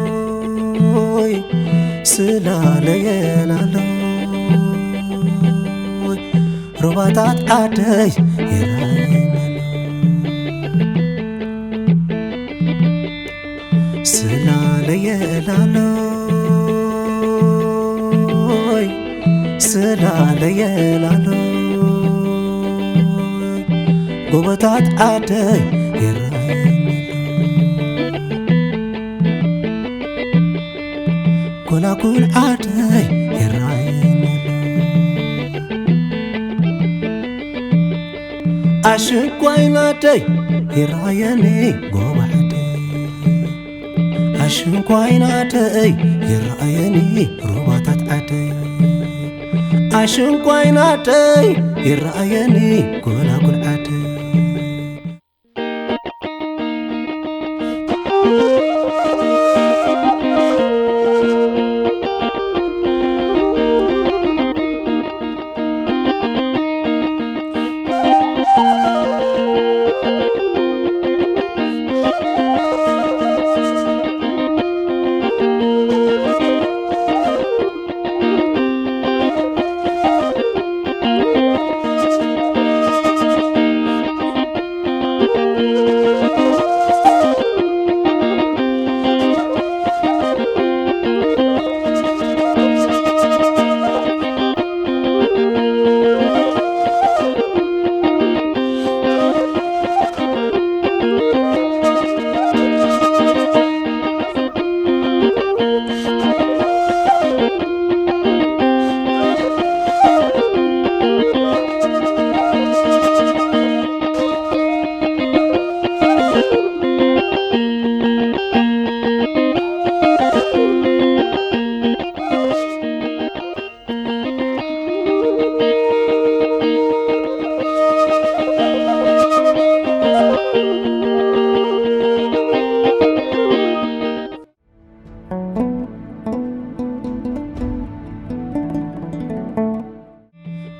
ስላለየላሎይ ስላለየላሎይ ሩባታት ዓደይ ይራየናሎ ስላለየላሎይ ስላለየላሎይ ጎቦታት ዓደይ ይራየናሎ ጎላጉል ዓደይ ይራየናሎ ኣሽንኳይ ናደይ ይራየኒ ጎባዕደይ ኣሽንኳይ ናደይ ይራየኒ ሩባታት ዓደይ ኣሽንኳይ ናደይ ይራየኒ ጎላጉል ዓደይ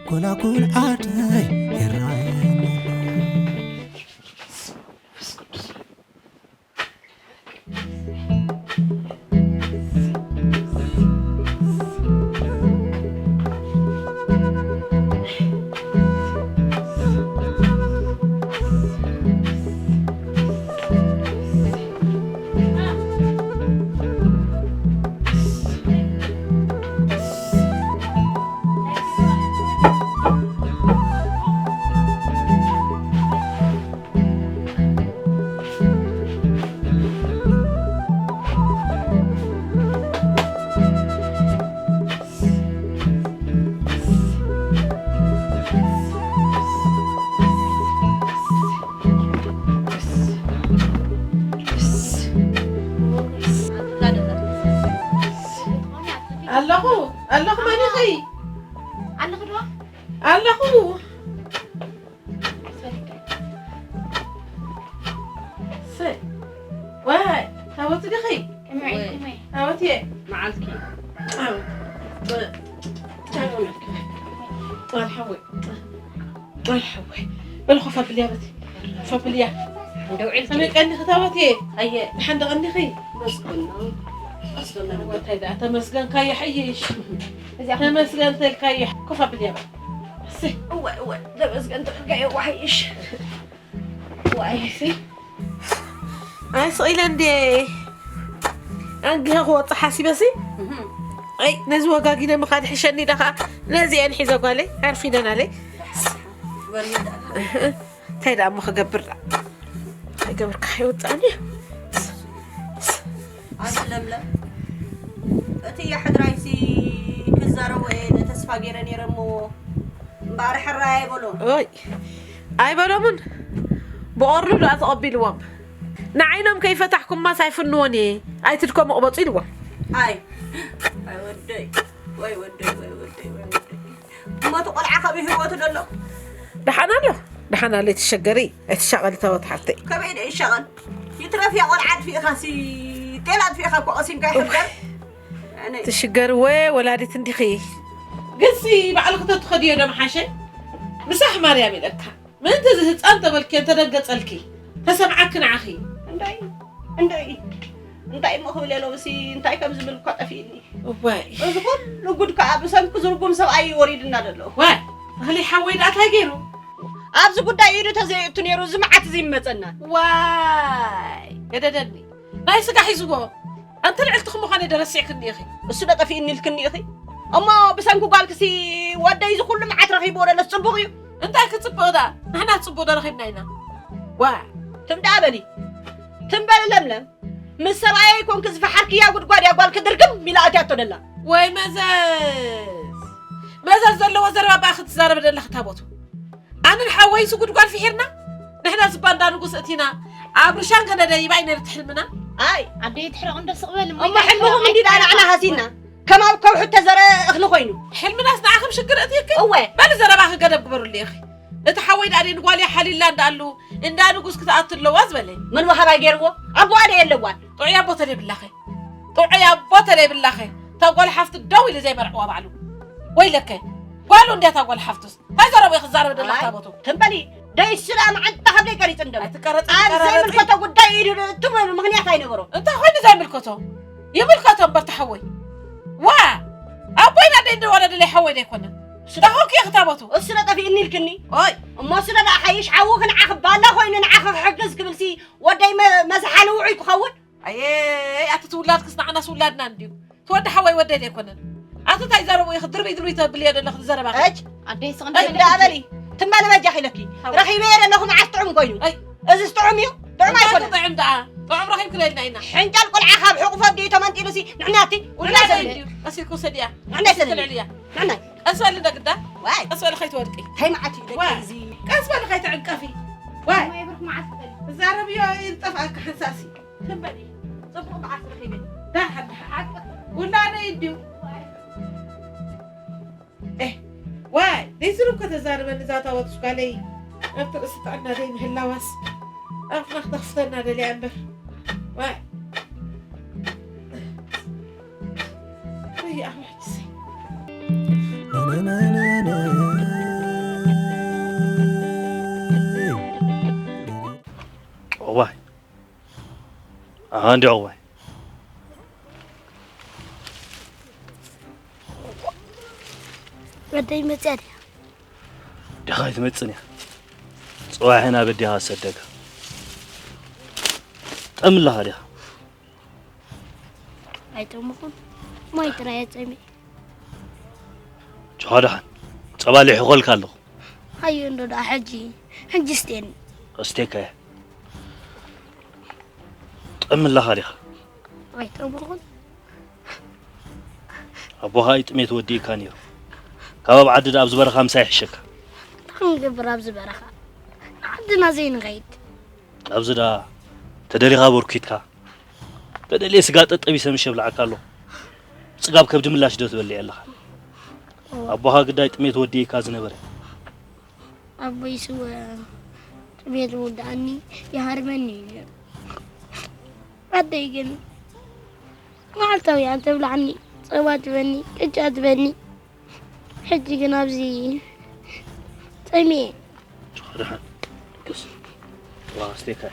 ጎላጉል ዓደይ ይራየኒ ኣለኹ ኣለኹ መን ኢኺ ኣለኹ ዶ ኣለኹ ሰይ ዋይ ታቦት ዲኺ ታቦት እየ መዓልኪ መርሓወይ በል ኮፍ ኣብልያ በቲ ኮፍ ኣብልያ ከመይ ቀኒኺ ታቦት እየ ኣየ ድሓን ዶ ቀኒኺ መስገን እንታይ ደኣ ተመስገንካ ይሕይሽ ተመስገን ተልካ ይሕ ኮፍ ኣብልያ በል እወ እወ ተመስገን ተልካ ይዋሕይሽ ዋይ ኣይ ስቕ ኢለ እንዴ ኣንግሀ ክወፅእ ሓሲበሲ ኣይ ነዚ ወጋጊነ ምኻድ ሕሸኒ ኢለ ከዓ ነዚአን ሒዘ ጓለይ ዓርፊደናለይ እንታይ ደኣ እሞ ክገብር ደኣ ኣይገብርካ ከይወፅኣኒ ኣቲ ለምለም እቲ የሕድራይሲ ክዛረቦ እየ ተስፋ ገይረ ነይረ እሞ እምበኣር ሕራይ ኣይበሎ ኦይ ኣይበሎምን ብቐርኑ ደኣ ተቐቢልዎም ንዓይኖም ከይፈታሕኩማስ ኣይፍንዎን እየ። ኣይትድከሙ ቅበጹ ኢልዎም። ኣይ ኣይ ወደይ ወይ ወደይ ወይ ወደይ ወይ ወደይ። እሞ እቲ ቆልዓ ከምኡ ህይወቱ ደሎ። ደሓን ኣሎ። ደሓን ኣሎ። ኣይትሸገሪ። ኣይትሻቐሊ ታቦት ሓፍተይ። ከመይ ደይ ይሻቐል? ይትረፍ እያ ቆልዓ ኣጥፊእኻ ሲ ጤል ኣጥፊእኻ እኮ ቀሲንካ ይሕበር። ኣነ ትሽገሪ ወ ወላዲት እንዲኺ። ግሲ ባዕልኺ ተትኸድዮ ዶ ምሓሸ? ምሳሕ ማርያም ኢለካ። ምእንቲ እዚ ህፃን ተበልኪ እንተደንገፀልኪ፣ ተሰምዓኪ ንዓኺ። እንታይ እንታይ እንታይ እሞ ክብል የለውሲ እንታይ ከም ዝብል እኳ ጠፊእኒ። እዋይ። እዚ ኩሉ ጉድ ከዓ ብሰንኪ ዝርጉም ሰብኣይ እዩ ወሪድና ዘሎ። ዋይ፣ እኽሊ ሓወይ ደኣ እንታይ ገይሩ? ኣብዚ ጉዳይ ኢዱ ተዘይእቱ ነይሩ እዚ መዓት እዚ ይመፀና። ዋይ፣ ገደደኒ። ናይ ስጋ ሒዝዎ። ኣንቲ ልዕልትኺ ምዃነይ ዶ ረሲዕክኒ ኢኺ? እሱ ዶ ጠፊእኒ ኢልክኒ ኢኺ? እሞ ብሰንኪ ጓልክሲ ወደይ እዚ ኩሉ መዓት ረኺብዎ ደለስ ጽቡቕ እዩ? እንታይ ክጽብቕ ደኣ? ንሕና ጽቡቕ ዶ ረኺብና ኢና? ዋ! ትም ደኣ በሊ። ትም በሊ ለምለም። ምስ ሰብኣየይ ኮንኪ ዝፈሓርክያ ጉድጓድ እያ ጓልኪ ድርግም ኢላ ኣትያቶ ደላ። ወይ መዘዝ! መዘዝ ዘለዎ ዘረባ በኣ ክትዛረቢ ደለኺ ታቦቱ። ኣነን ሓወይን ስጉድጓድ ፍሒርና፣ ንሕና ዝባ እንዳ ንጉስ እቲና፣ ኣብ ርሻን ገለ ደይባ እዩ ነይሩ እቲ ሕልምና። ኣይ፣ ኣደይ ትሕረቕ እንዶ ስቕ በል፣ እሞ እሞ ሕልምኹም እንዲ ደኣ ንዓና ሃሲና፣ ከም ኣብ ከውሒ እተዘርአ እኽሊ ኮይኑ። ሕልምናስ ንዓኽም ሽግር እትይኪ? እወ። በሊ ዘረባኺ ገደብ ግበሩሉ ኢኺ። እቲ ሓወይ ደኣ ደይ ንጓል እያ ሓሊላ እንዳኣሉ፣ እንዳ ንጉስ ክትኣቱ ኣለዋ ዝበለ። መን ወሃባይ ገይርዎ? ኣቦኣ ደይ ኣለዋን? ጥዑይ ኣቦ ተደይብላኸ? ጥዑይ ኣቦ ተደይብላኸ? እታ ጓል ሓፍቱ ደው ኢሉ ዘይመርዕዋ ባዕሉ። ወይለከ፣ ጓሉ እንድያ እታ ጓል ሓፍቱስ። እንታይ ዘረቡ ኢኺ ትዛረቢ ዘለኺ ኣይ፣ ታቦቱ? ትም በሊ፣ ደይ ስላ መዓንጣ ካብ ደይ ቀሪጽ እንደው። ኣይትቀረጽ፣ ኣብ ኣይትቀረጽ። ዘይምልከቶ ጉዳይ ኢዱ እትም ምኽንያት ኣይነበሮ። እንታይ ኮይኑ ዘይምልከቶ? ይምልከቶ እምበር ተሓወይ። ዋ! ኣቦይ ናደይ እንደወለደ ለይ ሓወይ ደይኮነ። ስለ ታኾኪ ኢኺ ታቦቱ። እሱ ዶ ጠፊእኒ ኢልክኒ? ኦይ። እሞ ስለ ደኣ ሓይሽ ሓዊ ክንዓኺ ባላ ኮይኑ ንዓኺ ክሕግዝ ክብልሲ ወደይ መ-፣ መዝሓሊ ውዑይ ክኸውን? ኣየ፣ ኣቲ ትውላድክስ ንዓናስ ውላድና እንድዩ። ትወዲ ሓወይ ወደይ ዘይኮነን። ኣቲ እንታይ ዘረቡ ኢኺ ድርብይ ድርብይ ተብልዮ ዘለኺ ዘረባ? እጅ፣ ኣደይ ስቕ ኣይ፣ እንታይ እንዳ በሊ፣ ትማሊ በጃኺ ኢለኪ። ሓወይ። ረኺበዮ ዘለኹ መዓስ ጥዑም ኮይኑ። ኣይ። እዚስ ጥዑም እዩ? ጥዑም እንታይ ኣይኮነን። ክጥዕም ደኣ? ጥዑም ረኺብኪ ለይልና ኢና። ሕንጫል ቆልዓ ካብ ሕቑፎ ኣዲኡ ተመንጢሉሲ ንሕና ኣቲ፣ ንሕና ውላድ ሰለደ። እንድዩ። ቀስ ኢልኪ ውሰድያ። ንሕና ሰለደ። ትልዕልያ። ንሕና። ቀስ በሊ እንዳ ግዳ። ዋይ። ቀስ በሊ ከይትወድቂ። እንታይ መዓት እዩ ደቂ ዋይ። እዚ? ቀስ በሊ ከይትዕንቀፊ። ዋይ። ማይ ብሩክ መዓት በሊ። ትዛረብዮ ይጠፍኣካ ሓንሳእሲ። ትም በሊ። ጽቡቕ መዓልቲ ረኺበ። ደሓን፣ ደሓን። ውላደይ እንድዩ። ኤህ፣ ዋይ፣ ደይስሩ እኮ ተዛርበኒ እዛ ታቦት ጓለይ። ኣብቲ ርእሲ ጥዕና ደይ ምህላዋስ ኣፍና ክተኽፍተና ደልያ እምበር። ዋይ። ወይ ኣምላክ ይሰይ። ዋይ። ኣሃ፣ እንዲ ዕቑባይ። ወደይ መጽያ ድያ? ድኻ ኣይትመጽን እያ። ጽባሕ ናብ ኣዴኻ ዝሰደካ። ጠም ኣለኻ ዲኻ? ኣይጠመኹን። ማይ ጥራይ እየ ጸሚኤ። ጆኻ ደሓን። ጸባ ሊሕኾልካ ኣለኹ። ሃዩ እንዶ ደኣ ሕጂ፣ ሕጂ ስቴኒ። ኣስቴካ እየ። ጠም ኣለኻ ዲኻ? ኣይጠመኹን። ኣቦኻ እዩ ጥሜት ወዲእካ ነይሩ። ካብ ኣብ ዓዲ ደኣ ኣብዚ በረኻ ምሳይ ይሕሸካ። እንታይ ክንገብር ኣብዚ በረኻ? ንዓድና ዘይንኸይድ? ኣብዚ ደኣ ተደሊኻ በርኪትካ። ተደልየ ስጋ ጠጠቢሰ ምሽ የብልዓካ ኣለኹ። ጽጋብ ከብዲ ምላሽ ዶ ትበልዕ ኣለኻ? ኣቦኻ ግዳይ ጥሜት ወዲእካ ዝነበረ። ኣቦይ ስወ ጥሜት ምውዳእኒ ይሃርመኒ እዩ ነይሩ። ኣደይ ግን መዓልታዊ እያ ተብልዓኒ፣ ጸባ ትበኒ፣ ቅጫ ትበኒ። ሕጂ ግን ኣብዚ ጸሚኤ። ደሓን። ክስ። ዋ፣ ኣስቴካ።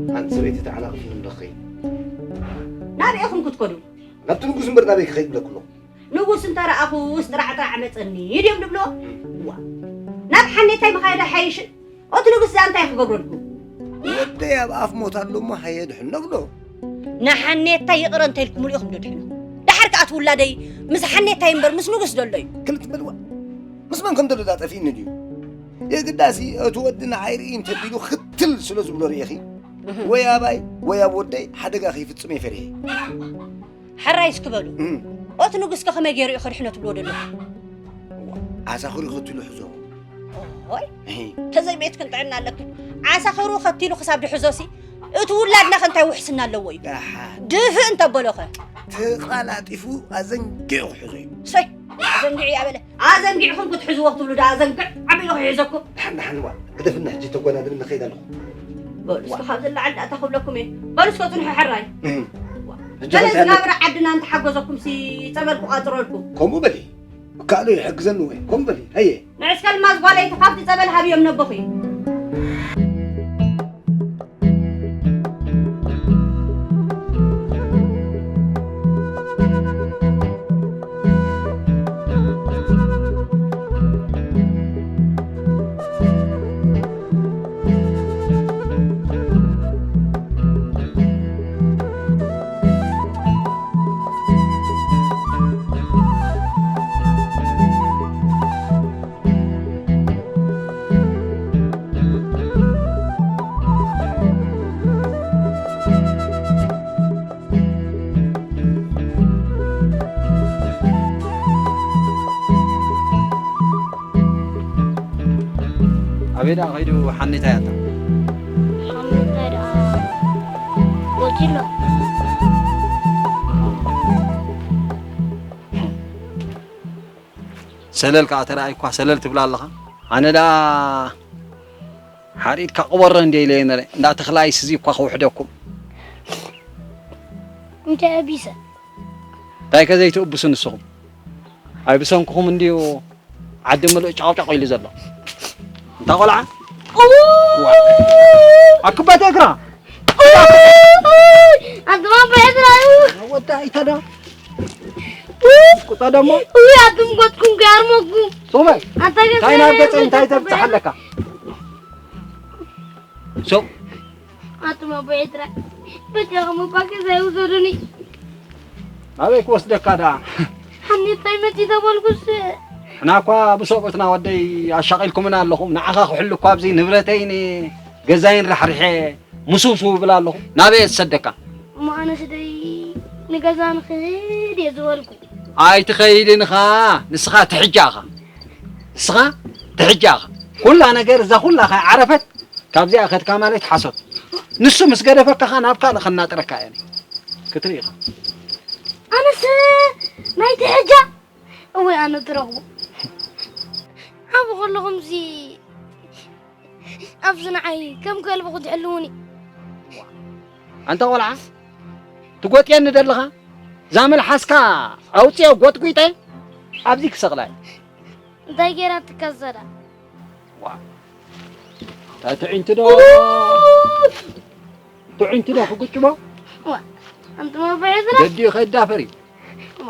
ሓንቲ ሰበይቲ ተዓናቒፍኒ እምበኸይ። ናበይ ኢኹም ክትከዱ? ናብቲ ንጉስ እምበር ናበይ ክኸይድ ብለኩ ኣለኹ። ንጉስ እንተ ረኣኹስ ጥራዕጥራዕ መጸኒ ድዮም ድብሎ? ዋ። ናብ ሓኔታይ ምኻየዳ ሓይሽ። ኦቲ ንጉስ እዛ እንታይ ክገብረልኩም? ወደይ ኣብ ኣፍ ሞት ኣሎ እሞ ሃየ ድሕኖ ብሎ። ንሓኔታይ ይቕረ እንተኢልኩምሉ ኢኹም ዶ ድሕኖ? ደሓር ከኣ እቲ ውላደይ ምስ ሓኔታይ እምበር ምስ ንጉስ ዘሎ እዩ። ክልተ በልዋ። ምስ መን ከም ዘሎ ዳ ጠፊእኒ ድዩ? የግዳሲ እቲ ወዲ ንዓይ ርኢ እንተቢሉ ክትል ስለ ዝብሎ ርኢኺ። እህ። ወይ ኣባይ ወይ ኣብ ወደይ ሓደጋ ከይፍጽም እየ ፈሪሐ። ሕራይ እስኪ በሉ። እም። ኦቲ ንጉስ ከ ከመይ ገይሩ እዩ ከድሕኖ ትብልዎ ዘለኹም? ዓሳኽሩ ይኸትሉ ሕዞ። ኦይ፣ እሂ። ተዘይ ቤትክን ጥዕና ኣለክን። ዓሳኽሩ ከቲሉ ክሳብ ድሕዞሲ፣ እቲ ውላድና ከ እንታይ ውሕስና ኣለዎ እዩ? ኣሓ። ድፍእ እንተበሎ ከ? ተቓላጢፉ ኣዘንጊዑ ክሕዞ እዩ። ሰይ፣ ኣዘንጊዑ እያ በለ። ኣዘንጊዕኹም ክትሕዝዎ ክትብሉ ደኣ ኣዘንግዕ ኣቢሉ ክሕዘኩም። ደሓን፣ ደሓን፣ ዋ። ግደፍና፣ ሕጂ ተጓዳድብኒ፣ ንኸይድ ኣለኹ። በሉ፣ እስኪ ዋ። ካብ ዝለዓል ደኣ እንታይ ክብለኩም እየ? በሉ፣ እስከ ጽንሑ፣ ሕራይ። እም። ዋ። ሕጂ በለ፣ እንታይ ኣሎ? ዝናብረ ዓድና እንተሓገዘኩም ሲ ጸበል ክቋጽረልኩም። ከምኡ በሊ። እካኣሎ ይሕግዘኒ ወይ? ከምኡ በሊ። ሃየ። ንዕስከ ልማዝ ጓለይቲ፣ ካብቲ ጸበል ሃብዮም ነቦኺ። ኣበይ ደኣ ከይዱ ሓኔታይ ኣታ? ሓኔታይ ደኣ ወጺኡ ኣሎ። ሰለል ከኣ ተራእይኳ ሰለል ትብላ ኣለኻ። ኣነ ደኣ ሓሪድካ ቅበሮ እንድየ ኢለየ ነረ። እንዳ ተኽላይስ እዚ እኳ ክውሕደኩም። እንታይ ኣቢሰ? እንታይ ከ ዘይትእብሱ ንስኹም? ኣይ ብሰንክኹም እንድዩ ዓዲ ምሉእ ጫቕጫቕ ኢሉ ዘሎ። እንታ ቆልዓ? ዋ። ኣክባት እግራ። ኣንተ ማማ እግራ እዩ። ወዳ ኣይተዳ። ቁጣ ደሞ። ውይ፣ ኣቱም ጎትኩም ጋር ሞኩም። ሶመ። ኣንታ ገዛ እንታይ ናብ ገጸ እንታይ ተብጽሕ ኣለካ? ሶ። ኣቱም ኣቦ ኤርትራ። በጃኹም እኳ ገዛ ይውሰዱኒ። ናበይ ክወስደካ ደኣ? ሓኔታይ መጺ ተበልኩስ። ንሕና እኳ ብሰብኡትና ወደይ ኣሻቒልኩምና ኣለኹም። ንዓኻ ክሕሉ እኳ ኣብዚ ንብረተይን ገዛይን ራሕሪሐ ምስውስው ይብል ኣለኹ። ናበይ እየ ዝሰደካ? እሞ ኣነስ ደይ ንገዛ ንኽድ እየ ዝበልኩ። ኣይትኸይድን ኢኻ። ንስኻ ትሕጃ ኢኻ። ንስኻ ትሕጃ ኢኻ። ኩላ ነገር እዛ ኩላ ከይዓረፈት ካብዚኣ ከድካ ማለት ሓሶት። ንሱ ምስ ገደፈካ ኸኣ ናብ ካልእ ከናጥረካ እየ ክትርኢ ኢኻ። ኣነስ ናይ ትሕጃ እወ ኣነ ትረኽቦ። ዓቢ ከለኹምሲ ኣብዚ ንዓይ ከም ከልቢ ክትሕልዉኒ። ኣንታ ቆልዓ፣ ትጎጥየኒ ደለኻ? እዛ መልሓስካ ኣውጽኦ ጎጥጒጠ ኣብዚ ክሰቕላ እየ። እንታይ ገይራ ትከዘዳ? ዋ። እታ ትዕንቲ ዶ? ኡፍ! ትዕንቲ ዶ ክጉጭቦ? ዋ፣ ኣንቱም ኣቦ ኤርትራ። ገዲኡ ከይዳፈር እዩ። ዋ።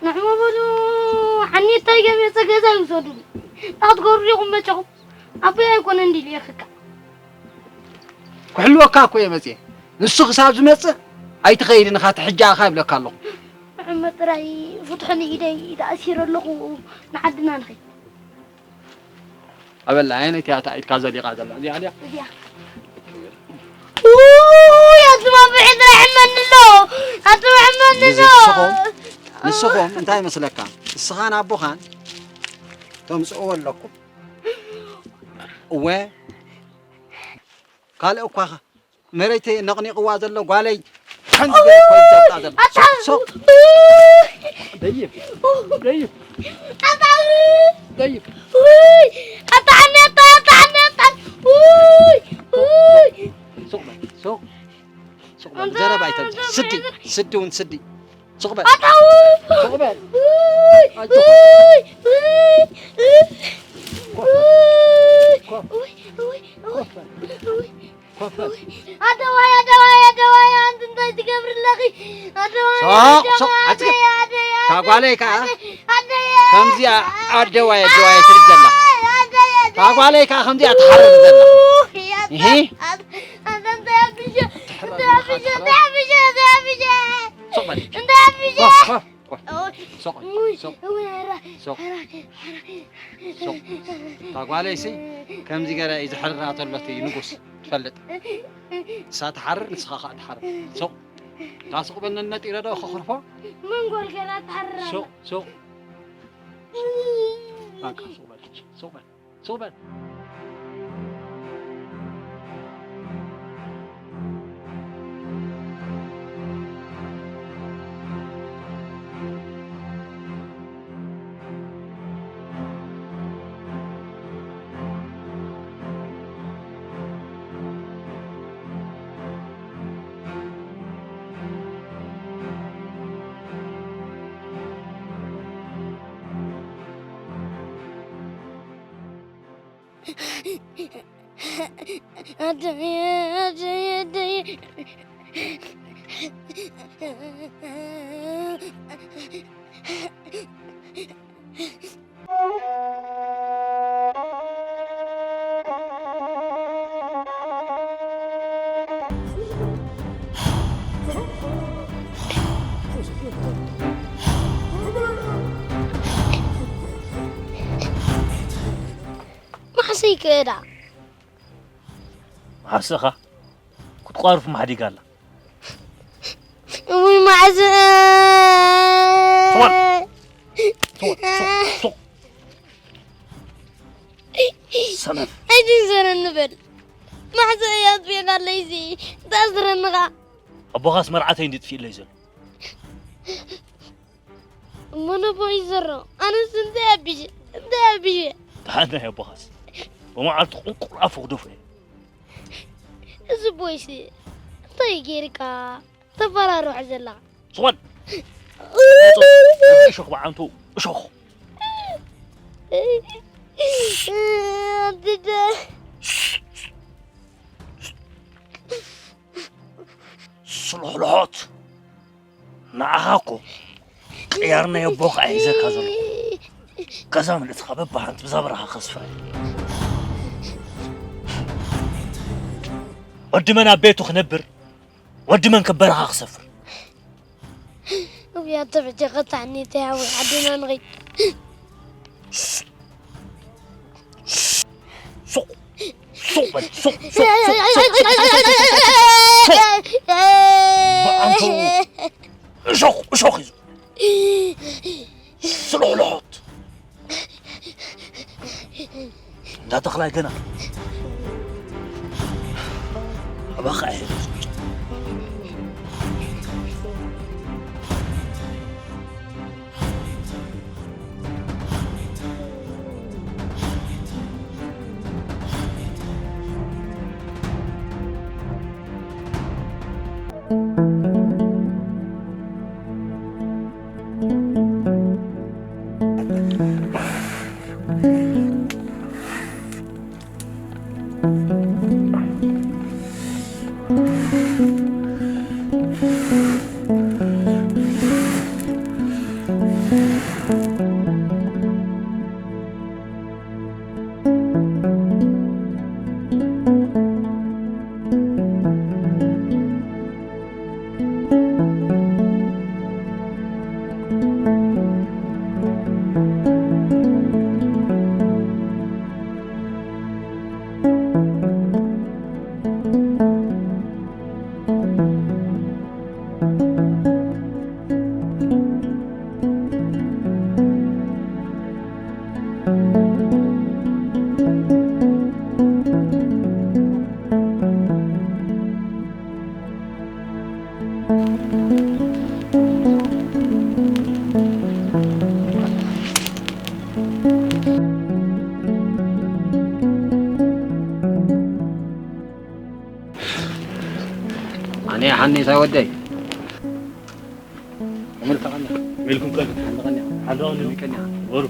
ንዕሞ በሉ፣ ሓኔታይ ገሜ ጸገዛ ይውሰዱ። እንታይ ክትገብሩ ዲኹም መቸኹም? ኣቦይ ኣይኮነን ድዩ ልኢኽካ? ክሕልወካ እኮ እየ መጽየ። ንሱ ክሳብ ዝመጽእ ኣይትኸይድን ኢኻ፣ ትሕጃ ኢኻ ይብለካ ኣለኹ። ንዕሞ ጥራይ ፍትሑኒ ኢደይ ተኣሲረ ኣለኹ፣ ንዓድና ንኸይድ። ኣበላ፣ ኣየነይቲ እያ እታ ኢድካ ዘሊቓ ዘላ? እዚኣ ድያ? እዚኣ። ውይ፣ ኣቱም ኣቦ ኤርትራ ይሕመኒ ኣሎ። ኣቱም ይሕመኒ ኣሎ። ንስኹም፣ ንስኹም እንታይ ይመስለካ? ንስኻን ኣቦኻን ተምጽእዎ ኣለኩም። እወ፣ ካልእ እኳ ኸ መሬት ነቕኒቕዋ ዘሎ ጓለይ ከምዚ ገይሩ እኮ እዩ ዘብጣ ዘሎ። ኣታ ሶ-፣ ሶ-፣ ደይብ፣ ደይብ፣ ኣታ ደይብ። ውይ፣ ኣታ ዓኒ፣ ኣታ፣ ኣታ ዓኒ፣ ኣታ። ውይ፣ ውይ። ሱቕ በል፣ ሱቕ፣ ሱቕ በል። ኣታ ዘረባ ኣይተብዝሕ። ስዲ፣ ስዲ እውን ስዲ። ሱቕ በል። ኣታ ውይ፣ ሱቕ በል። ውይ፣ ኣጆኻ። ውይ፣ ውይ፣ ኮፍ በል። ውይ፣ ውይ፣ ኮፍ በል። ውይ፣ ውይ። ኮፍ በል። ኣደዋይ፣ ኣደዋይ፣ ኣደዋይ፣ ኣንቲ እንታይ ትገብሪ ኣለኺ? ኣደዋይ፣ ሶቕ፣ ኣደዋይ፣ ሶቕ፣ ኣጽግብ። ኣደይ፣ ኣደይ፣ እታ ጓለይ ከኣ ኣደይ፣ ኣደይ፣ ከምዚኣ ኣደዋይ፣ ኣደዋይ ትብል ዘላ። ታጓለይ ከኣ ከምዚኣ ትሓርር ዘላ። እሂ። ኣንተ እንታይ ኣቢሸ? እንታይ ኣቢሸ? እንታይ ኣቢሸ? እንታይ ኣቢሸ? ሱቕ በል። እንታይ ኣቢሸ? ኮፍ፣ ኮፍ፣ ኮፍ። ሱቕ፣ ሱቕ። ሱቕ። ሱቕ። ታጓለይሲ ከምዚ ገለ እዩ ዝሕርራ ተሎ እቲ ንጉስ ትፈልጥ። ንሳ ትሓርር፣ ንስኻ ከኣ ትሓርር። ሱቕ። እታ ሱቕ በል ነነጢረ ዶ ከኹርፎ? መንጎል ገና ትሓርር ኣላ። ሱቕ፣ ሱቕ። በቃ ሱቕ በል፣ ሱቕ በል፣ ሱቕ በል። ኣደይ፣ ኣደይ፣ ኣደይ። መዓስ ይክእዳ? መዓስኻ ክትቋርፍ ማሕዲጋ ኣላ። እሙይ መዓስ? ትወል፣ ትወል፣ ሱቕ፣ ሱቕ። ሰነፍ። ኣይትንዘረኒ በል። መዓስ እያ ኣጥፊእካ ኣለይሲ? ተኣስረኒ ኸኣ። ኣቦኻስ መርዓተይ እንዲ ጥፊእለይ ዘሎ። እሞ ነቦ እዩ ዘሮ። ኣነስ እንታይ ኣቢሸ? እንታይ ኣቢሸ? ደሓን ናይ ኣቦኻስ። ብመዓልቲ ቁንቁል ኣፉ ክደፍኦ እየ። እዚ ቦይሲ እንታይ ገይርካ? ተፈራርሖ ዘለኻ። ዝኾን። እሾኽ በዓንቱ፣ እሾኽ። ኣንተ ደ- ስልሕልሖት። ንዓኻ እኮ ቅያር ናይ ኣቦኻ እየ ሒዘካ ዘሎ። ገዛ ምልእትኻ በብሓንቲ ብዛ በረኻ ከስፍራ እየ። ወዲ መን ኣብ ቤቱ ክነብር፣ ወዲ መን ከ በረኻ ክሰፍር? እውይ፣ ኣንተ በጃኻ ተዓኒተ ያዊ ዓድና ንኸይድ። ሱቕ፣ ሱቕ በል፣ ሱቕ፣ ሱቕ፣ ሱቕ፣ ሱቕ፣ ሱቕ፣ ሱቕ፣ ሱቕ። ብኣንቱ እሾኽ፣ እሾኽ እዩ። ስልሕልሖት። እንዳ ተኽላይ ገና ኣባኻ እየ። ኣነ ሓኔታይ ወደይ። መልካ ቀና። መልኩም ቀና። ሓንተ ቀና። ሓንተ ቀና። ቀና። ወሩ።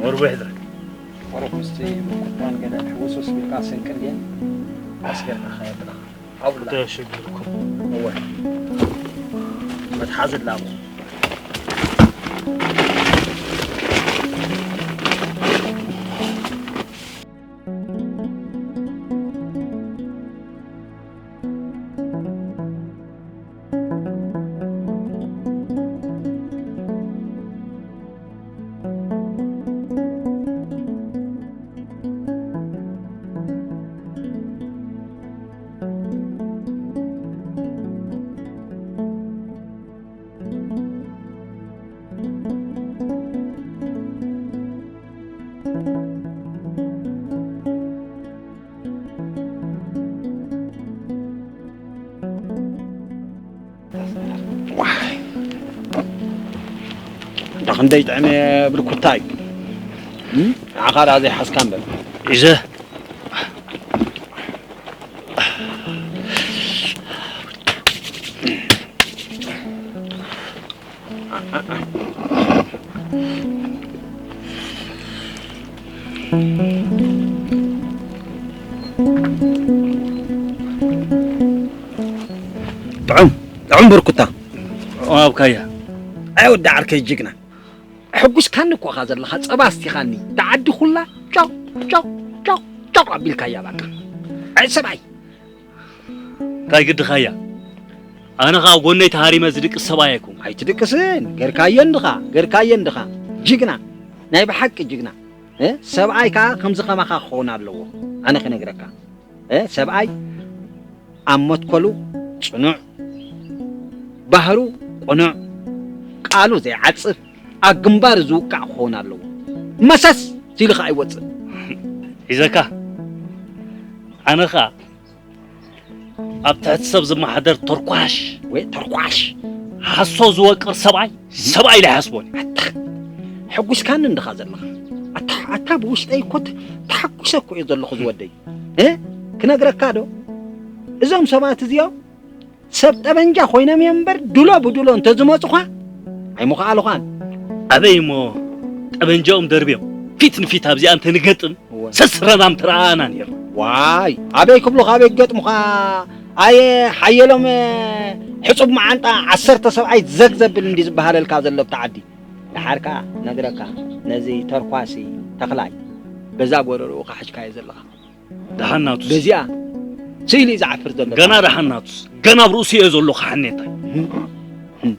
ወሩ ብሕድረክ። ቆረብ ምስቲ ብርኩታን ገለ ሕውስውስ ቢልካ ስንቂ እንድየን ኣስገርካ ከየብላ። ኣውላ። ተሸግርኩም። እወ። መትሓዚ ላቦ። ዋይ። እንዳ ክንደይ ጥዕመ ብልኩታይ። እም? ንዓኻ ደኣ ዘይሓዝካ እምበር። ሒዘ። ጥዑም፣ ጥዑም ብርኩታ። ዋው ካያ። ኣይ ወዲ ዓርከይ ጅግና። ሕጉስካኒ እኮ ኢኻ ዘለኻ፣ ጸባ ኣስቲኻኒ። እታ ዓዲ ኩላ ጫው፣ ጫው፣ ጫው፣ ጫው ኣቢልካያ በቃ። ኣይ ሰብኣይ። እንታይ ግድኻያ? ኣነ ኸኣ ኣብ ጎነይ ተሃሪመ ዝድቅስ ሰብኣይ ኣይኮንኩ። ኣይትድቅስን፣ ገርካዮ እንድኻ፣ ገርካዮ እንድኻ። ጅግና፣ ናይ ብሓቂ ጅግና። እ? ሰብኣይ ከኣ ከምዚ ከማኻ ክኸውን ኣለዎ። ኣነ ክነግረካ። እ? ሰብኣይ ኣብ መትከሉ ጽኑዕ፣ ባህሩ ቅኑዕ፣ ቃሉ ዘይዓጽፍ፣ ኣብ ግንባሩ ዝውቃዕ ክኸውን ኣለዎ። መሰስ ኢሉ ኸኣ ኣይወጽእ። ሒዘካ። ኣነ ኸኣ ኣብ ትሕቲ ሰብ ዝመሓደር ተርኳሽ። ወይ ተርኳሽ። ሓሶ ዝወቅር ሰብኣይ፣ ሰብኣይ ኢለ ኣይሓስቦን። ኣታ፣ ሕጉስካኒ እንድኻ ዘለኻ። ኣታ፣ ኣታ ብውሽጠይ እኮ ተ-፣ ተሓጉሰ እኮ እየ ዘለኹ ዝወደይ። እ? ክነግረካ ዶ? እዞም ሰባት እዚኦም ሰብ ጠበንጃ ኮይኖም እዮም እምበር፣ ድሎ ብድሎ እንተዝመጹኻ ኣይምኸኣሉኻን። ኣበይ እሞ ጠበንጃኦም ደርብዮም ፊት ንፊት ኣብዚኣ እንተንገጥም እወ። ሰስረና ምተረኣኣና ነይርና። ዋይ፣ ኣበይ ክብሉኻ፣ ኣበይ ክገጥሙኻ? ኣየ ሓየሎም፣ ሕጹብ መዓንጣ ዓሰርተ ሰብኣይ ዘግ ዘብል እንዲ ዝበሃለልካ ዘሎ ኣብቲ ዓዲ። ደሓር ከኣ ነግረካ፣ ነዚ ተርኳሲ ተኽላይ በዛ ጎረሮኡ ኻሕጅካዮ ዘለኻ። ደሓን ናቱስ። በዚኣ ስእሊ እዩ ዝዓፍር ዘሎ። ገና ደሓን ናቱስ። ገና ኣብ ርእሱ እየ ዘሎ፣ ክሓኔታይ። እም።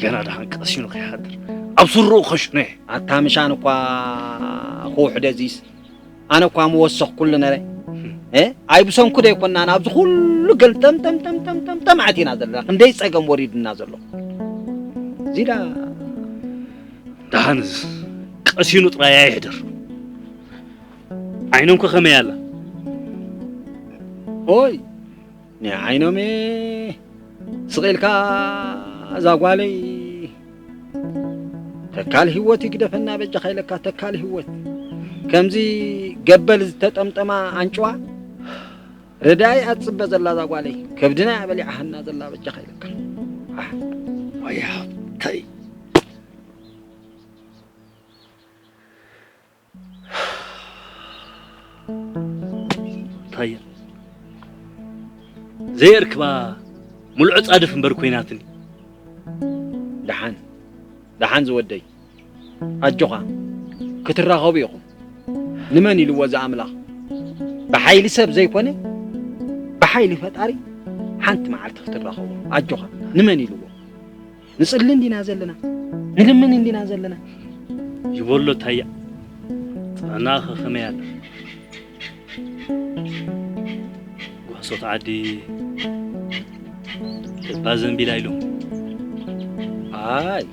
ገና ደሓን ቀሲኑ ከይሓድር ኣብ ስርኡ ከሽኖ እየ። ኣታ ምሻን እኳ ክውሕደ እዚስ፣ ኣነ እኳ ምወሰኽኩሉ ነረ። እ? ኣይ ብሰንኩ ዶ ኣይኮንናን ኣብዚ ኩሉ ገልጠምጠምጠምጠምጠም ኣቲና ዘለና። ክንደይ ጸገም ወሪድና ዘሎ። እዚዳ ደሓንስ ቀሲኑ ጥራይ ኣይሕደር። ዓይኖም ከ ከመይ ኣላ? ኦይ፣ ናይ ዓይኖም ስቕ ኢልካ እዛ ጓለይ ተካል ህይወት ይግደፈና በጃኻ ኢለካ፣ ተካል ህይወት። ከምዚ ገበል ዝተጠምጠማ ኣንጭዋ ረዳኢ ኣትጽበ ዘላ እዛ ጓለይ፣ ከብድና እያ በሊዓሃና ዘላ በጃኻ ኢለካ። ኣሕ። ወይ ሃብተይ። ታየ፣ ዘየርክባ ምልዖ ጻድፍ እምበር ኮይናትኒ። ደሓን፣ ደሓን ዝወደይ፣ ኣጆኻ፣ ክትራኸቡ ኢኹም። ንመን ኢልዎ እዚ ኣምላኽ? ብሓይሊ ሰብ ዘይኮነ፣ ብሓይሊ ፈጣሪ ሓንቲ መዓልቲ ክትራኸቡ። ኣጆኻ፣ ንመን ኢልዎ? ንጽሊ እንዲና ዘለና፣ ንልምን እንዲና ዘለና። ይበሎ ታያ፣ ጥዕናኸ ከመይ ኣላ? ጉሕሶት ዓዲ እባ ዘንቢላ ኢሎም። ኣይ፣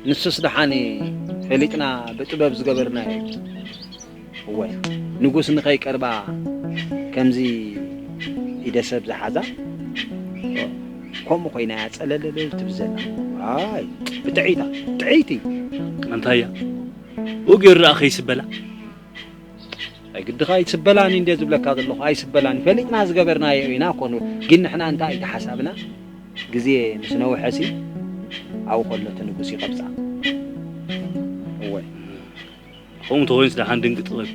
ንሱስ ደሓን ፈሊጥና ብጥበብ ዝገበርናዮ እዩ። እወ፣ ንጉስ ንኸይቀርባ ከምዚ ኢደ ሰብ ዝሓዛ፣ ከምኡ ኮይና እያ ጸለለለል ትብል ዘላ። ኣይ፣ ብጥዕይታ፣ ጥዕይቲ። ኣንታያ፣ ብኡ ገይሩ ደኣ ከይስበላ? ኣይ፣ ግድኻ ኣይስበላን እንደ ዝብለካ ዘለኹ፣ ኣይስበላን። ፈሊጥና ዝገበርናዮ ኢና ኮኑ። ግን ንሕና እንታይ እዩ ሓሳብና? ግዜ ምስ ነውሐሲ፣ ኣብኡ ከሎ እቲ ንጉስ ይቐብጻ። እወ። ከምኡ እንተኾይኑስ ደሓን ድንግጥ በል።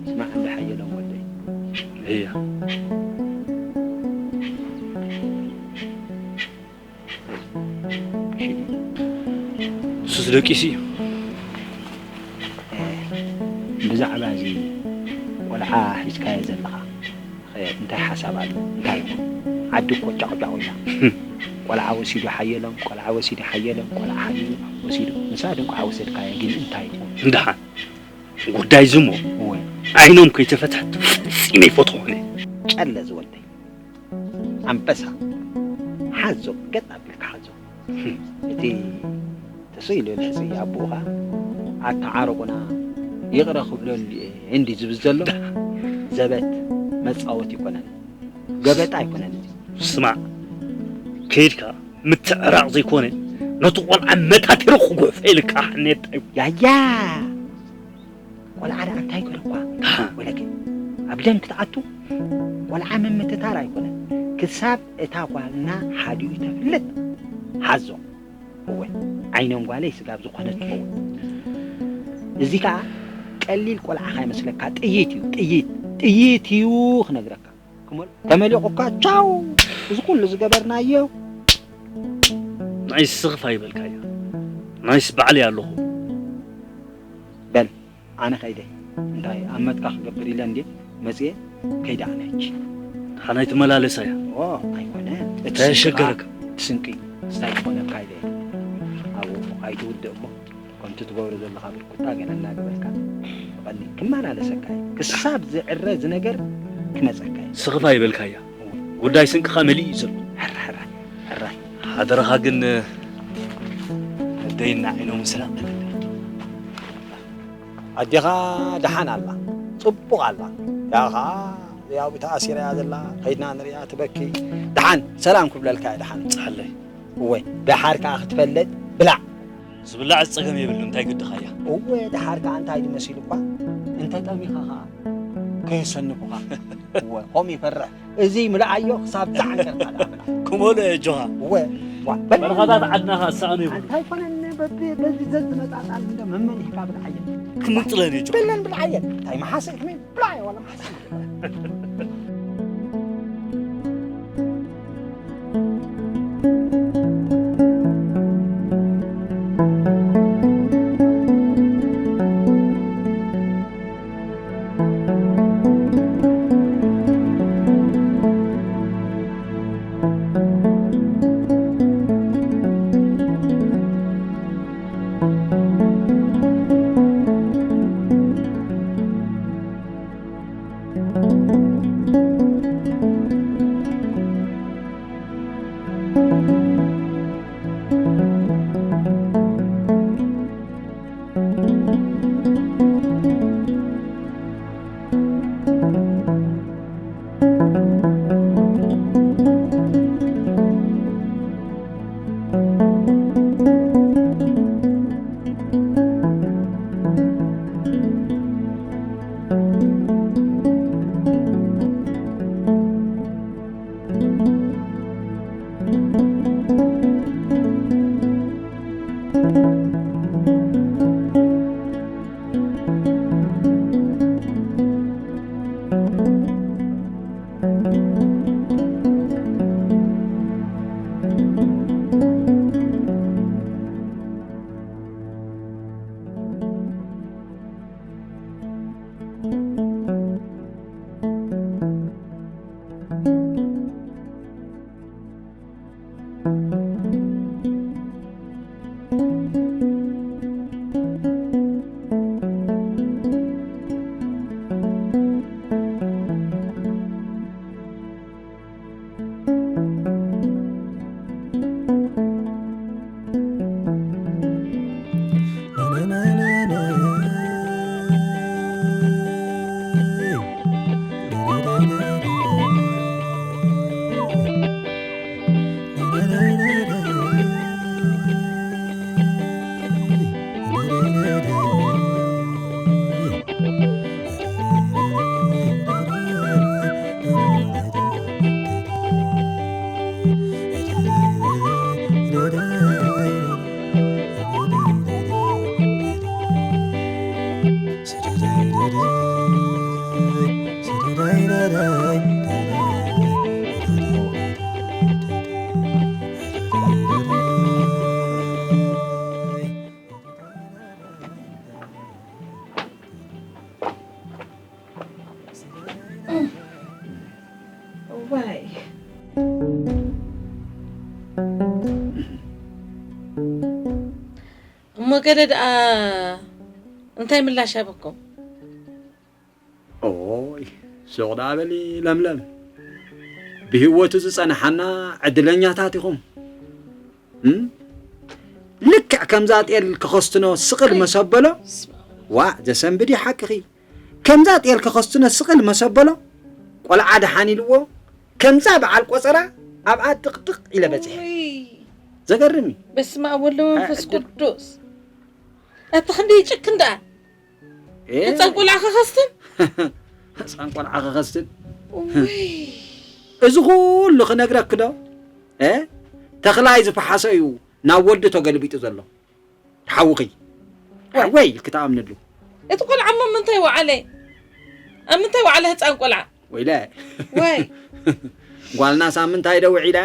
ስማዕ እንዳ ሓየሎም ወደይ። እያ። እሱስ ደቂሱ እዩ። ብዛዕባ እዚ ቆልዓ ሒዝካዮ ዘለኻ እንታይ ሓሳብ ኣሎ? እንታይ ይኹን? ዓዲ እኮ ጫቕጫቕ ኢላ። ቆልዓ ወሲዱ ሓየሎም፣ ቆልዓ ወሲዱ ሓየሎም፣ ቆልዓ ሓየሎም ወሲዱ። ንሳ ድንቋ ወሰድካዮ ግን እንታይ ይኹን? ደሓን ጉዳይ ዝሞ እወ። ዓይኖም ከይተፈትሐት ፈጺመ ይፈትሖ እየ። ጨለ ዝወደይ ኣንበሳ ሓዞ ገጥ ኣቢልካ ሓዞ። እቲ ተሰኢሉ ልሕፂ ኣቦኡ ኸዓ ኣተዓረቑና ይቕረ ክብለሉ እየ እንዲ ዝብል ዘሎ ዘበት መፃወት ይኮነን ገበጣ ኣይኮነን እዚ። ስማዕ ከይድካ ምትዕራቕ ዘይኮነ ነቲ ቆልዓ መታቲረ ክጉሕፎ ኢልካ ሓኔት ኣይ ያያ ቆልዓ ደኣ እንታይ ገረኳ? ወለከ ኣብ ደም ክትኣቱ ቆልዓ ምምትታር ኣይኮነን። ክሳብ እታ ጓልና ሓዲኡ ተፍልጥ ሓዞ። እወ ዓይኖም ጓለይ ስጋብ ዝኾነት ትኸውን። እዚ ከኣ ቀሊል ቆልዓ ካይመስለካ ጥይት እዩ ጥይት ጥይት እዩ ክነግረካ። ክመል- ተመሊቑካ ቻው እዚ ኩሉ ዝገበርናዮ። ናይስ ስኽፍ ኣይበልካያ ናይስ ባዕለይ ኣለኹ። በል ኣነ ከይደ እንታይ ኣብ መትካ ክገብር ኢለ እንዴ መፅኤ ከይደ ኣነ ሕጂ። ሓናይ ትመላለሳ እያ። ኦ ኣይኮነ እቲ እንታይ ስንቂ የሸገረካ? ከኣ- እቲ ስንቂ እንታይ ክኾነካ ኢለ ኣብኡ ኣይትውድእ እሞ ከምቲ ትገብሮ ዘለኻ ብርኩታ ገለ እናገበርካ ብቐሊል ክመላለሰካ እዩ ክሳብ ዝዕረ ዝነገር ክመፀካ እዩ። ስኽፍ ኣይበልካያ። ጉዳይ ስንቅኻ መሊኡ እዩ ዘሎ። ሕራይ ሕራይ ሕራይ ሓደራኻ ግን ነደይና ዓይኖም ስራቕ በለለይ። ኣዴኻ ደሓን ኣላ፣ ጽቡቕ ኣላ። ያ ኸኣ ያው ተኣሲራ እያ ዘላ፣ ከይድና ንሪኣ ትበኪ። ደሓን ሰላም ክብለልካ እየ ደሓን። ጸሓለይ። እወ፣ ደሓር ከኣ ክትፈልጥ ብላዕ። ዝብላዕ ጸገም የብሉ፣ እንታይ ግድኻያ? እወ፣ ደሓር ከኣ እንታይ ድመሲሉ እኳ፣ እንተ ጠሚኻ ኸኣ ከየሰንፉኻ። እወ፣ ከምኡ ይፈርሕ። እዚ ምልኣዮ ክሳብ ዝዓንቀርካ ደኣ ምልኣ። ክመልኦ እየ ኣጆኻ። እወ፣ ዋ፣ በል። በረኻታት ዓድና ኸኣ ዝሰኣኑ የብሉ። እንታይ ኮነን በዚ፣ በዚ ዘዝመጻጻል እንዶ መመሊእካ ብልዓየን። ክምንጥለን እየ ኣጆኻ። በለን ብልዓየን። እንታይ መሓስእ ክመይ ብላዕ ዋላ መሓስእ። እሞ ገለ ደኣ እንታይ ምላሽ ሃበኩም? ኦይ፣ ሱቕ ደኣ በሊ ለምለም። ብህይወቱ ዝጸንሓና ዕድለኛታት ኢኹም። እም? ልክዕ ከምዛ ጤል ክኸስትኖ ስቕል መሰበሎ። ዋእ፣ ዘሰንብድ እዩ ሓቅኺ። ከምዛ ጤል ክኸስትኖ ስቕል መሰበሎ። ቆልዓ ደሓን ኢልዎ። ከምዛ በዓል ቆጸራ ኣብኣ ጥቕጥቕ ኢለ በጺሐ። ውይ። ዘገርም እዩ። በስመ ኣብ ወወልድ ወመንፈስ እ፣ ቅዱስ። ኣቲ ክንደይ ይጭክን ደኣ። እ። ህጻን ቆልዓ ክኸስትን? ህጻን ቆልዓ ክኸስትን? ውይ። እዚ ኩሉ ክነግረኪ ዶ? እ? ተኽላይ ዝፈሓሶ እዩ ናብ ወዲ ተገልቢጡ ዘሎ። ሓውኺ። ዋይ። ሓወይ ኢልኪ ትኣምንሉ። እቲ ቆልዓ እሞ ምንታይ ወዓለ? ኣብ ምንታይ ወዓለ ህጻን ቆልዓ? ወይለ። ወይ። ጓልና ሳምንት ኣይደ ውዒላ?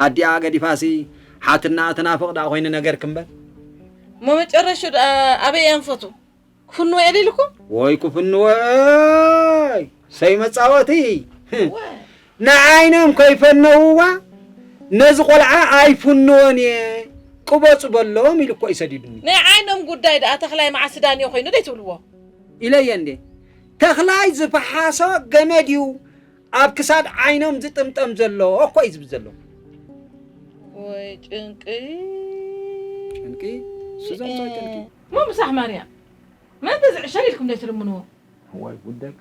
ኣዲኣ ገዲፋሲ ሓትንኣ ትናፍቕ ደኣ ኮይኑ ነገርኪ እምበር። እሞ መጨረሽኡ ደኣ ኣበይ እያ ንፈቱ? ክፍንዎ እየ ኢልኩም? ወይ ክፍንዎ፣ ሰይ መጻወቲ። ወይ። ንዓይኖም ከይፈነውዋ ነዚ ቆልዓ ኣይፍንዎን እየ፣ ቅበጹ በሎም ኢሉ እኮ እዩ ሰዲዱኒ። ናይ ዓይኖም ጉዳይ ደኣ ተኽላይ መዓስ ዳንዮ ኮይኑ ደይ ትብልዎ? ኢለየ እንዴ? ተኽላይ ዝፈሓሶ ገመድ እዩ ኣብ ክሳድ ዓይኖም ዝጥምጠም ዘሎ እኮ እዩ ዝብል ዘሎ። ወይ ጭንቂ። ጭንቂ? እሱ ዘምፅኦ ጭንቂ። እሞ ምሳሕ ማርያም፣ መን ተዝዕሸል ኢልኩም ደይ ትልምንዎ? ወይ ጉድ ደቂ፣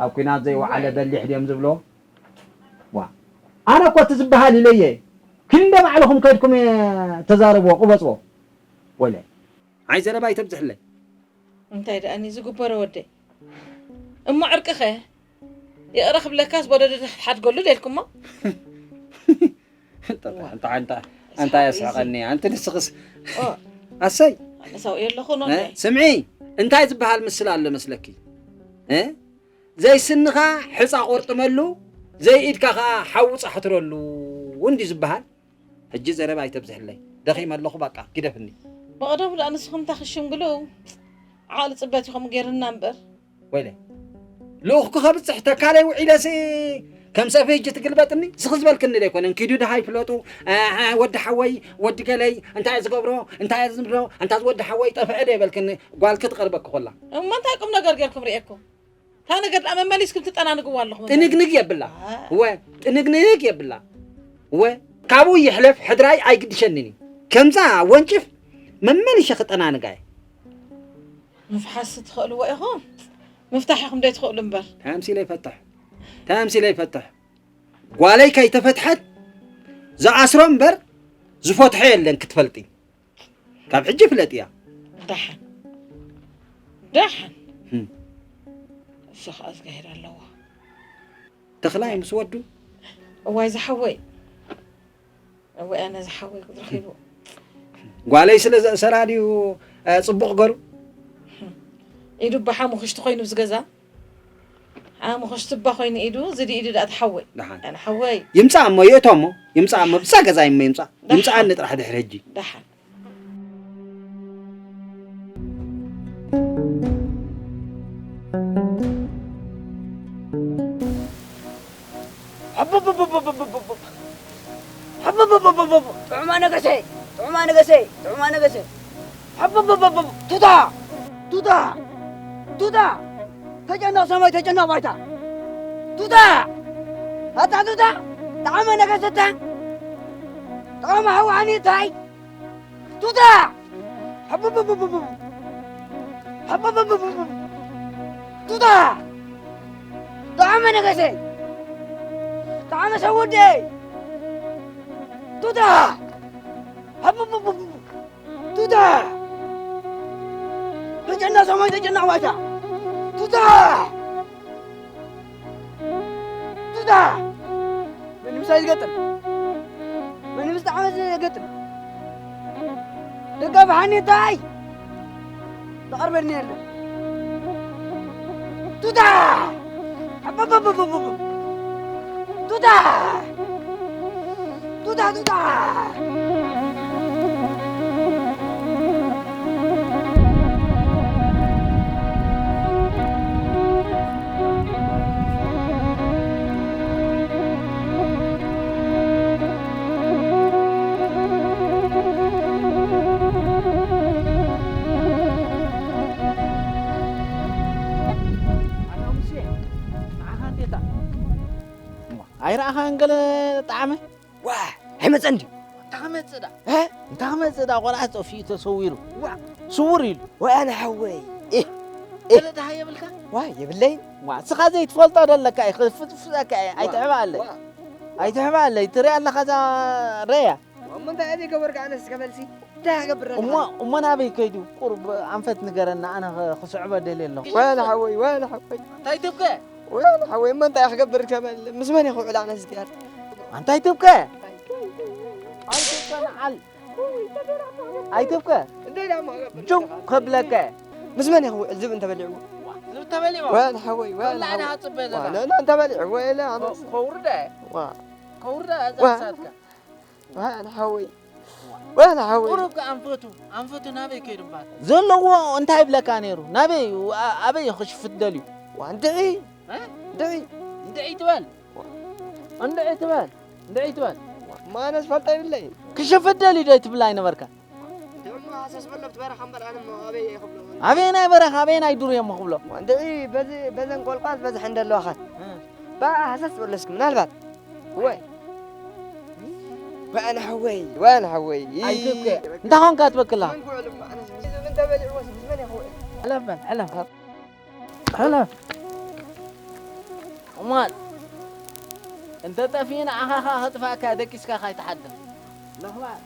ኣብ ኲናት ዘይወዓለ በሊሕ ድዮም ዝብሎ? ዋ፣ ኣነ እኮ እቲ ዝበሃል ኢለየ። ክንደ ባዕልኹም ከድኩም ተዛረብዎ፣ ቅበጽዎ። ወለ። ኣይ ዘረባ ኣይተብዝሕለይ። እንታይ ደኣ እኒ ዝግበሮ ወደይ? እሞ ዕርቅኸ? ይቕረ ክብለካስ ወለዶ ተሓድገሉ ደልኩሞ? እንታ፣ እንታ፣ እንታ፣ እንታ የስሕቐኒ፣ ኣንቲ ንስኽስ። ኦ። ኣሰይ። ኣነ ሰብእዮ ኣለኹ ኖ እ? እንታይ? ስምዒ፣ እንታይ ዝበሃል ምስላ ኣሎ መስለኪ? እ? ዘይስንኻ ሕፃ ቆርጥመሉ፣ ዘይኢድካ ኸዓ ሓዊ ጻሕትረሉ እንዲ ዝበሃል። ሕጂ ዘረባ ኣይተብዝሕለይ። ደኺመ ኣለኹ፣ በቃ፣ ግደፍኒ። ብቐደሙ ደኣ ንስኹም እንታ ክሽምግሉ፣ ዓቕሊ ጽበት ኢኹም ገይርና እምበር። ወይለ፣ ልኡኽኩ ከብጽሕ ተካለይ ውዒለሲ፣ ከም ሰፍኢ ሕጂ ትግልበጥኒ? ስኺ ዝበልክኒ ደይኮነን፣ ኪዱ ደሃይ ፍለጡ፣ እ፣ እ፣ ወዲ ሓወይ፣ ወዲ ገለይ፣ እንታይ እየ ዝገብሮ፣ እንታይ እየ ዝምሮ፣ እንታዝ ወዲ ሓወይ ጠፍዐ ዶ ይበልክኒ፣ ጓልኪ ትቐርበኪ ኮላ። እሞ እንታይ ቁም ነገር ገይርኩም ርእየኩም? እታ ነገር ደኣ መመሊስኩም ትጠናንግዋ ኣለኹም እምበር። ጥንግንግ የብላ። አ። እወ፣ ጥንግንግ የብላ። እወ፣ ካብኡ ይሕለፍ ሕድራይ ኣይግድሸንን እዩ። ከምዛ ወንጭፍ መመሊሸ ክጠናንጋ እየ። ምፍሓስ ትኽእልዎ ኢኹም። ምፍታሕ ኢኹም ደይ ትኽእሉ እምበር። ተምሲለ ይፈትሕ። ተምሲለ ይፈትሕ። ጓለይ ከይተፈትሐት ዝኣስሮ እምበር ዝፈትሖ የለን ክትፈልጢ። ካብ ሕጂ ፍለጥያ። ደሓን። ደሓን። ህም። እሱ ኸኣ ዝጋሄድ ኣለዎ። ተኽላይ ምስ ወዱ? እዋይ ዝሓወይ። እዋይ ኣነ ዝሓወይ ክትረኺቡ። ጓለይ ስለ ዘእሰራ ድዩ፣ እ፣ ጽቡቕ ገሩ? ኢዱ እባ ሓሙኽሽቲ ኮይኑ ኣብዚ ገዛ። ሓሙኽሽቲ እባ ኮይኑ ኢዱ፣ እዚ ድዩ ኢዱ ደኣ ተሓወይ። ደሓን። ኣነ ሓወይ። ይምጻእ እሞ፣ ይእቶ እሞ፣ ይምጻእ እሞ፣ ብዛ ገዛ እሞ ይምጻእ። ደሓን። ይምጻኣኒ ጥራሕ ድሕሪ ሕጂ። ደሓን። ጥዑማ ነገሰ፣ ጥዑማ ነገሰ፣ ጥዑማ ነገሰ። ቱታ! ቱታ! ቱታ! ተጨነቕ ሰማይ፣ ተጨነቕ ባይታ። ቱታ! ኣታ ቱታ! ጠዓመ ነገሰታ! ጠዓመ ሃዋኒ ታይ! ቱታ! ቱታ! ጠዓመ ነገሰ! ጠዓመ ሰውደይ! ቱታ! ቱታ! ተጨና ሰማይ፣ ተጨና ዋይታ! ቱታ! ቱታ! መን ምሳይ ዝገጥም? መን ምስ ጣዕመ ዝገጥም? ደጋፊ ሓኔታይ! ዝቐርበኒ የለን። ቱታ! ኣባባባባባ! ቱታ! ቱታ፣ ቱታ! ኣይረኣኻን ገለ ጣዕመ? ዋ፣ ኣይመጸን ድዩ? እንታይ ክመጽእ ደኣ? እ? እንታይ ክመጽእ ደኣ? ቆልዓ ጠፊኡ ተሰዊሩ። ዋ። ስውር ኢሉ። ዋ፣ ኣነ ሓወይ። እ፣ እ። ገለ ደሃ የብልካ? ዋ፣ የብለይን። ዋ፣ እስኻ ዘይትፈልጦ ዶ ኣለካ? ይኽፍትፍተካ እየ። ዋ፣ ኣይትሕባለይ። ዋ። ኣይትሕባለይ። ትሪኣ ኣለኻ እዛ ረያ? እሞ እንታይ እየ ዘይገበርካ ኣነስ ከበልሲ? እንታይ ክገብር ኣለኻ? እሞ፣ እሞ ናበይ ከይዱ? ቁሩብ ኣንፈት ንገረና፣ ኣነ ኸ-፣ ክስዕቦ ደልየ ኣለኹ። ወላ ሓወይ፣ ወላ ሓወይ። እንታይ ትብከ? ወላ ሓወይ፣ እሞ እንታይ ክገብር ከበል? ምስ መን እየ ክውዕል ኣነስ እዚኣር? እንታይ ትብከ? ኣይትብከ ንዓል። ኣይትብከ። እንታይ ደኣ እሞ ክገብር ጁም ኣለኻ? ከብለከ። ምስ መን እየ ክውዕል? ዝብኢ እንተበሊዕዎ? ዝብኢ እንተበሊዕዎ? ወላ ሓወይ፣ ወላ ወላ ኣነ ሓወይ። ኣጽበ ኣለኻ። ወላ፣ ወላ እንተበሊዕዎ፣ ወላ ኣነስ። ከውርደ? ዋ። ከውርደ እዛ ዋ። ክሳድካ። ዋ፣ ኣነ ሓወይ። ዋ፣ ኣነ ሓወይ። ቁሩብ ከ ኣንፈቱ፣ ኣንፈቱ ናበይ ከይዱ እምበኣር? ዘለዎ እንታይ ይብለካ ነይሩ? ናበይ፣ ኣ-፣ ኣበይ ክሽፍት ደልዩ? ዋ፣ እንድዒ። እ? እንድዒ። እንድዒ ትበል። እንድዒ ትበል። እንድዒ ትበል። ዋ፣ ማነስ ፈልጣ ይብለይ። ክሽፍት ደልዩ ዶ ትብል ኣይነበርካ? ደሞ ሃሰስ በሎ ኣብቲ በረኻ እምበር ኣነ እሞ ኣበይ እየ ክብሎ? ኣበየናይ በረኻ፣ ኣበየናይ ዱር እየ እሞ ክብሎ? ዋ፣ እንድዒ በዚ፣ በዘን ቆልቋል ዝበዝሐ እንደለዋ ኸ? እ። በኣ ሃሰስ በሎ እስኪ ምናልባት። ወይ። ወኣነ ሓወይ፣ ወኣነ ሓወይ። ኣይትብከ። እንታይ ኾንካ ትበክላ? መን ክውዕል እሞ ኣነስ ምስ፣ እንተ በሊዕዎስ ምስ መን እየ ክውዕል? ሕለፍ በል፣ ሕለፍ። ሕለፍ። እማን። እንተ ጠፊኡ ንዓኻ ኸኣ ከጥፍኣካ ደቂስካ ካይትሓድር። ለኽባጥ።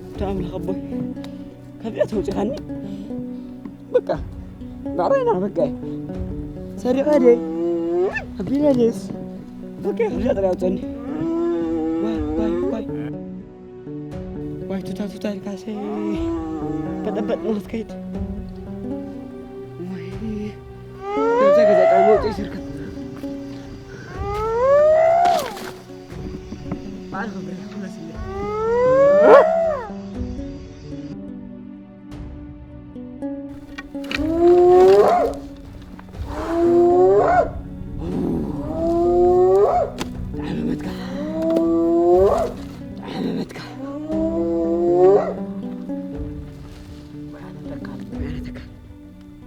ኣንታ ኣምላኽ ኣቦይ፣ ካብዚኣ ተውጺኻኒ። በቃ፣ ባዕዳይና በቃ። ሰሪቐ ድየ? ኣቢለ ድየስ? በቃ፣ ካብዚኣ ጥራይ ኣውጸኒ። ዋይ፣ ዋይ፣ ዋይ። ዋይ፣ ቱታ፣ ቱታ ኢልካሰ በጠበጥ ንኽትከይድ። ዋይ፣ ናብዛ ገዛ ጥራይ መውጽኢ ይስርካ። በዓል ኽብሪ፣ ክብረትለ። ጠዓመመትካ። ጠዓመመትካ። ወያነ ተካል፣ ወያነ ተካል።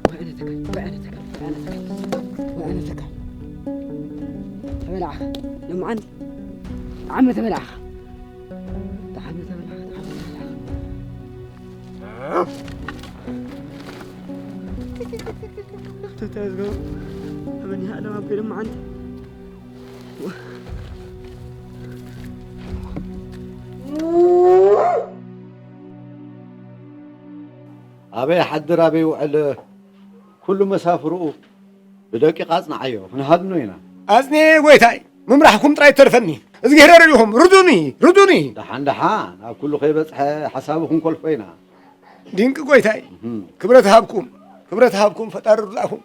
ወያነ ተካል፣ ወያነ ተካል፣ ወያነ ተካል፣ ወያነ ተካል። ተበላዕኻ። ለምዓን ጠዓመ ተበላዕኻ። ጠዓመ ተበላዕኻ፣ ጠዓመ ተበላዕኻ። ተተዝገቡ። ኣመን ይሃ ለማብ ከይደ መዓንቲ። ኣበይ ይሓድር ኣበይ ይውዕል ኩሉ መሳፍርኡ ብደቂቕ ኣጽንዓዮ፣ ክንሃድኖ ኢና። ኣጽንኤ ጎይታይ፣ ምምራሕኩም ጥራይ ተርፈኒ። እዝግሄር ርኢኹም፣ ርዱኒ፣ ርዱኒ። ደሓን ደሓን፣ ኣብ ኩሉ ከይበጽሐ ሓሳቡ ክንኮልፎ ኢና። ድንቂ ጎይታይ፣ እህም። ክብረት ሃብኩም፣ ክብረት ሃብኩም፣ ፈጣሪ ርዳእኩም።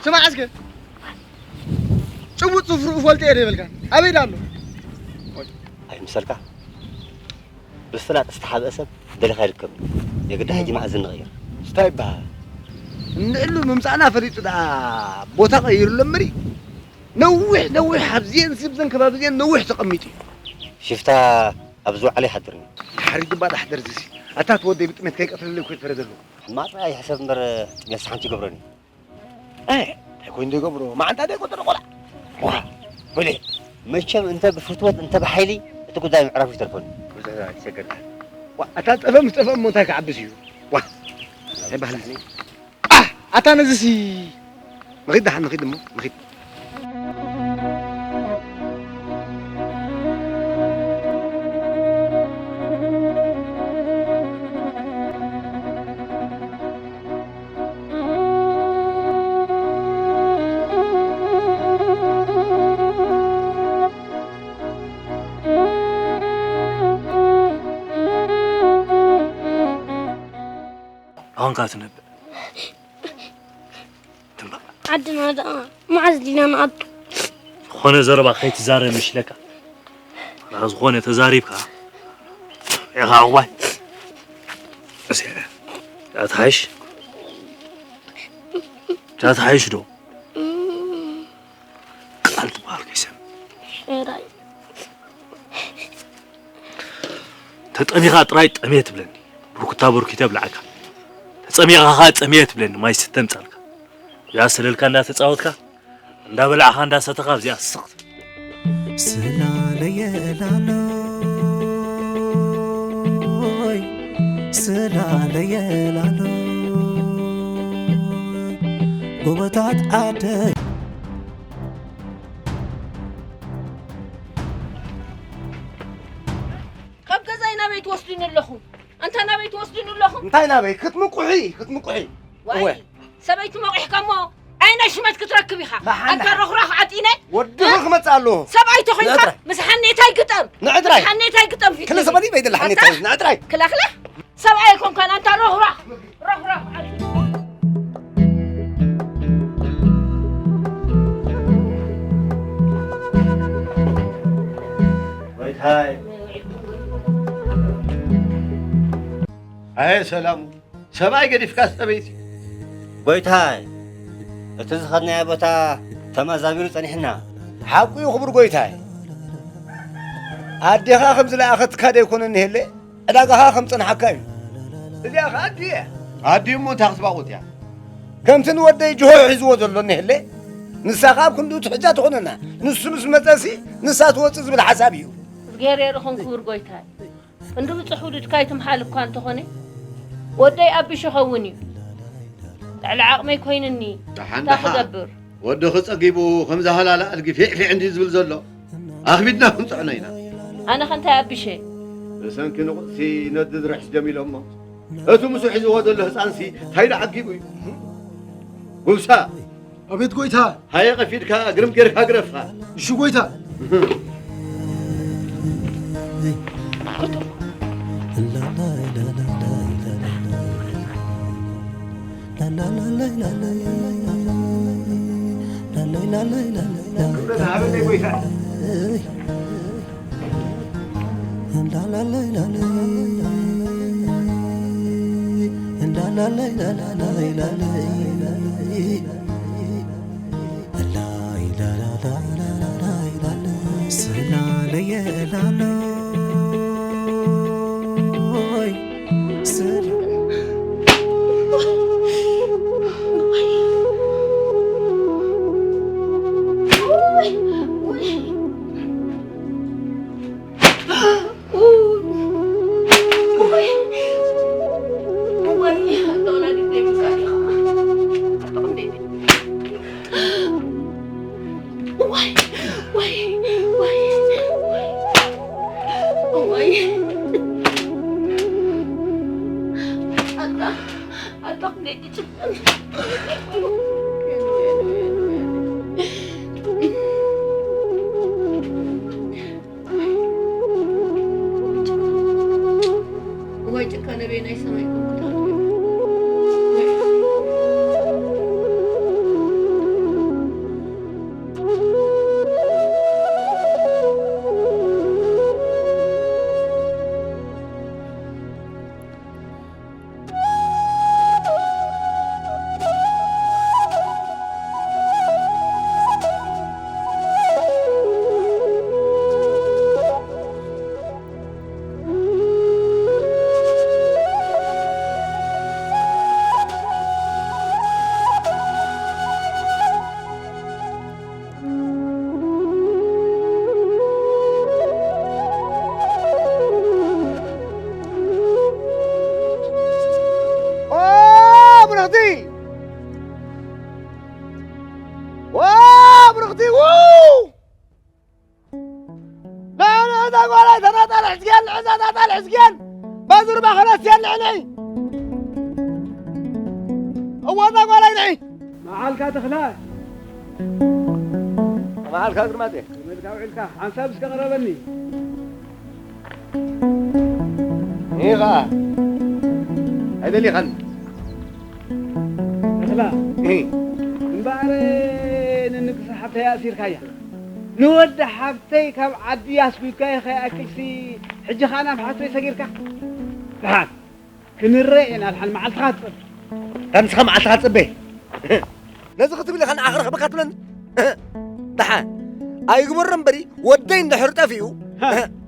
ስማዕ እስከ፣ ጭቡጥ ስፍርኡ ፈልጦ እየ ዶ ይበልካ? ኣበይ ዳ ኣሎ? ኣይምሰልካ። ብፍላጥ ዝተሓብአ ሰብ ደለኻ ይርከብ። የግዳ ሕጂ መኣዝን ንቕይር። ስታይ ይበሃል። ንዕሉ ምምጻእና ፈሊጡ ደኣ ቦታ ቀይሩ ኣሎ እምበሪ፣ ነዊሕ ነዊሕ ኣብዚኤን ስብዘን ከባቢ እዚኤን ነዊሕ ተቐሚጡ እዩ። ሽፍታ ኣብ ዝወዓለ ይሓድር እዩ። ድሓር ይግባእ ዳሕደር ዝሲ። ኣታ እቲ ወደይ ብጥሜት ከይቀትለለይ እኮ ይፈረ ዘለኹ። ሕማቕ ጥራይ ይሕሰብ እምበር ጥሜት ሓንቲ ይገብረኒ። ኣይ፣ እንታይ ኮይኑ ይገብሮ? መዓንጣ ዶ ይቆጥር ቆልዓ? ዋ፣ በለ። መቸም እንተ ብፍትወት እንተ ብሓይሊ እቲ ጉዳይ ምዕራፉ ይተርፈኒ። ብዙሕ ኣይትሰገር። ዋ፣ ኣታ ጠፈ ምስ ጠፈ እሞ እንታይ ክዓብስ እዩ? ዋ፣ እንታይ ባህሊ እዚ? ኣህ፣ ኣታ ነዚሲ ንኺድ ደሓን ንኺድ እሞ ንኺድ። ኣሁን ከኣ ትነብእ። ትንባእ። ዓድና ደኣ መዓዝ ዲና ንኣቱ? ዝኾነ ዘረባ ከይትዛረብ ምሽለካ። ና ዝኾነ ተዛሪብካ። ኢኻ ዕቑባይ። እዚኣ፣ እዚኣ ትሓይሽ? እዚኣ ትሓይሽ ዶ? ቃል ትበሃል ከይሰም። ሽራይ። ተጠሚኻ ጥራይ ጠምየ ትብለኒ። ብርኩታ በርኪተ ኣብልዓካ። ተጸሚኻ ኸኣ ጸምየ ትብለኒ። ማይ ስተ ምጻልካ። እዚኣ ስለልካ እንዳተጻወትካ፣ እንዳበላዕኻ እንዳሰተኻ ኣብዚኣ ስቕ ትብል። ስላለየ ላሎይ፣ ስላለየ ላሎይ፣ ጎቦታት ዓደይ። ካብ ገዛይ ናበይ ትወስዱኒ ኣለኹም? ኣንታ ናበይ ትወስዱኒ ኣለኹም? እንታይ ናበይ? ክትምቁሒ፣ ክትምቁሒ። ዋይ፣ እወ። ሰበይቲ መቑሕካ እሞ ዓይነ ሽመት ክትረክብ ኢኻ። መሓና። ኣንታ ሮኽራኽ ዓጢነ። ወድኺ ክመጽእ ኣለዎ። ሰብኣይ ተኾይንካ ንዕጥራይ። ምስ ሓኔታይ ግጠም። ንዕጥራይ። ምስ ሓኔታይ ግጠም ፊት ክለ ንፊት። ሰበሊ በይደላ ሓኔታይ። ኣታ ንዕጥራይ። ክላኽላ። ሰብኣይ ኣይኮንካን ኣንታ ሮኽራኽ። ሮኽራኽ ዓጢነ። ወይታይ። ኣየ ሰላሙ፣ ሰብኣይ ገዲፍካስ ሰበይቲ? ጎይታይ፣ እቲ ዝኸድናዮ ቦታ ተመዛቢሉ ጸኒሕና። ሓቁ እዩ ክቡር ጎይታይ። ኣዴኻ ከም ዝለኣኸትካ ደይኮነ እኒሄለ፣ ዕዳጋኻ ከም ጸንሓካ እዩ። እዚኣ ኸኣ ኣዲ እያ። ኣዲ እሞ እንታይ ክትባቑት እያ? ከምቲ ንወደይ ጅሆ ሒዝዎ ዘሎ እኒሄለ፣ ንሳ ኸኣ ኣብ ክንድኡ ትሕጃ ትኾነና። ንሱ ምስ መጸሲ ንሳ ትወጽእ ዝብል ሓሳብ እዩ። እግዚኣብሔር ይኹን ክቡር ጎይታይ። ክንዲ ብጹሕ ውሉድካ ይትምሓል እኳ እንተኾነ፣ ወደይ ኣቢሽ ይኸውን እዩ። ልዕሊ ዓቕመይ ኮይኑኒ፣ ደሓን እንታይ ደሓን። ክገብር? ወድኺ ጸጊቡ፣ ከምዛ ሃላላ ኣድጊ ፊዕ ፊዕ እንድዩ ዝብል ዘሎ። ኣኽቢድና ክንጽዕኖ ኢና። ኣነ ኸ እንታይ ኣቢሸ? ብሰንኪ ንቑጽሲ ነዲ ዝርሕስ ደም ኢሎሞ። እቲ ምስኡ ሒዝዎ ዘሎ ህጻንሲ፣ እንታይ ደኣ ዓጊቡ እዩ? ጉብሳ! ኣቤት ጎይታ። ሃየ ቀፊድካ ግርም ጌርካ ግረፋ። እሺ ጎይታ። እዋይ ጭካነ በየናይ ሰማይ ኮንኩ ታሪኽ። ወይ። እዛ ጓላይ ተናጣል ሕዝቅኤል፣ ንዕዛ ናጣል ሕዝቅኤል፣ ባዙር ማኸላት የልዕልዒ። እወ፣ እዛ ጓላይ ንዒ። መዓልካ ተኽላ። መዓልካ ግርማቴ። ገመድካ ውዒልካ፣ ሓንሳብ እስከ ቅረበኒ። ኢኻ። ኣይደሊኻን። ተኽላ። እህ። እምበኣር ንንግስ ሓብተይ ኣእሲርካያ። ንወዲ ሓብተይ ካብ ዓዲ ኣስጒግካዮ ከይኣክልሲ፣ ሕጂ ኸኣ ናብ ሓቶይ ሰጊርካ? ደሓን። ክንረእ ኢና፣ ደሓን መዓልትኻ ትጸበ። እታ ንስኻ መዓልትኻ ትጸበ። ነዚ ክትብል ኢኻ ንዓኻ ረኽበካ ትብለኒ? ደሓን። ኣይግበሮ እምበሪ፣ ወደይ እንድሕር ጠፊኡ፣ ሃ።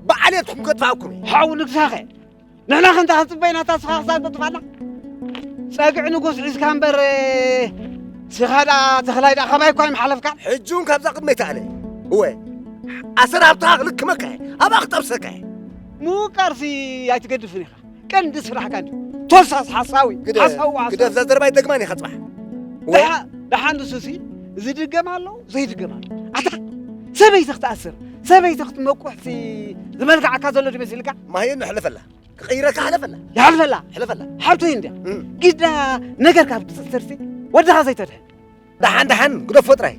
በዓል እየ ትኹም ከጥፍኣኩም እየ። ሓው ንግሳኸ። ንሕና ክንታ ክንጽበይ ናታ ስኻ ክሳብ ተጥፋና? ጸግዒ ንጉስ ሒዝካ እምበር፣ ስኻ ደኣ ተኽላይ ደኣ ካባይ እኳ ኣይምሓለፍካን። ሕጂ እውን ካብዛ ቅድመይ ተኣለ። እወ፣ ኣሰር ሃብትኻ ክልክመካ እየ፣ ኣብኣ ክጠብሰካ እየ። ምውቃርሲ ኣይትገድፍን ኢኻ። ቀንዲ ስራሕካ እንዲ። ቶሳስ ሓሳዊ፣ ግደ-፣ ሓሳዊ፣ ሓሳዊ። ግደፍ፣ እዛ ዘረባ ኣይደግማን ኢኻ ጽባሕ። እወ። ደሓ-፣ ደሓን ንሱሲ ዝድገም ኣሎ፣ ዘይድገም ኣሎ። ኣታ ሰበይቲ ክትኣስር፣ ሰበይቲ ክትመቁሕሲ ዝመልክዓካ ዘሎ ድመሲልካ? ማህየ እንዶ ሕለፈላ። ክቕይረካ ሕለፈላ። ይሓልፈላ። ሕለፈላ። ሓብተይ እንድያ። እም። ግዳ ነገር ካብ ትጽንሰርሲ ወድኻ ዘይተድሕን። ደሓን ደሓን ግደፎ ጥራይ።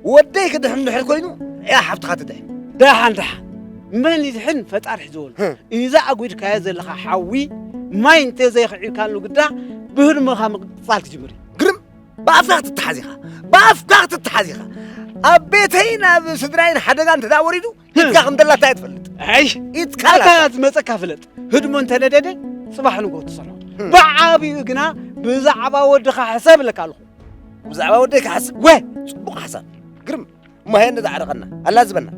ወደይ ክድሕን እንድሕር ኮይኑ፣ እያ ሓብትኻ ትድሕን። ደሓን ደሓን። መን ይድሕን ፈጣሪ ሒዝዎ ኣሎ። ህም። እዛ ኣጒድካዮ ዘለኻ ሓዊ ማይ እንተ ዘይኽዒብካሉ ግዳ ብህድሞኻ ምቕጻል ትጅምር እዩ። ግርም፣ ብኣፍካ ክትተሓዝ ኢኻ። ብኣፍካ ክትተሓዝ ኢኻ። ኣብ ቤተይን ኣብ ስድራይን ሓደጋ እንተ ደኣ ወሪዱ፣ ኢድካ ከም ዘላታ እያ ትፈልጥ። ኣይ፣ ኢድካ ኣታ ኣላ። ዝመጸካ ፍለጥ። ህድሞ እንተነደደ፣ ጽባሕ ንግሆ ትሰርሖ። ህም። ብዓቢኡ ግና ብዛዕባ ወድኻ ሕሰብ እለካ ኣለኹ። ብዛዕባ ወደይ ክሓስብ? ወ! ጽቡቕ ሓሳብ። ግርም። እሞ ሃየ እንዳ ዓረቐና። ኣላዝበና።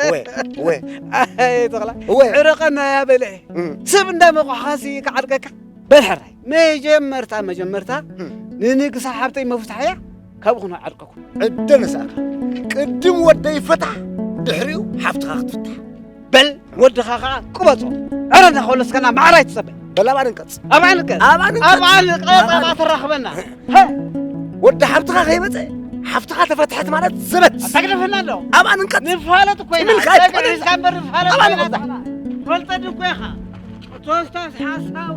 ወ፣ ወ። ኣይ፣ ተኽላ። ወ። ዕረቐና ያ በልዐ። እም። ሰብ እንዳ መቑሕኻሲ ክዓርቀካ? በል ሕራይ፣ መጀመርታ፣ መጀመርታ እም። ንንግሳ ሓብተይ መፍትሓያ ካብኡ ክንዓርቀኩም። ዕድል ንስኣኻ። ቅድም ወደይ ፍታሕ፣ ድሕሪኡ ሓፍትኻ ክትፍታሕ። በል ወድኻ ኸዓ ቅበጾ። ዕረ እንዳኸለስከና ማዕራይ ትጸበ። በል ኣብ ኣንቀጽ። ኣብ ኣንቀጽ። ኣብ ኣንቀጽ። ኣብ ኣንቀጽ፣ ኣብ ኣንቀጽ። ኣባ ተራኽበና። ሀ! ወዲ ሓብትኻ ከይመጸ፣ ሓፍትኻ ተፈትሐት ማለት ዘበት። ኣታግደፈና ኣለዉ። ኣብ ኣንቀጽ። ንፋለጥ እኮ ኢና። ምልካ ጸግዒ ኣይትኮነን። ሒዝካ እምበር ንፋለጥ ኣብ እኮ ኢና ኣንቀጽ። ንሕና። ፈልጠ ድኮ ኢኻ። ቶስታስ ሓሳዊ።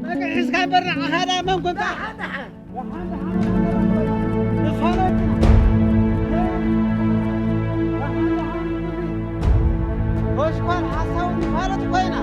ጸግዒ ሒዝካ እምበር ንዓኻ ደኣ መን ኮንካ? ደሓን፣ ደሓን። ደሓን፣ ደሓን። ንፋለጥ ኢና። ደሓን፣ ደሓን። ኮሽኳል ሓሳዊ ንፋለጥ እኮ ኢና።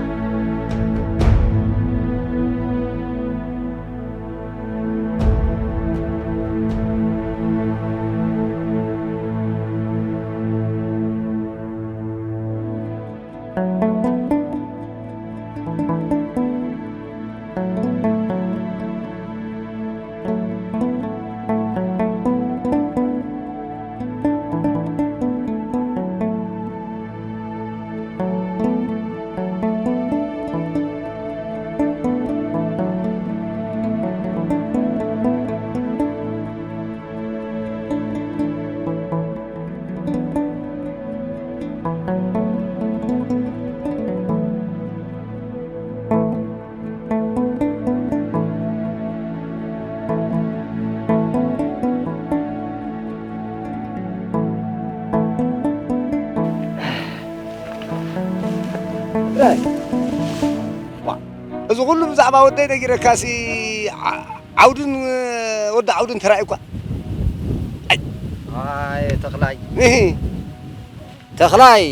ዋ፣ እዚ ኩሉ ብዛዕባ ወደይ ነጊረካሲ፣ ዓ-፣ ዓውድን ወዲ ዓውድን ተራእዩ እኳ። ኣይ። ኣይ፣ ተኽላይ። እሂ። ተኽላይ፣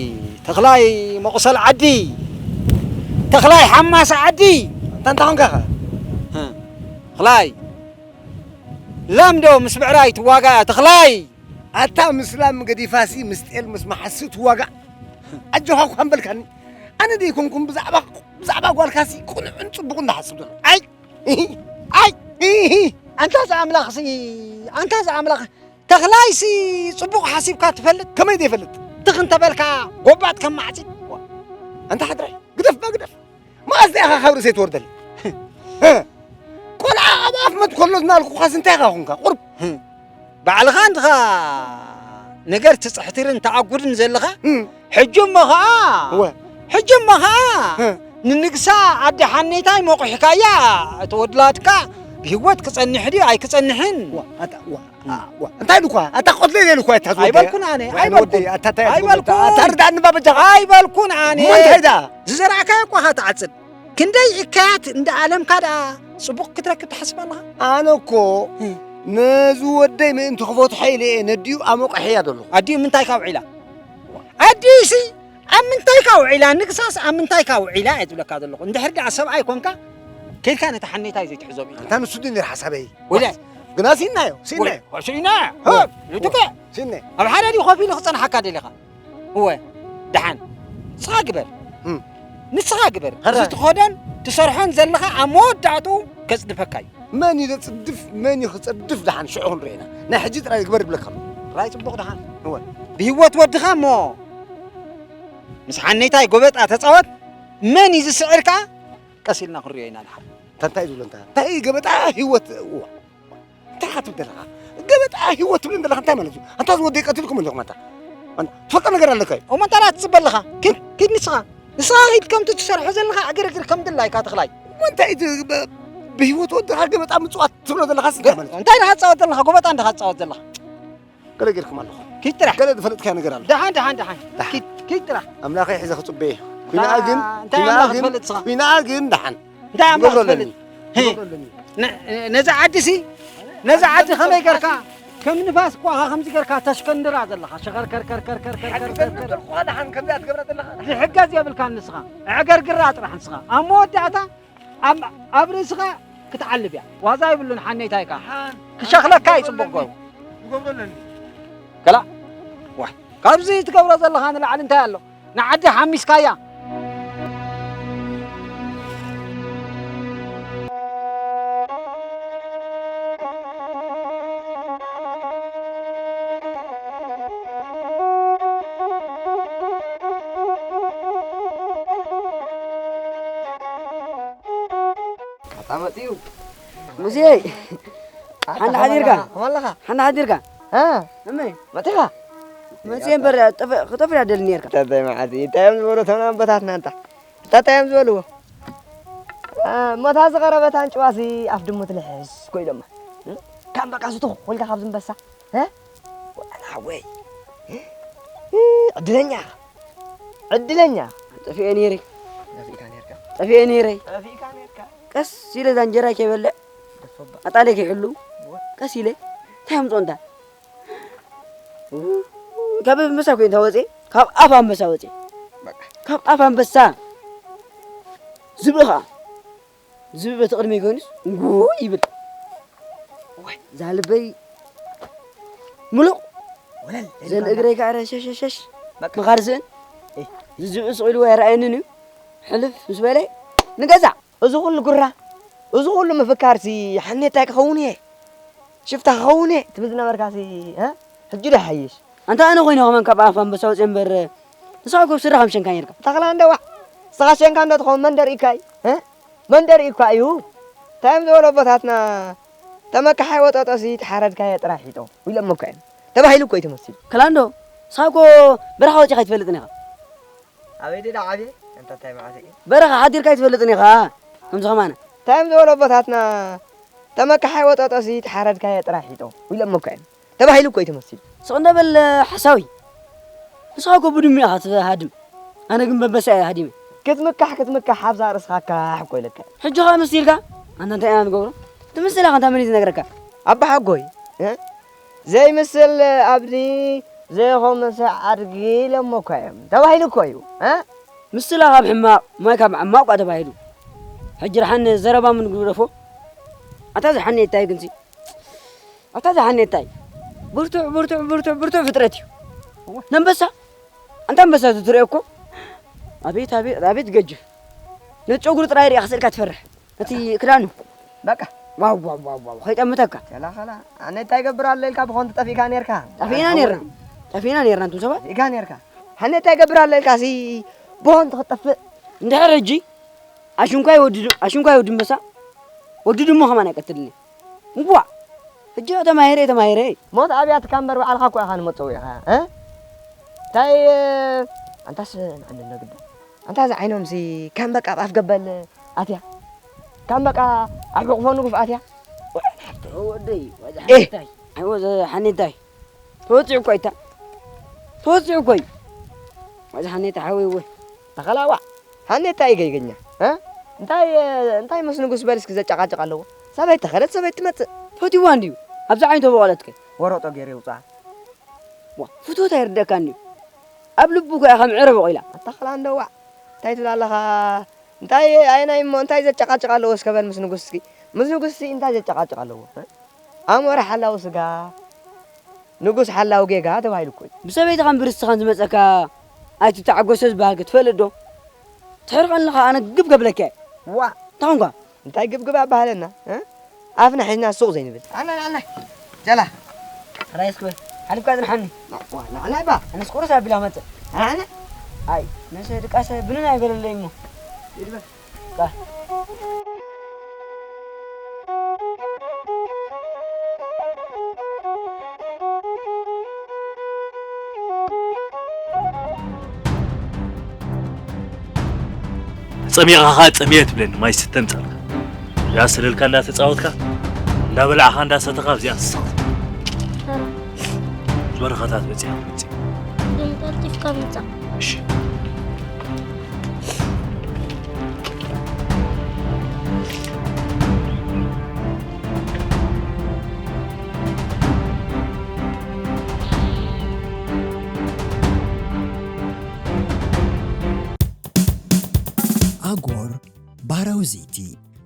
ተኽላይ መቑሰል ዓዲ፣ ተኽላይ ሓማስ ዓዲ። እንታ እንታይ ኾንካ ኸ? እ፣ ተኽላይ፣ ላም ዶ ምስ ብዕራይ ትዋጋእ ተኽላይ? ኣታ ምስ ላም ገዲፋሲ ምስ ጤል ምስ መሓሲ ትዋጋእ። ኣጆኻ እኳ እምበልካኒ። ኣነ ደይኮንኩን ብዛዕባ፣ ብዛዕባ ጓልካሲ ቅኑዕን ጽቡቕን ዝሓስብ ዘሎ። ኣይ! ኣይ! ኣንታ ዝኣምላኽሲ፣ ኣንታ ዝኣምላኽ፣ ተኽላይሲ ጽቡቕ ሓሲብካ ትፈልጥ? ከመይ ዘይፈልጥ? ትኽ እንተበልካ ጎባጥ ከም ማዕጺድ። ዋ፣ ኣንታ ሓድራይ፣ ግደፍ ባ ግደፍ። መኣስ ዲኣኻ ካብ ርእሰይ ትወርደለይ? እ? ቆልዓ ኣብ ኣፍ መት ከሎ ዝናልኩኻስ እንታይ ኢኻ ኹንካ? ቁርብ። ባዕልኻ እንድኻ ነገር ትጽሕትርን ተኣጉድን ዘለኻ፣ እም። ሕጂ እሞ ኸኣ፣ እወ። ሕጂ እሞ ኸኣ፣ እ። ንንግሳ ኣደ ሓኔታይ ሞቑሕካያ፣ እቲ ወድላትካ ህይወት ክጸንሕ ድዩ ኣይክጸንሕን? ዋ ኣታ ዋ ዋ እንታይ ኢሉ እኳ ኣታ ቆትለ ኢለ እኳ ኣታ ዝወደይ ኣይበልኩን ኣነ ኣይበልኩን ኣታ እንታይ ኣይበልኩን ኣታ ርዳእኒ ባበጃኻ ኣይበልኩን ኣነ እሞ እንታይ ደኣ ዝዘራእካዮ እኳ ኢኻ ትዓጽድ። ክንደይ እከያት እንዳ ኣለምካ ደኣ ጽቡቕ ክትረክብ ትሓስብ ኣለኻ? ኣነ እኮ ነዚ ወደይ ምእንቲ ክፈትሖ ኢለ እየ ነዲኡ ኣሞቐሐያ ዘለኹ። ኣዲኡ ምንታይ ካብ ዒላ ኣዲኡሲ ኣብ ምንታይካ ውዒላ ንግሳስ ኣብ ምንታይካ ውዒላ እየ ዝብለካ ዘለኹ። እንድሕር ደኣ ሰብኣይ ኮንካ ከይድካ ነቲ ሓኔታይ ዘይትሕዞ ብኢኻ። ኣንታ ንሱ ድዩ ነይሩ ሓሳበይ። ወደ ግና ሲናዮ ሲናዮ ሲና ይትከ ሲነ ኣብ ሓደ ድዩ ኮፍ ኢሉ ክጸንሓካ ደሊኻ? እወ ደሓን ንስኻ ግበር ንስኻ ግበር። እዚ ትኸዶን ትሰርሖን ዘለኻ ኣብ መወዳእትኡ ከጽድፈካ እዩ። መን እዩ ዘጽድፍ መን እዩ ክጸድፍ ደሓን ሽዑ ክንርኢ ኢና። ናይ ሕጂ ጥራይ ግበር ይብለካ ኣሎ። ራይ ጽቡቕ ደሓን እወ ብህይወት ወድኻ እሞ ምስ ሓኔታይ ጎበጣ ተጻወት። መን እዩ ዝስዕር ከኣ ቀስ ኢልና ክንሪኦ ኢና ደሓን። እንታይ እዩ ዝብሎ እንታይ እንታይ እዩ ገበጣ ህይወት እዋ እንታይ ኢኻ ትብል ዘለኻ? ገበጣ ህይወት ትብል ዘለኻ እንታይ ማለት እዩ? ኣንታ ዝወደይ ቀቲልኩም ኣለኹም ኣንታ ኣንታ ትፈልጦ ነገር ኣለካ እዩ። እሞ እንታይ ደኣ ትጽበ ኣለኻ? ኪድ ኪድ ንስኻ ንስኻ ኺድ ከምቲ ትሰርሖ ዘለኻ ዕግርግር ከም ድላይካ ተኽላይ። እሞ እንታይ እዩ ብ- ብህይወት ወድኻ ገበጣ ምጽዋት ትብሎ ዘለኻስ እንታይ ማለት እዩ? እንታይ ደኣ ትጻወት ዘለኻ? ጎበጣ እንዲኻ ትጻወት ዘለኻ። ገለ ጌርኩም ኣለኹም። ኪድ ጥራሕ። ገለ ዝፈለጥካዮ ነገር ኣሎ። ደሓን ደሓን ደሓን። ኪድ ኪድ ጥራሕ። ኣምላኸይ ሒዘ ክጽበ እየ። ኩናኣ ግን እንታይ ኩናኣ ኣምላኽ ግን ትፈልጥ ንስኻ? ኩናኣ ግን ደሓን። እንታይ ኣምላኽ ክገብሮ ትፈልጥ? ኣለኒ። ክገብሮ ኣለኒ። ነ- ነዛ ዓዲ ሲ ነዛ ዓዲ ከመይ ገርካ ከም ንፋስ እኳ ኢኻ ከምዚ ገርካ ተሽከንድራ ዘለኻ ሸኸርከርከርከርከርከርከርከር ሓንቲ ፈልጥ እኳ ደሓን ከምዚኣ ትገብራ ዘለኻ። ዝሕገዝ የብልካን ንስኻ። ዕገርግራ ጥራሕ ንስኻ። ኣብ መወዳእታ ኣብ ኣብ ርእስኻ ክትዓልብ እያ። ዋዛ ይብሉን ሓኔታይካ ክሸኽለካ እዩ ጽቡቕ ገሩ። ከላ ዋ ካብዚ ትገብሮ ዘለኻ ንላዕሊ እንታይ ኣሎ? ንዓዲ ሓሚስካያ። ኣታ መፅዩ ሙሴ ሓንዳ ሓዲርካ ከመለኻ ሓንዳ ሓዲርካ እ እመይ መፂኻ መፅየ እምበር ክጠፍእ ደሊ ነርካ እንታይ መዓት እንታይ እዮም ዝበሉ እቶም ኣቦታትና እንታ እንታይ እዮም ዝበልዎ እሞ እታ ዝቐረበት ኣንጭዋሲ ኣፍ ድሙ ትልሕስ ኮ ኢሎማ ከም በቃ ዝትኹ ኮልካ ካብ ዝንበሳ ሓወይ ዕድለኛ ዕድለኛ ጠፊኤ ነይረ ጠፊእካ ነርካ ጠፊኤ ነይረ ጠፊእካ ነርካ ቀስ ኢለ እዛ እንጀራ ከይበልዕ ኣጣለ ከይሕሉ ቀስ ኢለ እንታይ ኣምፅኦ እንታ ካብ ኣንበሳ ኮይኑ እንታ ወፅኤ ካብ ኣፍ ኣንበሳ ወፅኤ ካብ ኣፍ ኣንበሳ ዝብኢ ከዓ ዝብኢ በቲ ቅድመይ ኮይኑስ እንጉ ይብል እዛ ልበይ ምሉቕ ዘን እግረይ ከዓ ሸሸሸሽ ምኻር ዝእን ዝዝብኢ ስቕ ኢልዎ ኣይረኣየንን እዩ ሕልፍ ምስ በለ ንገዛ እዚ ኩሉ ጉራ እዚ ኩሉ ምፍካርሲ ሓኔታይ ክኸውን እየ ሽፍታ ክኸውን እየ ትብል ዝነበርካሲ ሕጂ ዶ ሓይሽ ኣንታ ኣነ ኮይነ ከመን ካብ ኣፍ ኣንበሳ ወፅየ እምበር ንስኻ እኮ ስራ ከም ሸንካ ነርካ ተኽላ እንደዋ ንስኻ ሸንካ እንዶ ትኸውን መን ደርኢካ እዩ መን ደርኢካ እዩ እንታይ እዮም ዝበሉ ኣቦታትና ተመካሓይ ወጠጦሲ ተሓረድካዮ ጥራሕ ሒጦ ኢሎም እኮ እዮም ተባሂሉ እኮ እዩ ተመሲሉ ክላንዶ ንስኻ እኮ በረኻ ወፂኻ ኣይትፈልጥን ኢኻ ኣበይ ድዳ ዓብየ እንተ እንታይ መዓት እዩ በረኻ ሓዲርካ ኣይትፈልጥን ኢኻ ከምዚ ከማነ እንታይ እዮም ዝበሉ ኣቦታትና ተመካሓይ ወጠጦሲ ተሓረድካዮ ጥራሕ ሒጦ ኢሎም እኮ እዮም ተባሂሉ እኮ እዩ ተመሲሉ ስቕ እንደበል ሓሳዊ ንስኻ እኮ ብድሙ ኢኻ ትሃድም ኣነ ግን በበሳ እየ ሃዲመ ክትምካሕ ክትምካሕ ሓብዛ ርእስኻ ካሕ እኮ ኢለካ ሕጂ ኸኣ መሲልካ ኣንታ እንታይ ኢና ንገብሮ ትምስል ኢኻ እንታ መን እዩ ዝነግረካ ኣባሓጎይ ዘይምስል ኣብዲ ዘይኾምስ ኣድጊ ኢሎሞ እኮ እዮም ተባሂሉ እኮ እዩ ምስላ ካብ ሕማቕ ማይ ካብ ዓማቕ እኳ ተባሂሉ ሕጂ ደሓን ዘረባ ምን ግደፎ ኣታ ዝሓኒ የታይ ግንሲ ኣታ ዝሓኒ የታይ ብርቱዕ ብርቱዕ ብርቱዕ ብርቱዕ ፍጥረት እዩ ነንበሳ ኣንታ ኣንበሳ ትትሪኦ እኮ ኣቤት ኣቤት ኣቤት ገጅፍ ነቲ ጨጉሩ ጥራይ ሪኣ ክስእልካ ትፈርሕ ነቲ ክዳኑ በቃ ዋው ዋው ዋው ዋው ከይጠምተካ ከላ ከላ ኣነ እንታይ ገብር ኣሎ ኢልካ ብኾንቱ ጠፊእካ ነርካ ጠፊእና ነርና ጠፊእና ነርና እንቱም ሰባት ጠፊእካ ነርካ ኣነ እንታይ ገብር ኣሎ ኢልካ ሲ ብኾንቱ ክትጠፍእ እንድሕር ሕጂ ኣሽንኳይ ወዲ ኣሽንኳይ ወዲ እምበሳ ወዲ ድሞ ከማን ኣይቀትልን እዋ ሕጂ ተማሂረ ተማሂረ ሞት ኣብያትካ እምበር ባዕልካ እኮ ኢኻ ንመፀው ኢኻ እንታይ ኣንታስ ንዕንነ ግዳ ኣንታ እዚ ዓይኖምሲ ከም በቃ ኣብ ኣፍ ገበል ኣትያ ከም በቃ ኣብ ሕቑፎ ንጉፍ ኣትያ ወደይ፣ ወዛ ኤ! ሓኔታይ። ኣይ፣ ወዛ ሓኔታይ። ተወፂዑ እኮ ኣይታ። ተወፂዑ እኮ እዩ። ወዛ ሓኔታ ሓወይ ወይ። ተኸላዋ። ሓኔታ እዩ ገይገኛ። እ? እንታይ፣ እንታይ ምስ ንጉስ በል እስኪ ዘጨቃጭቅ ኣለዎ? ሰበይቲ ተኸደት፣ ሰበይቲ ትመፅእ። ፈትዋ እንድዩ። ኣብዚ ዓይነቶ በቆለትከ? ወረጦ ገይረ ይውፅኣ። ዋ፣ ፍትወት ኣይርደእካን እዩ። ኣብ ልቡ እኮ እያ ከም ዕረ በቂላ። ኣታ ኸላ እንደዋ፣ እንታይ ትብል ኣለኻ? እንታይ፣ ኣየናይ እሞ፣ እንታይ ዘጨቃጭቅ ኣለዎ እስከ በል ምስ ንጉስ እስኪ። ምስ ንጉስ እስኪ እንታይ ዘጨቃጭቅ ኣለዎ? እ? ኣሞራ ሓላው ስጋ፣ ንጉስ ሓላው ጌጋ ተባሂሉ እኮ እዩ። ብሰበይትኻን ብርስትኻን ዝመጸካ ኣይትተዓጎሰ ዝበሃልከ ትፈልጥ ዶ? ትሕርቐኒ ኸዓ ኣነ ግብ ከብለካ እየ። ዋ! እንታይ ኾንካ? እንታይ ግብግብ ኣባህለና፣ እ? ኣፍና ሒዝና ሱቕ ዘይንብል። ኣነ፣ ኣነ፣ ጀላ። ራይስ ክበል። ሓሊፍካ ጽንሓኒ። ዋ፣ ንዓና እባ። ኣነስ ቁርስ ኣቢላ መጸ። ኣነ? ኣይ፣ ነሰ ድቃሰ ብንን ኣይበለለይ እሞ። ይድበል። ባ። ጸሚኻ ኸኣ ጸሚየ ትብለኒ፣ ማይ ስተ ምጻልካ። እዚኣ ስለልካ እንዳተጻወትካ፣ እንዳበላዕኻ እንዳሰተኻ ኣብዚኣ ትስቕ። በረኻታት በጺሓ መጺኣ። ግን ቀልጢፍካ ምጻእ። እሺ። ኣጎር ባህራዊ ዘይቲ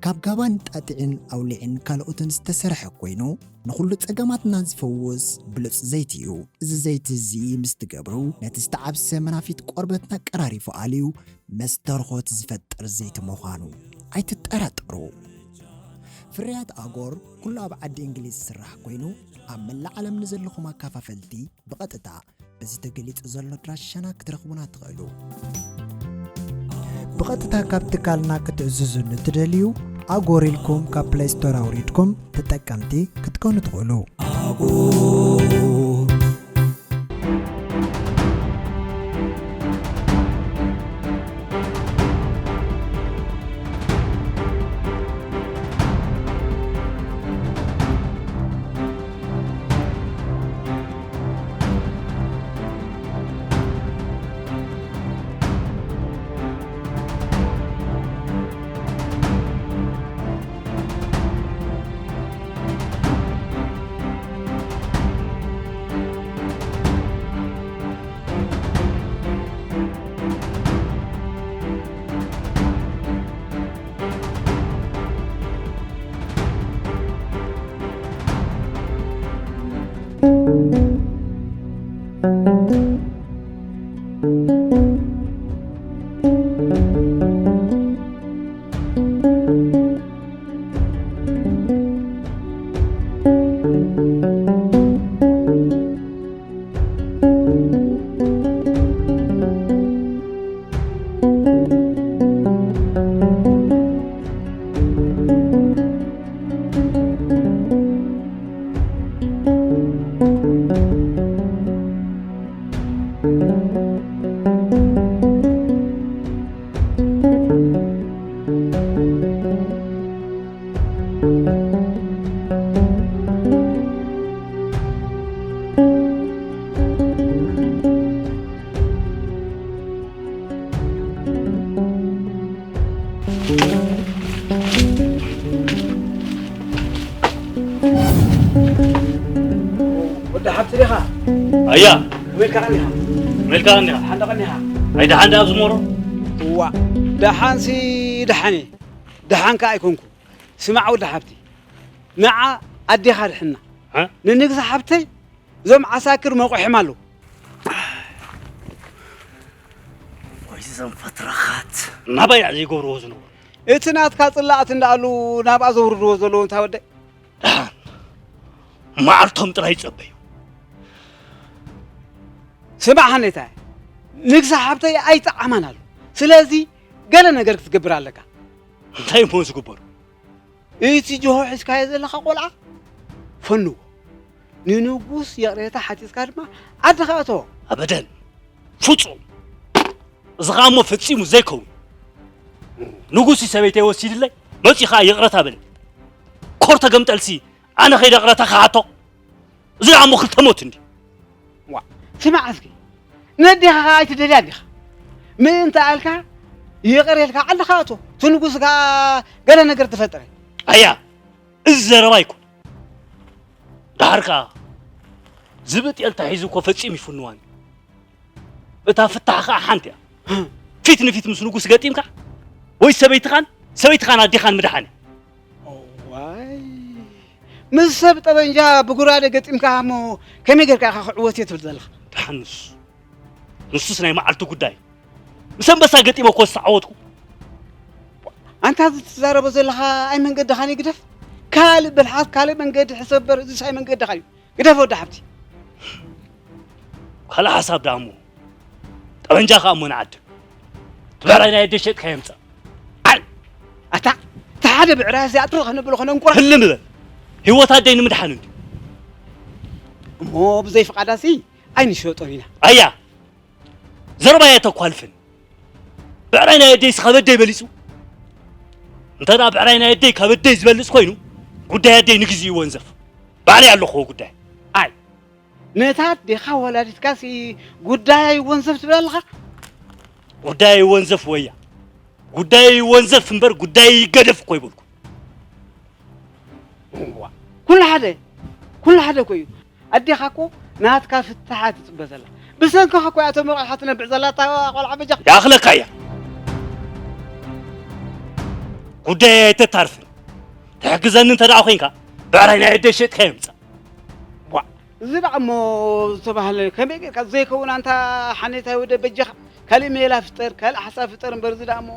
ካብ ጋባን ጣጥዕን ኣውሊዕን ካልኦትን ዝተሰርሐ ኮይኑ፣ ንኹሉ ጸገማትና ዝፈውስ ብሉጽ ዘይቲ እዩ። እዚ ዘይቲ እዚ ምስ ትገብሩ፣ ነቲ ዝተዓብሰ መናፊት ቆርበትና ቀራሪፉ ኣልዩ መስተርኾት ዝፈጥር ዘይቲ ምዃኑ ኣይትጠራጠሩ። ፍርያት ኣጎር ኩሉ ኣብ ዓዲ እንግሊዝ ዝስራሕ ኮይኑ፣ ኣብ መላእ ዓለም ንዘለኹም ኣካፋፈልቲ ብቐጥታ በዚ ተገሊጹ ዘሎ ኣድራሻና ክትረኽቡና ትኽእሉ። ብቐጥታ ካብ ትካልና ክትእዝዙ ንትደልዩ፣ ኣጎር ኢልኩም ካብ ፕለይ ስቶር ኣውሪድኩም ተጠቀምቲ ክትኮኑ ትኽእሉ። ወዲ ሓብቲ ዲኻ? ኣያ። ከመይ ኢልካ ቀኒኻ? ከመይ ኢልካ ቀኒኻ? ሓንዳ ቀኒኻ? ኣይ፣ ደሓን ደኣ ዝሞሮ? እዋ፣ ደሓንሲ ደሓን እየ። ደሓን ከኣ ኣይኮንኩ። ስማዕ ወዲ ሓብቲ፣ ንዓ ኣዴኻ ድሕና። እ? ንንግስ ሓብተይ እዞም ዓሳክር መቑሖም ኣለዉ። ወይሲ እዞም ፈትረኻት። ናባይ እያ ዘይገብርዎ ዝነበሩ። እቲ ናትካ ጽላእቲ እንዳኣሉ ናብኣ ዘውርድዎ ዘለዉ እንታይ ወደይ? ደሓን መዓልቶም ጥራይ ይጸበዩ። ስማዕ ሓኔታይ፣ ንግስ ሓብተይ ኣይጠዓማን ኣሎ። ስለዚ ገለ ነገር ክትገብር ኣለካ። እንታይ እሞ ዝግበሩ? እቲ ጅሆ ሒዝካዮ ዘለኻ ቆልዓ ፈንዎ። ንንጉስ ይቕሬታ ሓቲትካ ድማ ዓድኻ እቶ። ኣበደን። ፍጹም። እዚ ኸኣ እሞ ፈጺሙ ዘይከውን። ንጉስ ሰበይተይ ወሲድለይ፣ መጺኡ ኸኣ ይቕረታ በለኒ። ኮር ተገምጠልሲ ኣነ ከይደ ቅረታ ክሓቶ። እዚ ደኣ እሞ ክልተ ሞት እንዲ። ዋ፣ ስማዕ እስኪ፣ ነዴኻ ኸዓ ኣይትደልያ እንዲኻ። ምእንቲ ኣልካ ይቕር ኢልካ ዓድኻ ኣቶ። እቲ ንጉስ ከኣ ገለ ነገር ተፈጠረ። ኣያ፣ እዚ ዘረባ ኣይኮን። ደሓር ከኣ ዝብጥ ኤል ተሒዙ እኮ ፈጺሙ ይፍንዋን። እታ ፍታሕ ከኣ ሓንቲ እያ። ፊት ንፊት ምስ ንጉስ ገጢምካ ወይ ሰበይትኻን ሰበይትኻን ኣዴኻን ምድሓን እዩ። እዋይ፣ ምስ ሰብ ጠበንጃ ብጉራደ ገጢምካ እሞ ከመይ ጌርካ ኢኻ ክዕወት እየ ትብል ዘለኻ? ደሓን ንሱ ንሱስ ናይ መዓልቲ ጉዳይ። ምስ ኣንበሳ ገጢመ እኮ ዝተዓወትኩ። ኣንታ እዚ ትዛረቦ ዘለኻ ኣይ መንገድኻን እዩ ግደፍ። ካልእ ብልሓት ካልእ መንገዲ ሕሰብ እምበር እዚስ ኣይ መንገድኻን እዩ። ግደፍ ወዲ ሓብቲ። ካልእ ሓሳብ ደኣ እሞ ጠበንጃ ከኣ እሞ ንዓድግ። እቲ ብዕራይ ናይ ኣደይ ሸጥካዮ ምጻእ። ኣይ! ኣታ፣ እቲ ሓደ ብዕራይ እዚ ኣጥሪ ከነብሎ ከነንቁራ። ህልም በል። ህይወት ኣደይ ንምድሓን እንዲ። እሞ ብዘይ ፍቓዳሲ ኣይንሸጦን ኢና። ኣያ! ዘረባይ ኣይተኳልፍን። ብዕራይ ናይ ኣደይስ ካብ ኣደይ በሊጹ? እንተ ደኣ ብዕራይ ናይ ኣደይ ካብ ኣደይ ዝበልጽ ኮይኑ፣ ጉዳይ ኣደይ ንግዜኡ ይወንዘፍ። ባዕለይ ኣለኹዎ ጉዳይ። ኣይ፣ ነታ ኣዴኻ ወላዲትካሲ ጉዳያ ይወንዘፍ ትብል ኣለኻ? ጉዳያ ይወንዘፍ ወያ። ጉዳያ ይወንዘፍ እምበር ጉዳያ ይገደፍ እኮ ኣይበልኩን። እዋ፣ ኩሉ ሓደ፣ ኩሉ ሓደ እኮ እዩ። ኣዴኻ እኮ ናትካ ፍታሕ እያ ትጽበ ዘላ። ብሰንክኻ እኮ እያ እቶም መቑሕ እትነብዕ ዘላ እታ ቆልዓ በጃኻ። ይኣኽለካ እያ። ጉዳይ ኣይተታርፍን። ትሕግዘኒ እንተ ደኣ ኮይንካ፣ ብዕራይ ናይ ኣደይ ሸጥካዮ ምጻእ። ዋ፣ እዚ ደኣ እሞ ዝተባህለ ከመይ ጌርካ ዘይከውን ኣንታ ሓኔታይ ወደ በጃኻ ካልእ ሜላ ፍጠር፣ ካልእ ሓሳብ ፍጠር እምበር እዚ ደኣ እሞ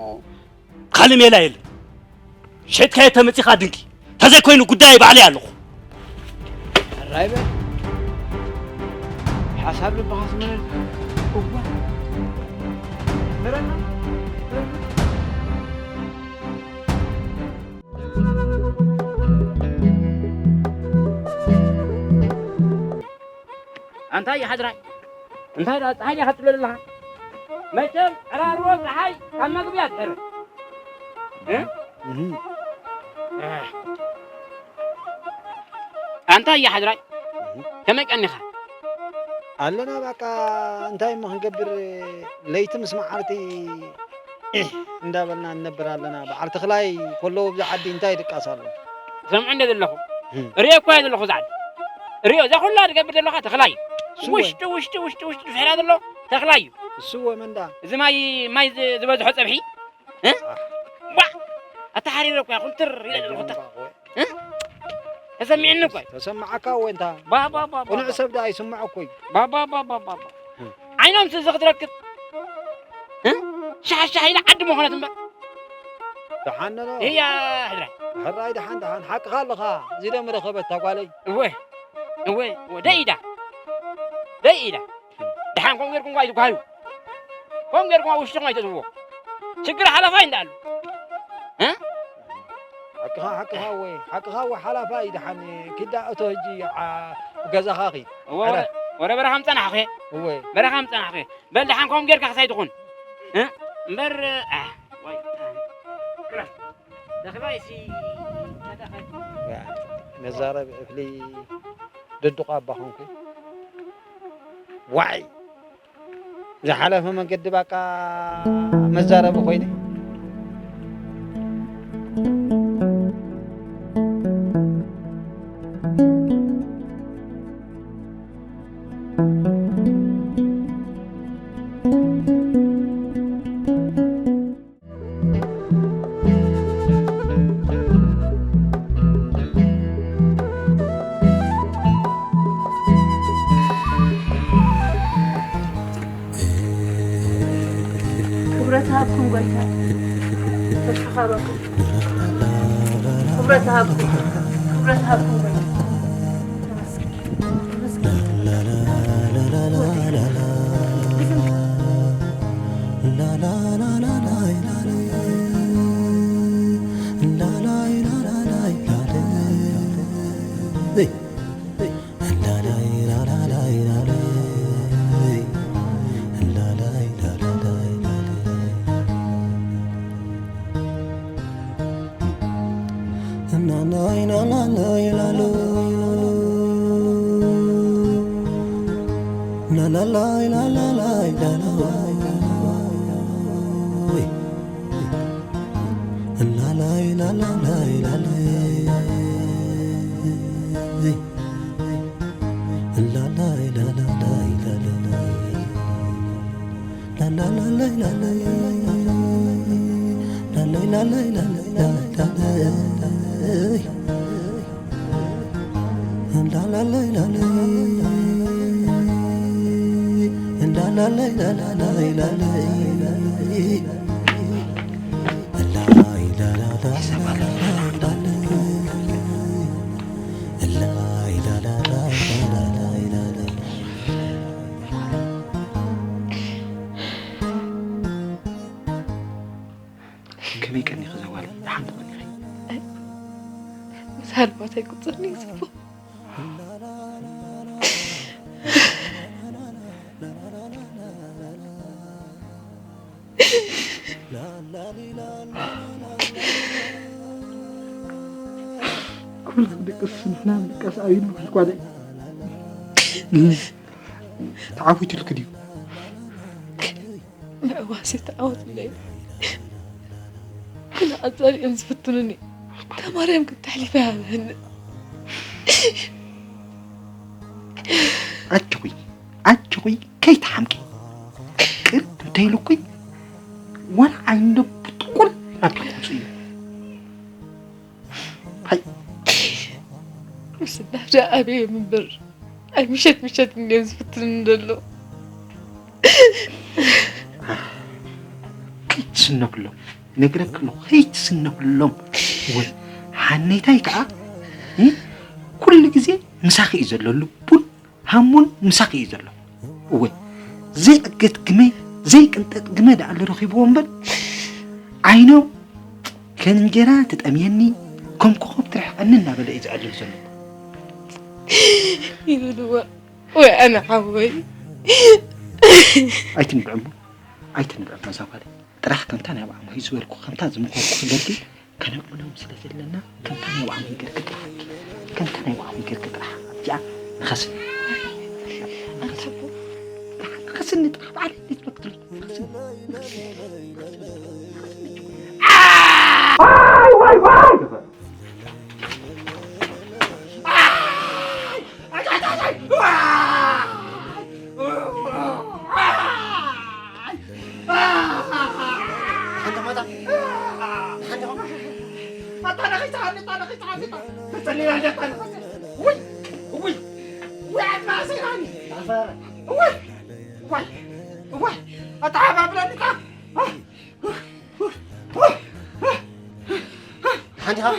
ካልእ ሜላ የለን። ሸጥካዮ ተመጺኻ ድንቂ። ተዘይኮይኑ ጉዳይ ባዕለይ ኣለኹ። ሕራይ በል። ሓሳብ ልብኻ ስመረልካ። እዋ። ምረና። ኣንታ ይሓድራይ። እንታይ ደኣ ጸሓይ ዲኻ ትብል ኣለኻ? መቸም ዕራርቦ ጸሓይ ካብ መግቢ እያ ትሕርር። እ? እህ። ኣህ። ኣንታ እያ ሓድራይ። እህ። ከመይ ቀኒኻ? ኣለና በቃ፣ እንታይ እሞ ክንገብር፣ ለይቲ ምስ መዓልቲ እንዳበልና ንነብር ኣለና። በዓል ተኽላይ ከለዉ ኣብዚ ዓዲ እንታይ ድቃስ ኣሎ? ሰምዑ እንደ ዘለኹም። እም። ርእየ እኮ እየ ዘለኹ እዛ ዓዲ። ርእዮ፣ እዛ ኩላ ትገብር ዘለኻ ተኽላይ እዩ። ስወ። ውሽጢ፣ ውሽጢ፣ ውሽጢ፣ ውሽጢ ዝሕራ ዘሎ ተኽላይ እዩ። እሱ ወ መን ደኣ? እዚ ማይ፣ ማይ ዝ-፣ ዝበዝሖ ጸብሒ። እ? ኣህ። ዋ! ኣታ ሓሪረ እኮ እያ፣ ኩንትር ኢለ ዘለኹ። እ? ተሰሚዕኒ እኮ እዩ። ተሰማዓካ ወይ እንታ? ባ፣ ባ፣ ባ፣ ባ፣ ቅኑዕ ባ። ሰብ ደኣ ይስምዖ እኮ እዩ። ባ፣ ባ፣ ባ። እ። ዓይኖም ስዚ ክትረክብ። እ? ሻሕ ሻሕ ኢላ ዓዲ ምኾነት እምበር። ደሓን ነሎ። እያ፣ ሕድራይ። ሕራይ ደሓን፣ ደሓን። ሓቅኻ ኣለኻ። እዚ ደም ረኸበት እታ ጓለይ። እወ፣ እወ፣ እወ። ደይ ኢዳ። ደይ ኢዳ። ደሓን ከምኡ ጌርኩም ጓይ ትጓዩ። ከምኡ ጌርኩም ኣብ ውሽጥኹም ኣይተእትውዎ። ችግር ሓለፋይ እንዳኣሉ። እ? ሓቅኻ፣ ሓቅኻ እወ፣ ሓቅኻ እወ፣ ሓላፋይ ደሓን ኪዳ እቶ ህጂ ዓ-፣ ገዛኻ ኺድ። እወ፣ ወረ፣ ዕረ። ወረ በረኻ ምጸናሕኹ። እወ። በረኻ ምጸናሕኹ። በል ደሓን ከምኡ ጌርካ ክሳይ ትኹን። እ? እምበር፣ ኣ፣ ዋይ፣ ኣ፣ ክራይ። ተኽላይሲ፣ ተተኸል። ያ፣ መዛረቢ ዕፍሊ ደድቆ ኣባ ኾንኩ። ዋይ! ዝሓለፈ መንገዲ ባቃ መዛረቢ ኮይነ። ክብረት ሃብኩም ጎይታ፣ ተተሓባበርኩም። ክብረት ሃብኩም፣ ክብረት ሃብኩም ጎይታ። ላላይ ላላላይ ላላይ ላላይ ላላይ ላላይ ላላይ ላላይ ከመይ ቀኒኺ ዘዋለ? ደሓን ትቐኒኺ? ምስ ሃልባት ኣይቁጸርኒ እዩ ዝብሎ። ኩሉ ዝድቅስ ንሕና ንድቀስ ኣይብሉ ጓለይ። ተዓዊትልኪ ድዩ? ምዕዋስ ተዓወት ኢለ ግን ኣንጻር እዮም ዝፍትኑኒ። እታ ማርያም ግን ተሕሊፋ ይሃበኒ። ኣጆኺ፣ ኣጆኺ፣ ከይትሓምቂ። ቅር እንተይልኩይ ዋላ ዓይኒ ብጥቁል ኣቢልኩ ውፅእ እዩ። ሃይ። ምስላ ደኣ ኣበዮም እምበር፣ ኣይ ምሸት ምሸት እንድዮም ዝፍትኑኒ ዘለዉ። ከይትስነፍሎም፣ ነግረኪ ኣለኹ፣ ከይትስነፍሎም። ወይ ሓኔታይ ከኣ፣ እ፣ ኩሉ ግዜ ምሳኺ እዩ ዘሎ፣ ልቡን ሃሙን ምሳኺ እዩ ዘሎ። እወ፣ ዘይዕገት ግመ፣ ዘይቅንጠጥ ግመ ደኣ ኣሎ ረኺብዎ እምበር፣ ዓይኖም ከም እንጀራ ትጠምየኒ፣ ከም ኮኸብ ትርሕቐኒ እናበለ እዩ ዝዕልል ዘሎ። ይብልዎ ወይ ኣነ ሓወይ። ኣይትንብዕሞ፣ ኣይትንብዕሞ እዛ ጓለይ። ጥራሕ ከምታ ናይ ኣብኣ መሂዝ ዝበልኩ፣ ከምታ ዝመኸርኩ ጌርኪ ከነእምኖም ስለ ዘለና፣ ከምታ ናይ ኣብኣ መሂዝ ጌርኪ ጥራሕ፣ ከምታ ናይ ኣብኣ መሂዝ ጌርኪ ጥራሕ ኣብዚኣ ንኸስኒ። ንኸስኒ ጥራሕ፣ በዓል እንዴት መክትል ንኸስኒ። ዋይ፣ ዋይ፣ ዋይ! ሓንቲ ኸማታ፣ ሓንቲ ኸማታ። ኣታ ነኺስኻኒ፣ ኣታ ነኺስኻኒ፣ ኣታ ተጸሊላ እንደ ኣታ ነኺስካኒ። ውይ፣ ውይ፣ ውይ፣ ኣታ ኣሰይራኒ። ውይ፣ ውይ፣ ውይ፣ ኣታ ሓባብለኒ፣ ኣታ። ሓንቲ ኻብ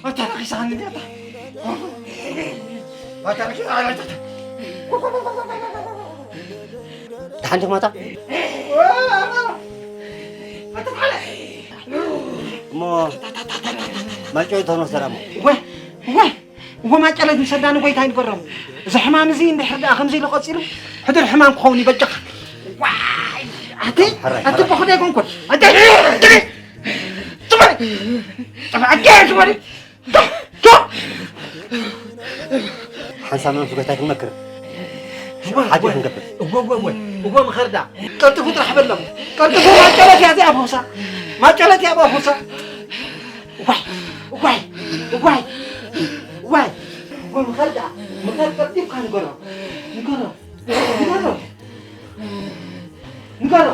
ኣታ ረኺሳኒ እንዲያ፣ ኣታ። ኣታ ረኺሳኒ፣ ኣታ። ሓንቲ ኸማታ። ኣታ በዓለ። እሞ ማይጨው ተኖ ሰራሞ። ወይ፣ ወይ። እሞ ማጨለት ምሰዳኒ ጎይታ ይንገሮም። እዚ ሕማም እዚ እንድሕር ደኣ ከምዚ ኢሉ ቀጺሉ፣ ሕዱር ሕማም ክኸውን እዩ፣ በጃኻ። ዋይ፣ ኣቲ፣ ሕራይ፣ ኣቲ ሕራይ። ብኹደይ ኮንኩን። ኣቲ፣ ኣቲ፣ ጽበሪ። ጽበሪ፣ ኣቲ፣ ጽበሪ። ዶ፣ ዶ። ሓንሳብ ምስ ጎይታ ክንመክር። እወ፣ ሓቂ እወ። ክንገብር። እወ፣ እወ፣ እወ። እወ፣ ምኸርዳ። ቀልጥፉ ጥራሕ በሎም። ቀልጥፉ ማጨለት እያ እዚኣ ፈውሳ። ማጨለት እያ ፈውሳ። ዋይ፣ ዋይ፣ ዋይ፣ ዋይ። እወ፣ ምኸር ደኣ፣ ምኸር ቀልጢፍካ ንገሮ። ንገሮ። ንገሮ። ንገሮ።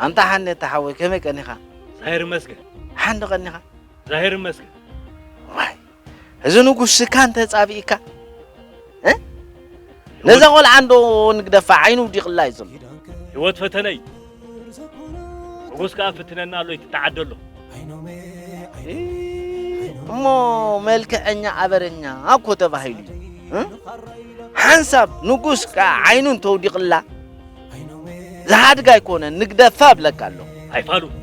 ኣንታ ሓኔታ ሓወይ፣ ከመይ ቀኒኻ? ዛሄር ይመስገን። ሓንዲ ቀኒኻ? ዛሄር ይመስገን። ዋይ፣ እዚ ንጉስ ስካ እንተ ጻብኢካ፣ እ? ነዛ ቆልዓ እንዶ ንግደፋ ዓይኑ ውዲቕላ እዩ ዘሎ። ህይወት ፈተነ እዩ። ንጉስ ከኣ ፍትነና ኣሎ፣ ይትተዓደ ኣሎ። እ፣ እሞ መልክዐኛ ኣበረኛ እኮ ተባሂሉ እዩ። እ? ሓንሳብ ንጉስ ከኣ ዓይኑ እንተውዲቕላ፣ ዝሃድግ ኣይኮነን፣ ንግደፋ እብለካ ኣለኹ። ኣይፋሉን፣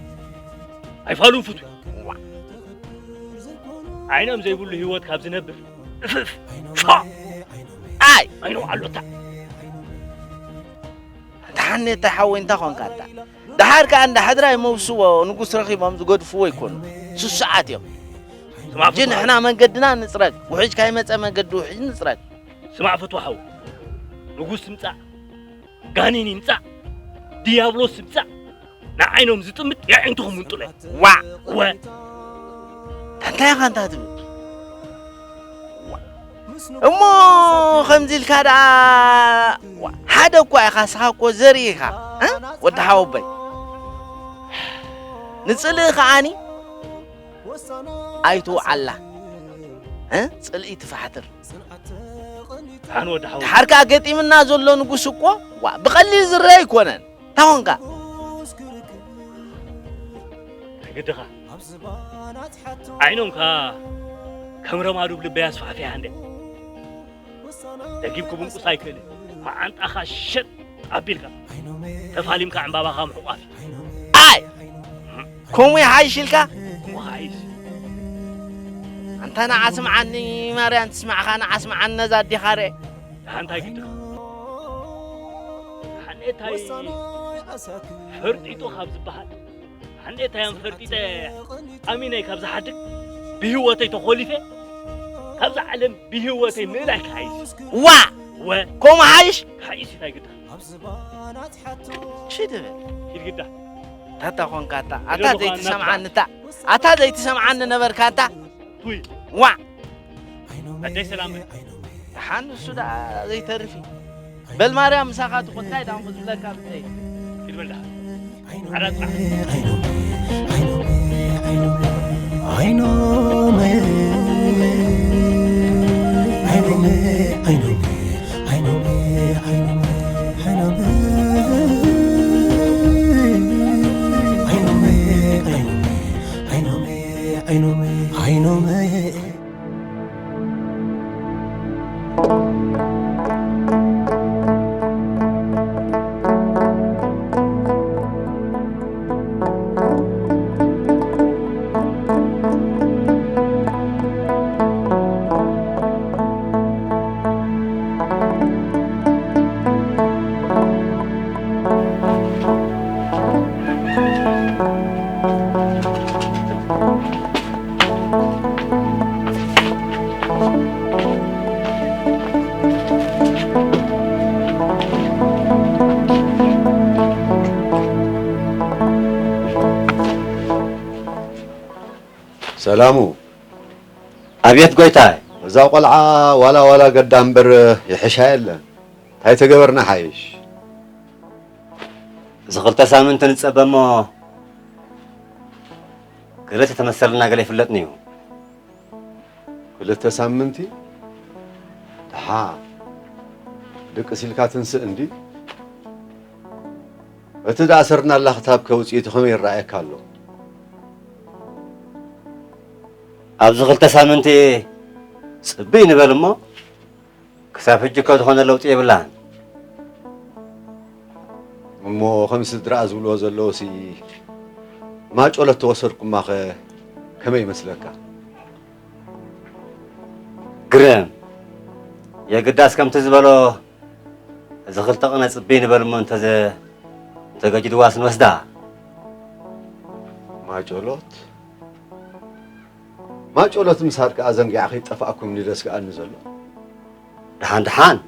ኣይፋሉን ፍቱይ። ዋ። ዓይኖም ዘይብሉ ህይወት ካብ ዝነብር፣ እፍፍ፣ ፋ። ኣይ። ዓይኖም ኣሎታ። ኣንታ ሓኔታ ሓወይ፣ እንታይ ኾንካ ኣታ? ደሓር ከኣ እንዳ ሕድራይ መውስዎ ንጉስ ረኺቦም ዝገድፍዎ ይኮኑ። ስሱዓት እዮም። ስማዕ ሕጂ ፍትዋ ንሕና ሓወይ። መንገድና ንጽረግ። ውሕጅ ካይመጸ መንገዲ ውሕጅ ንጽረግ። ስማዕ ፍትዋ ሓወይ። ንጉስ ትምጻእ፣ ጋኔን ይምጻእ፣ ድያብሎስ ይምጻእ፣ ንዓይኖም ዝጥምት የዒንትኹም ምንጡለ። ዋዕ! ወ! እንታይ ኢኻ እንታ ትብል? እሞ ከምዚ ኢልካ ደኣ ሓደ እኳ ኢኻ፣ ስኻ እኮ ዘርኢ ኢኻ፣ እ? ወዲ ሓወቦይ። ንጽልኢ ከዓኒ ኣይትውዓላ፣ እ? ጽልኢ ትፋሕትር። ደሓን ወዲ ሓወይ። ድሓር ከኣ ገጢምና ዘሎ ንጉስ እኮ፣ ዋ፣ ብቐሊል ዝረአ ኣይኮነን። እንታይ ኾንካ? ግድኻ። ዓይኖም ከኣ ከም ረማዱ ብልበይ ኣስፋሕፊሓ እንደ። ደጊም ክብንቁስ ኣይክእልን። መዓንጣኻ ሸጥ ኣቢልካ። ተፋሊምካ ዕምባባኻ ምሕቋፍ። ኣይ! ከምኡ ይሓይሽ ኢልካ? ከምኡ ይሓይሽ። ኣንታ ንዓ ስምዓኒ፣ ማርያም ትስማዕኻ፣ ንዓ ስምዓኒ ነዛ ኣዴኻ ርኤ። ደሓን እንታይ ግድኻ? ሓኔታይ ፈርጢጡ ካብ ዝበሃል፣ ሓኔታዮም ፈርጢጠ ኣሚነይ ካብ ዝሓድግ፣ ብህይወተይ ተኾሊፈ ካብዛ ዓለም ብህይወተይ ምእላይ ክሓይሽ። ዋ! ወ! ከምኡ ሓይሽ? ክሓይሽ እንታይ ግድኻ? ሺ ትብል። ኪድ ግዳ። ታታ ኾንካ ኣታ። ኣታ ኪድ ኾንካ ዘይትሰምዓኒ ኣታ። ኣታ ዘይትሰምዓኒ ነበርካ ኣታ። ቱይ። ዋዕ! ኣደይ ሰላም በል። ደሓን ንሱ ደኣ ዘይተርፍ እዩ። በል ማርያም ምሳኻ ትኹን፣ እንታይ ደኣ እሞ ዝብለካ ብዘይ። ኪድ በል ደሓን። ዓራት ደሓን። ሰላሙ። ኣብየት ጎይታይ። እዛ ቆልዓ ዋላ ዋላ ገዳ እምበር ይሕሻ የለን። እንታይ ተገበርና ሓይሽ? እዚ ክልተ ሳምንቲ ንጸበ እሞ ገለ ተተመሰልና ገለ ይፍለጥኒ እዩ። ክልተ ሳምንቲ? ደሓ ድቅስ ኢልካ ትንስእ እንዲ። እቲ ዝኣሰርናላ ክታብ ከ ውጽኢቱ ከመይ ይረኣየካ ኣሎ? ኣብዚ ክልተ ሳምንቲ ጽብይ ንበል እሞ፣ ክሳብ ሕጂ እኮ ዝኾነ ለውጢ የብላን። እሞ ከም ስድራኣ ዝብልዎ ዘለውሲ ማጮለት ተወሰድኩማኸ ከመይ ይመስለካ? ግርም። የግዳስ ከምቲ ዝበሎ እዚ ክልተ ቅነ ጽብይ ንበል እሞ እንተዘ-፣ እንተገጅድዋስ ንወስዳ። ማጮሎት? ማጮሎት ምሳድ ከኣ ዘንጊዓ ከይጠፋእኩም ንደስክኣኒ ዘሎ። ደሓን ደሓን።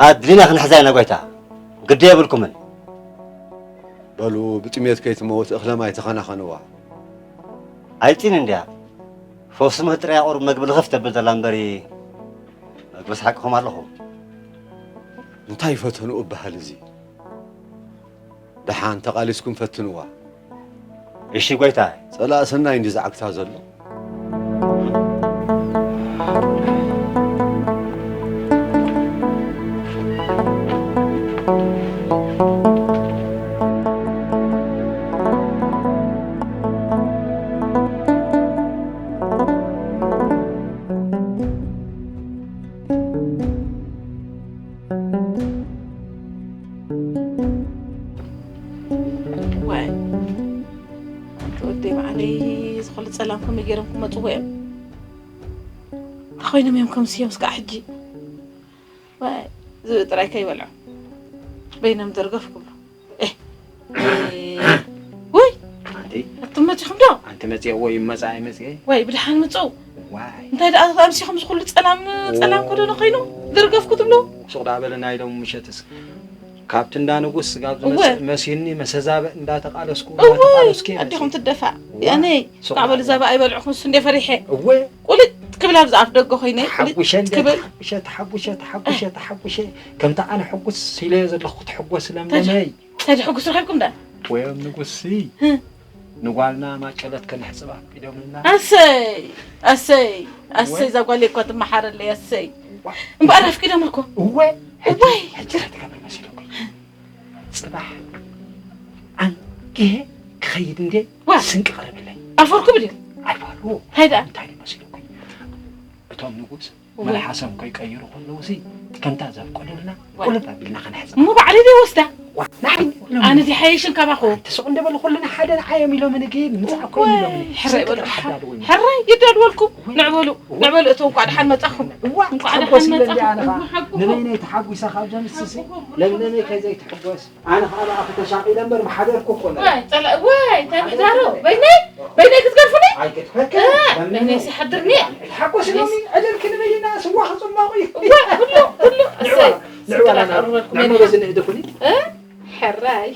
ኣድሊና ክንሕዛ ኢና ጎይታ። ግዲ የብልኩምን። በሉ ብጥሜት ከይትመውት እኽለ ማይ ተኸናኸንዋ። ኣይጺን እንድያ። ፈውሲ ምህጥርያ ቁሩብ መግቢ ልኽፍ ተብል ዘላ እምበሪ መግብስ ሓቅኹም ኣለኹም። እንታይ ፈተንኡ እበሃል እዚ? ደሓን ተቓሊስኩም ፈትንዋ። እሺ ጎይታይ። ጸላእ ሰናይ እንዲ ዝዓግታ ዘሎ። ዋይ፣ እቲ ወደይ በዓለይ፣ እዚ ኹሉ ጸላም ከመይ ገይሮም ክመጽዎ እዮም? እንታይ ኮይኖም እዮም ከምዚ እዮም እስካዕ ሕጂ? ዋይ፣ ዝብኢ ጥራይ ከይበልዖ በይኖም ደርገፍ ክብሉ። ኤህ፣ ውይ፣ ኣንቲ ኣቱም መጺኹም ዶ? ኣንቲ መጺኦ ወይ መጻ ኣይመጺኤ? ዋይ፣ ብድሓን ምጹ። ዋይ። እንታይ ደኣ ኣምሲኹም እዚ ኩሉ ጸላም፣ ጸላም ኮደኖ ኮይኑ? ደርገፍ ክትብሉ? ሱቕ ደኣ በለ ናይ ሎሚ ምሸትስ። ካብቲ እንዳ ንጉስ ስጋብ እወ። ዝመጽእ መሲኒ መሰዛበ እንዳተቓለስኩ እወ፣ እንዳተቓለስኩ እየ ኣዴኹም መጺእ። ትደፋእ። እዋ፣ ያነይ፣ ሱቕ ናበሉ ናበሉ። ዛባ ኣይበልዕኹም፣ እሱ እንደ ፈሪሐ። እወ። ቁልጥ ክብል ኣብዚ ኣፍ ደገ ኮይነ፣ ቁልጥ ተሓጉሸ እንደ ክብል። ተሓጉሸ፣ ተሓጉሸ፣ ተሓጉሸ፣ ተሓጉሸ። ከምቲ ኣነ ሕጉስ ኢለዮ ዘለኹ ክትሕጎስ ለምለመይ። ተጅ-፣ ተጅ ሕጉስ ረኺብኩም ዳ? ወዮም ንጉስሲ። ህም። ንጓልና ማጨለት ከነሕጽባ ኣፍቂዶምልና። ኣሰይ፣ ኣሰይ፣ ኣሰይ፣ እወ። እዛ ጓለይ እኳ ትመሓረለይ፣ ኣሰይ። እዋ። እምበኣር ኣፍቂዶምልኩም? እወ። ሕጂ፣ እወይ። ሕጂ እንታይ ትገብሪ መሲልኩም? ጽባሕ ኣንጊሀ ክኸይድ እንዴ ዋ። ስንቂ ቅረብለይ። ኣፈርኩም ድዩ? ኣይፋሉ። እንታይ ደኣ? እንታይ ድዩ መሲልኩም? እቶም ንጉስ እወ። መልሓሶም ከይቀይሩ ከለውሲ ከምታ ዘፍቀዱልና ዋ። ቁልጥ ኣቢልና ከነሕጽባ። እሞ ባዕለይ ደይ ወስዳ? ዋ፣ ንዓይ ኢሎም። ኣነ ድሓይሽን ካባኹ? ትስቑ እንደበሉ ኩልና ሓደ ንዓዮም ኢሎምኒ ግን ምጻእኮ እወ፣ ኢሎምኒ። ሕራይ ስንቂ በሉ ጥራሕ ሓ-፣ ኣዳልወልና። ሕራይ ይዳልወልኩም። እወ። ንዕበሉ፣ እወ። ንዕበሉ እቶም እንኳዕ ደሓን መጻኹም። እዋ፣ እንኳዕ ደሓን ትሓጎስ ኢለ እንደ መጻኹም። ኣነ ኸኣ። ሓቁ። ንበይነይ ተሓጒሰ ካብ ዘምስሲ ሓቁ። ለምለመይ ከዘይትሕጎስ። ኣነ ኸኣ ብኣኺ ተሻቒለ እምበር ምሓደርኩ እኮ ነይረ። ዋይ፣ ጸላ-፣ ዋይ፣ እንታይ ምሕዳሩ? በይነይ? በይነይ ክትገርፉኒ? ኣይትድፈር። እ፣ ለምለመይ። በይነይ ሲሓድርኒ? ተሓጎስ ኢሎምኒ፣ ዕልል ክንብል ኢና፣ ስዋ ክጽመቑ እዩ። እዋ፣ ኩሉ፣ ኩሉ፣ ንዕዋ፣ እሰይ፣ ንዕዋ ስድራ ላና፣ ቀርበልኩም ንዕሞ ኢና። በዚ ንእደኹኒ። እ? ሕራይ።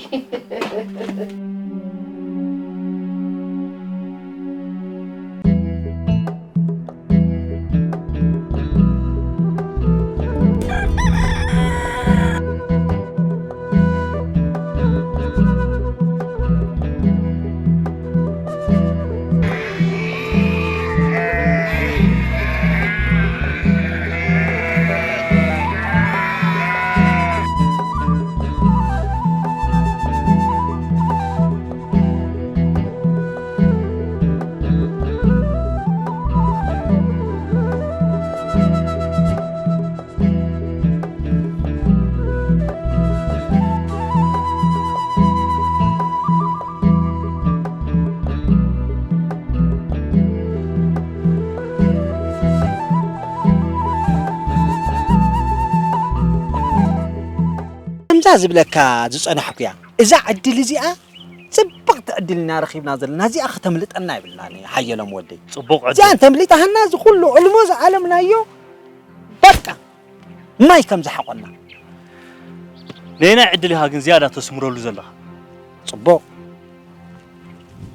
ከምዛ ዝብለካ ዝጸናሕኩ እያ። እዛ ዕድል እዚኣ ጽብቕቲ ዕድል ኢና ረኺብና ዘለና። እዚኣ ከተምልጠና የብልናን እያ፣ ሓየሎም ወደይ። ጽቡቕ ዕድል። እዚኣ እንተምሊጣሃና፣ እዚ ኩሉ ዕልሞ ዝኣለምናዮ፣ በቃ፣ ማይ ከም ዝሓቖና። ነየናይ ዕድል ኢኻ ግን ዝያዳ ተስምረሉ ዘለኻ? ጽቡቕ።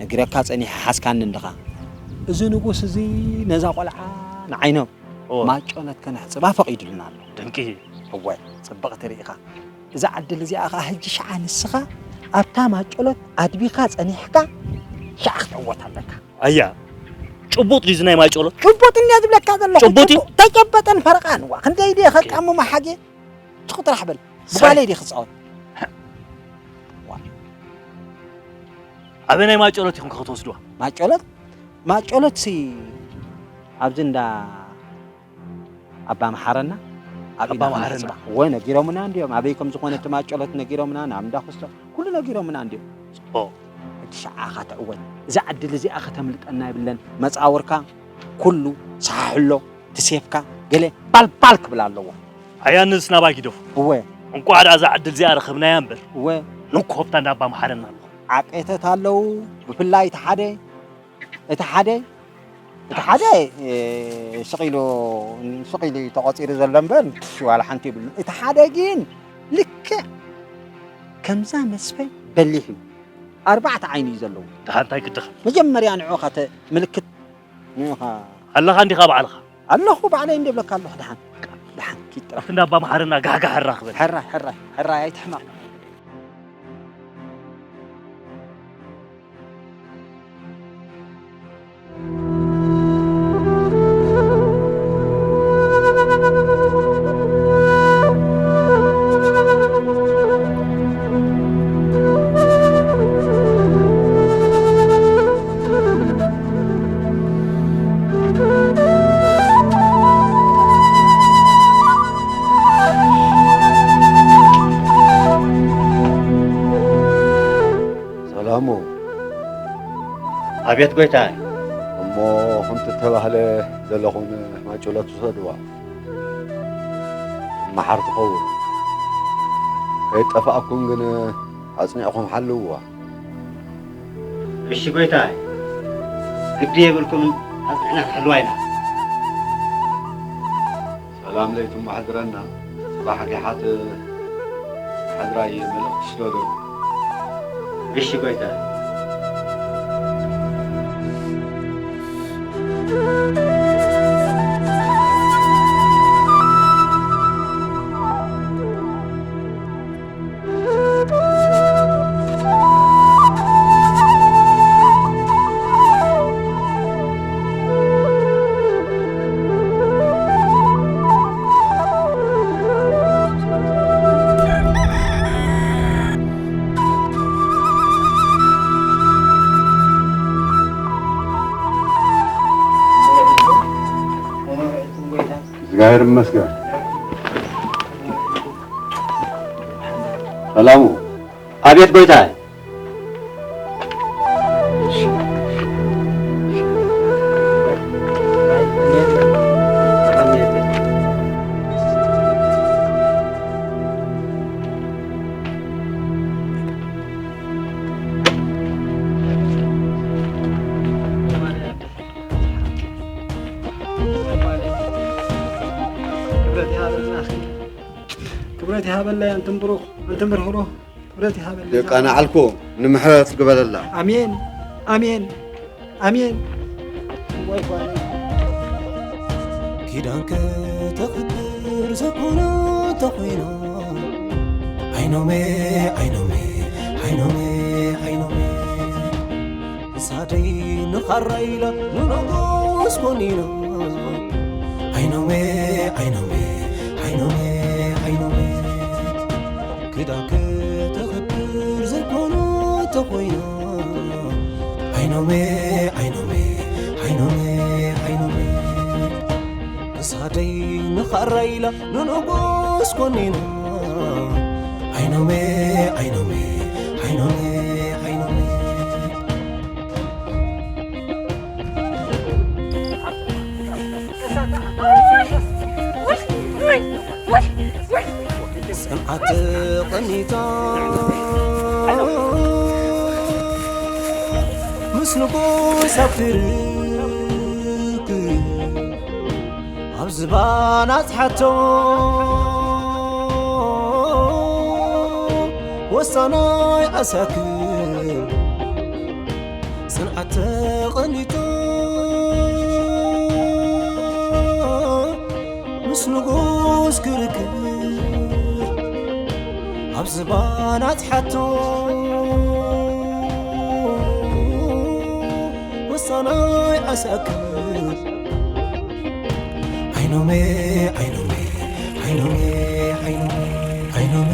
ነጊረካ ጸኒሐ ሓዝካኒ እንድኻ። እዚ ንጉስ እዚ ነዛ ቆልዓ ንዓይኖም እወ። ማጨሎት ከነሕጽባ ፈቒዱልና ኣሎ። ድንቂ። እወ፣ ጽብቕቲ ርኢኻ። እዛ ዕድል እዚኣ ኸኣ ሕጂ ሽዓ ንስኻ ኣብታ ማጨሎት ኣድቢኻ ጸኒሕካ ሽዓ ክትዕወት ኣለካ። ኣያ፣ ጭቡጥ ድዩ እዚ ናይ ማጨሎት? ጭቡጥ እንድየ ዝብለካ ዘለኹ። ጭቡጥ እዩ? ጭቡጥ። ተጨበጠን ፈረቓን። ዋ፣ ክንደይ ድየ ኦኬ። ከቃምሞ ሓጌ? ትኹ ጥራሕ በል። ሳይ። ብጓለይ ድየ ክጻወት? ዋ። ኣበይ ናይ ማጨሎት ኢኹም ከ ክትወስድዋ? ማጨሎት? ማጨሎትሲ ኣብዚ እንዳ ኣባ መሓረና ኣብ ኣባ ኢና መሓረና። ክንሕስባ። እወ፣ ነጊሮምና እንድዮም። ኣበይ ከም ዝኾነ እቲ ማጨሎት ነጊሮምና፣ ናብ እንዳ ክስቶ፣ ኩሉ ነጊሮምና እንድዮም። ጽቡቕ። እቲ ሸዓኻ ትዕወት። እዛ ዕድል እዚኣ ከተምልጠና የብለን። መጻወርካ ኩሉ ሰሓሕሎ፣ እቲ ሴፍካ ገለ ባልባል ክብል ኣለዎ። ኣያ ንስ ናባይ ግደፉ። እወ። እንቋዕ ደኣ እዛ ዕድል እዚኣ ረኸብናያ እምበር። እወ። ንኮፍታ እንዳ ኣባ መሓረና ኣለኹ። ዓቄተት ኣለዉ፣ ብፍላይ እቲ ሓደ፣ እቲ ሓደ፣ እቲ ሓደ፣ እ፣ ስቕ ኢሉ፣ ስቕ ኢሉ እዩ ተቖጺሩ ዘሎ እምበር፣ ዋላ ሓንቲ የብሉን። እቲ ሓደ ግን ልክዕ ከምዛ መስፈይ በሊሕ እዩ። ኣርባዕተ ዓይኒ እዩ ዘለዎ። ደሓን እንታይ ግድኻ? መጀመርያ ንዕኡ ኸተ ምልክት ንዑኻ ኣለኻ እንዲኻ ባዕልኻ? ኣለኹ ባዕለይ እንደ ብለካ ኣለኹ። ደሓን፣ ደሓን ኪድ ጥራሕ። ኣብቲ እንዳ ኣባ መሓረና ጋሕጋሕ ሕራ ክበል። ሕራይ፣ ሕራይ፣ ሕራይ ኣይትሕመቕ። ኣቤት ጎይታይ። እሞ ከምቲ እተባህለ ዘለኹም ማጭሎ ትውሰድዋ፣ መሓር ትኸውን። ከይጠፍኣኩም ግን ኣጽኒዕኩም ሓልውዋ። እሺ ጎይታይ፣ ግዲ የብልኩምን፣ ኣጽኒዕና ክንሕልዋ ኢና። ሰላም ለይቱ መሕድረና፣ ጽባሕ ጊሓት ሓድራይ መልእኽቲ ስደዶ። እሺ ጎይታይ። እግዚኣብሔር ይመስገን። ሰላሙ። ኣቤት ጎይታይ። ክብረት ይሃበልና፣ ኣንቱም ብሩኽ፣ ኣንቱም ብርህሩህ። ክብረት ይሃበልና። ደቃ ንዓልኮ ንምሕረት ግበረላ። ኣሜን፣ ኣሜን፣ ኣሜን። እዋይ ጓለይ። ኪዳንከ ተኽብር ዘኮነ እንተኾይና፣ ዓይኖመ፣ ዓይኖመ፣ ዓይኖመ፣ ዓይኖመ። ክሳደይ ንኻራ ኢላ ንነጎስ ኮኒና። ዓይኖመ፣ ዓይኖመ፣ ዓይኖመ፣ ዓይኖመ። ክዳንከ ተኽብር ዘይኮነ ተኾይና። ዓይኖመ፣ ዓይኖመ፣ ዓይኖመ፣ ዓይኖመ። ክሳደይ ንኻራ ኢላ ንነጎስ ኮኒና። ዓይኖመ፣ ዓይኖመ፣ ዓይኖመ፣ ዓይኖመ። ጽንዓት ተቐኒታ ምስ ንጉስ ኣብ ክርክር ኣብ ዝባን ኣጽሓቶ ወሳናይ ዓሳክር ጽንዓት ተቐኒቱ ምስ ንጉስ ክርክር ኣብ ዝባን ኣጽሓቶ ወሳናይ ዓሳክር ዓይኖመ፣ ዓይኖመ፣ ዓይኖመ፣ ዓይኖመ፣ ዓይኖመ፣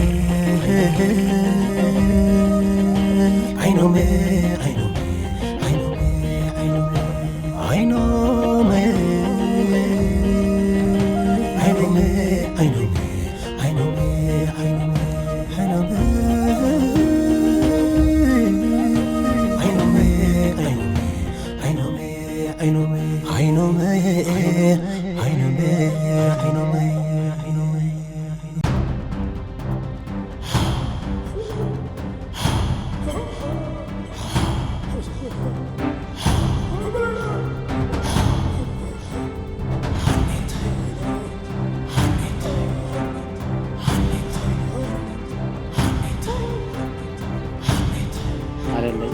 መሓረለይ፣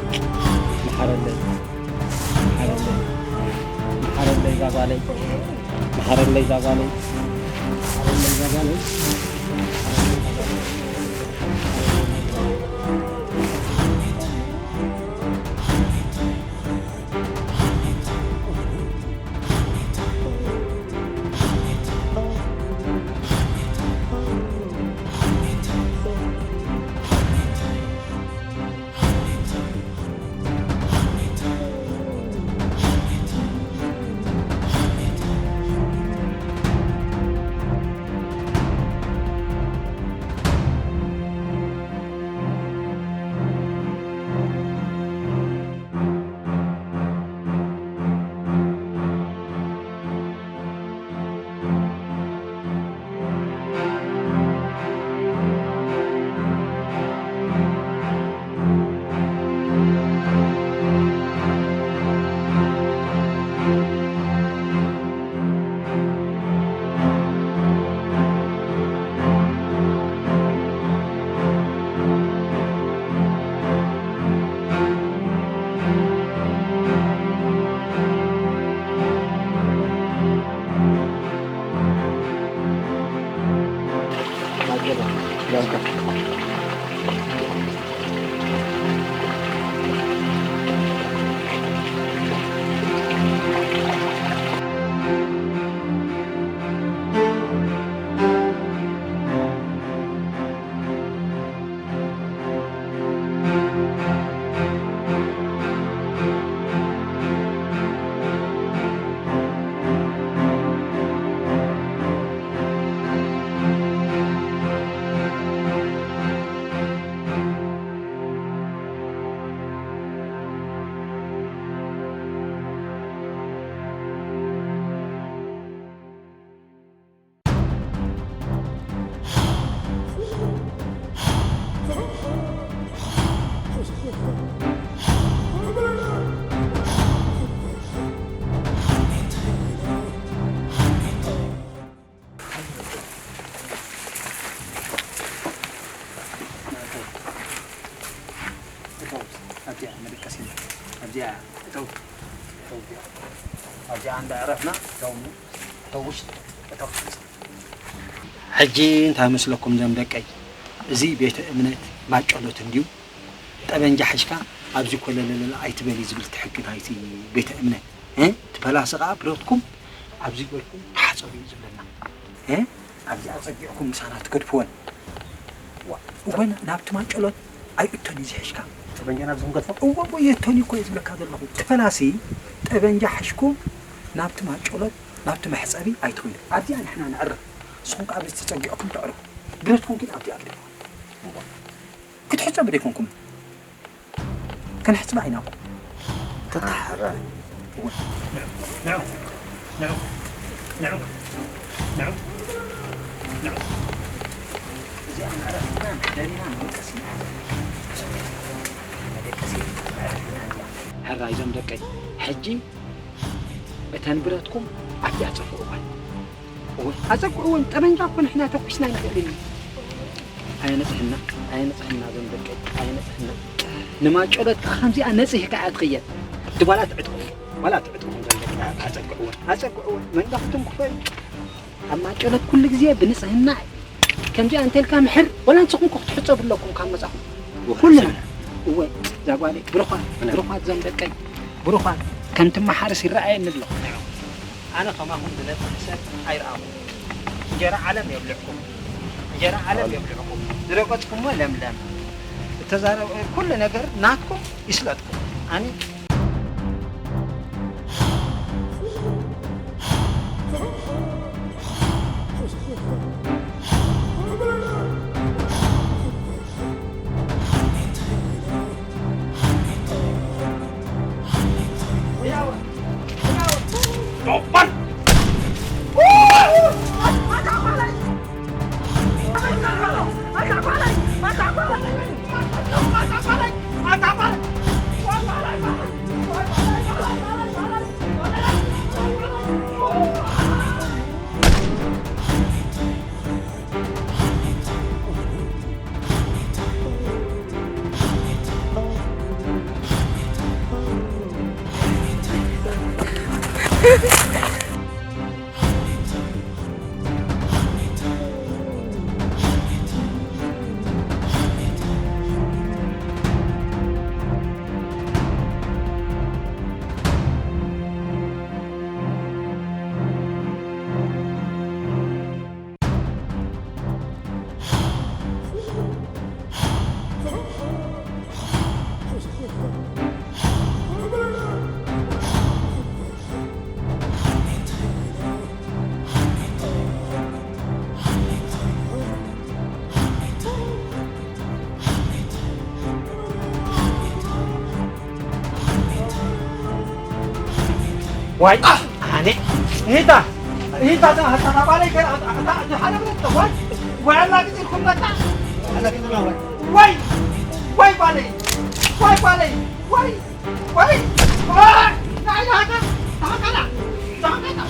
መሓረለይ፣ መሓረለይ፣ መሓረለይ እዛ ጓለይ፣ መሓረለይ እዛ ጓለይ፣ መሓረለይ እዛ ጓለይ። ኣብዚኣ እተው፣ እተው፣ ኣብዚኣ እንዳዕረፍና እተው፣ እተው ውሽጢ፣ እተው። ሕጂ እንታይ መስለኩም እዞም ደቀይ? እዚ ቤተ እምነት ማጨሎት እንድዩ። ጠበንጃ ሒዝካ ኣብዚ ኮለለለለ ኣይትበል እዩ ዝብል እቲ ሕጊ ናይቲ ቤተ እምነት። እ? እቲ ፈላሲ ከኣ ብረትኩም ኣብዚ በልኩም ተሓጸቡ እዩ ዝብለና። እ? ኣብዚኣ ጸጊዕኩም ምሳና ትገድፍወን። ዋ፣ እወ፣ ናብቲ ማጨሎት ኣይእቶን እዩ ዝሕሽካ። ጠበንጃ ናብዚ ክንገድፎ? እወ፣ እወ፣ የእቶን እዩ እኮ እየ ዝብለካ ዘለኹ። እቲ ፈላሲ ጠበንጃ ሒዝኩም ናብቲ ማጨሎት፣ ናብቲ መሕጸቢ ኣይትኸዱ። ኣብዚኣ ንሕና ነዕርፍ። ንስኹም ከኣ ኣብዚ ተጸጊዕኩም ተዕርፉ። ብረትኩም ግን ኣብዚኣ ግደፉ። ክትሕጸቡ ደይኮንኩም? ከነሕጽባ ኢና እኮ። ተተሓረ። ንዑ፣ ንዑ፣ ንዑ፣ ንዑ፣ ንዑ። እዚኣ መዕረፊትና መሕደሪና መደቀሲና። መደቀሲ መዕረፊና። ሕራይ እዞም ደቀይ፣ ሕጂ እተን ብረትኩም ኣብቲ ኣጸፍዕዋን። እወ፣ ኣጸግዕወን። ጠበንጃ እኮ ንሕና ተኩስና ኣይንኽእልን እዩ። ኣየነጽህና፣ ኣየነጽህና እዞም ደቀይ፣ ኣየነጽህና። ንማጨሎት ከኣ ከምዚኣ ነጺህካ እያ ትኽየድ። ድባላ ትዕጥቑ፣ ዋላ ትዕጥቑ እዞም ደቀይ፣ ኣጸግዕወን፣ ኣጸግዕወን። መንዳኹትም ክፈል። ኣብ ማጨሎት ኩሉ ግዜ ብንጽህና ከምዚኣ እንተልካ ምሕር፣ ዋላ ንስኹም እኮ ክትሕጸቡ ኣለኩም ካብ መጻኹም። ኩልና። እወ፣ እዛ ጓለይ፣ ብሩኻት፣ ብሩኻት እዞም ደቀይ፣ ብሩኻት፣ ከም ትመሓርስ ይረኣየኒ ኣሎ። ኣነ ከማኹም ዝነጽህ ሰብ ኣይረኣኹም። እንጀራ ዓለም የብልዕኩም፣ እንጀራ ዓለም የብልዕኩም። ዝረገጽኩሞ ለምለም፣ እተዛረብ-፣ ኩሉ ነገር ናትኩም ይስለጥኩም። ኣነ ዋይ፣ ኣነ፣ እታ፣ እታ፣ እታ፣ እታ፣ እታ፣ ባለይ ገና፣ እታ፣ እታ፣ እታ፣ ሓደ ብረት፣ ዋይ፣ ዋይ፣ ኣላግጺ ኢልኩም መጣ። ኣላግጺ፣ ዋይ፣ ዋይ፣ ዋይ፣ ባለይ፣ ዋይ፣ ባለይ፣ ዋይ። ወይ! ወይ! ናይ ሃገር! ሃገር! ሃገር!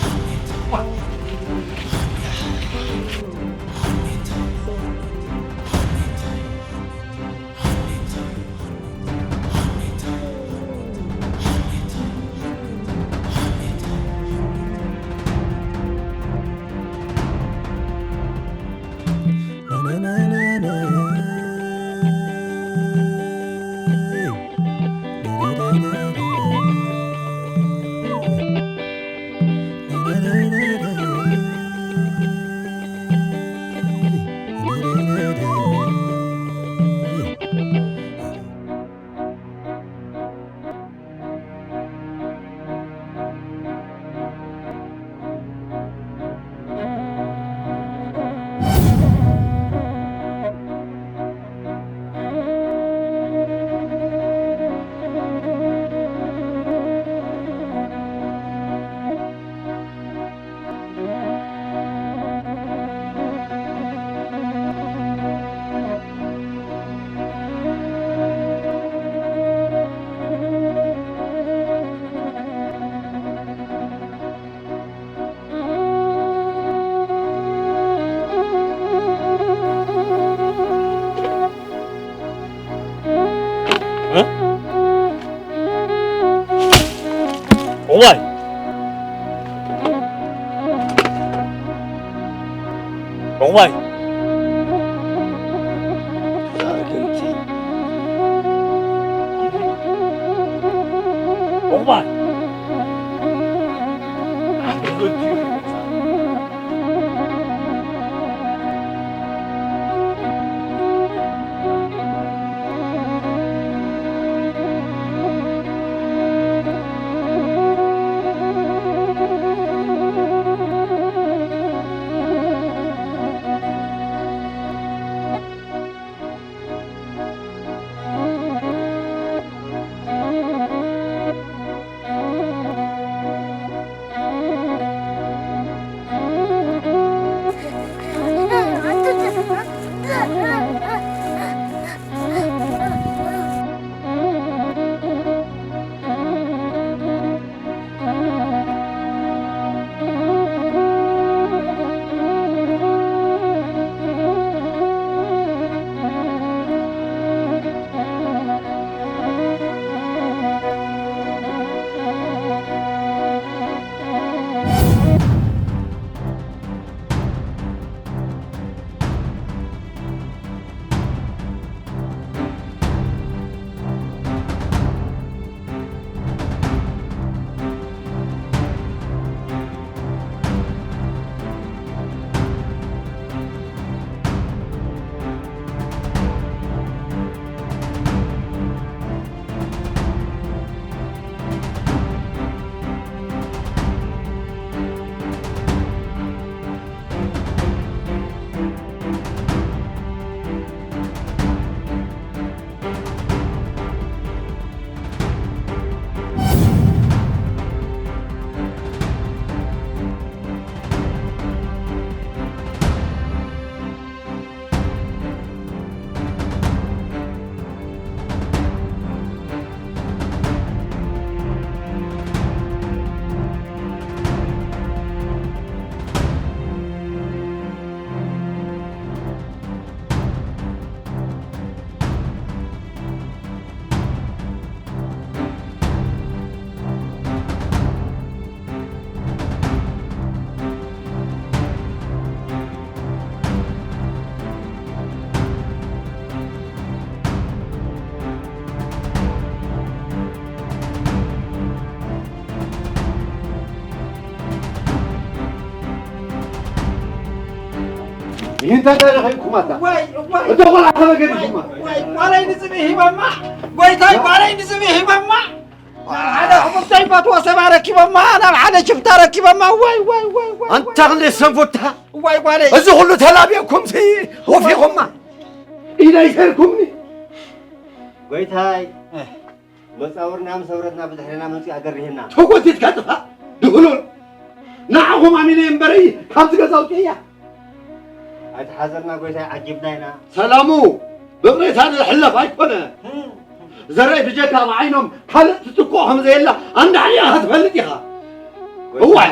ዋይ! ዑቕባይ! ዑቕባይ! ይህን ታዲያ ረኸብኩማታ። ዋይ፣ ዋይ። እቶ ቆልዓ ከመገድሽማ? ዋይ፣ ጓለይ ንጽምኢ ሂበማ። ጎይታይ፣ ጓለይ ንጽምኢ ሂበማ። ሓደ ሕሙም ዘይፈትዎ ሰብ ኣረኪቦማ፣ ናብ ሓደ ሽፍታ ኣረኪቦማ። ዋይ፣ ዋይ፣ ዋይ፣ ዋይ፣ ኣንታ ዋይ። ክንደይ ሰንፎታ። ዋይ፣ ጓለይ። እዚ ኩሉ ተላቢዕኩምሲ ወፊኹማ። ኢዳ ይሰርኩምኒ። ጎይታይ፣ መጻውርና ምስ ሰውረትና ብድሕሪና መጺኡ ኣገሪህና። ተጎቲትካ ጥፋእ፣ ድህሉል። ንዓኹም ኣሚነ እምበረይ ካብዚ ገዛ ኣውፅእያ። ኣይትሓዘልና ጎይታይ፣ ዓጊብና ኢና። ሰላሙ፣ ብቕሬታ ዝሕለፍ ኣይኮነ። ዘረይ ብጀካ ብዓይኖም ካልእ ትትክኦ ከም ዘየላ ኣንዳዕሊኻ ትፈልጥ ኢኻ። ጎይታይ። እዋይ፣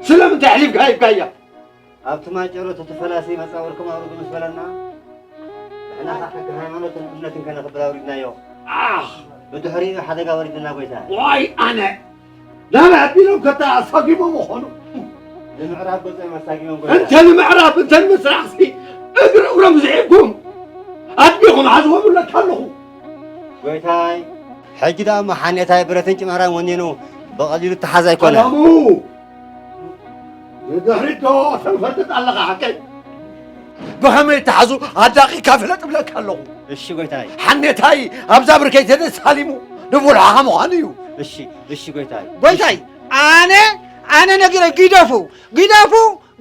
ስለምንታይ ኣሕሊፍካ ሂብካያ? ኣብቲ ማጨሎ እቲ ፈላሲ መጻውርኩም ኣውርዱ ምስ በለና፣ ንሕና ኸዓ ሕጊ ሃይማኖትን እምነትን ከነኽብር ኣውሪድናዮ። ኣኽ! ብድሕሪኡ ሓደጋ ወሪድና ጎይታ። ዋይ ኣነ! ናበይ ኣቢሎም ከታ ኣሳጊሞም ምኾኑ? ንምዕራብ ገጾም ኣሳጊሞም ጎይታ። እንተ ንምዕራብ እንተ ንምስራቕሲ እግሪ እግሮም ዝዒብኩም ኣድቢኹም ሓዝዎም እብለካ ኣለኹ። ጎይታይ፣ ሕጂ ደኣ እሞ ሓኔታይ ብረትን ጭመራን ወኒኑ ብቐሊሉ እተሓዝ ኣይኮነን። ሰላሙ! ንድሕሪት ዶ ተንፈርጥጥ ኣለኻ ሓቀይ? ብኸመይ እተሓዙ ኣዳቒካ ፍለጥ እብለካ ኣለኹ። እሺ ጎይታይ። ሓኔታይ ኣብዛ ብርከይ ተሳሊሙ ንቡልዓኻ ምዃኑ እዩ። እሺ፣ እሺ ጎይታይ። ጎይታይ፣ ኣነ፣ ኣነ ነጊረ፣ ግደፉ፣ ግደፉ፣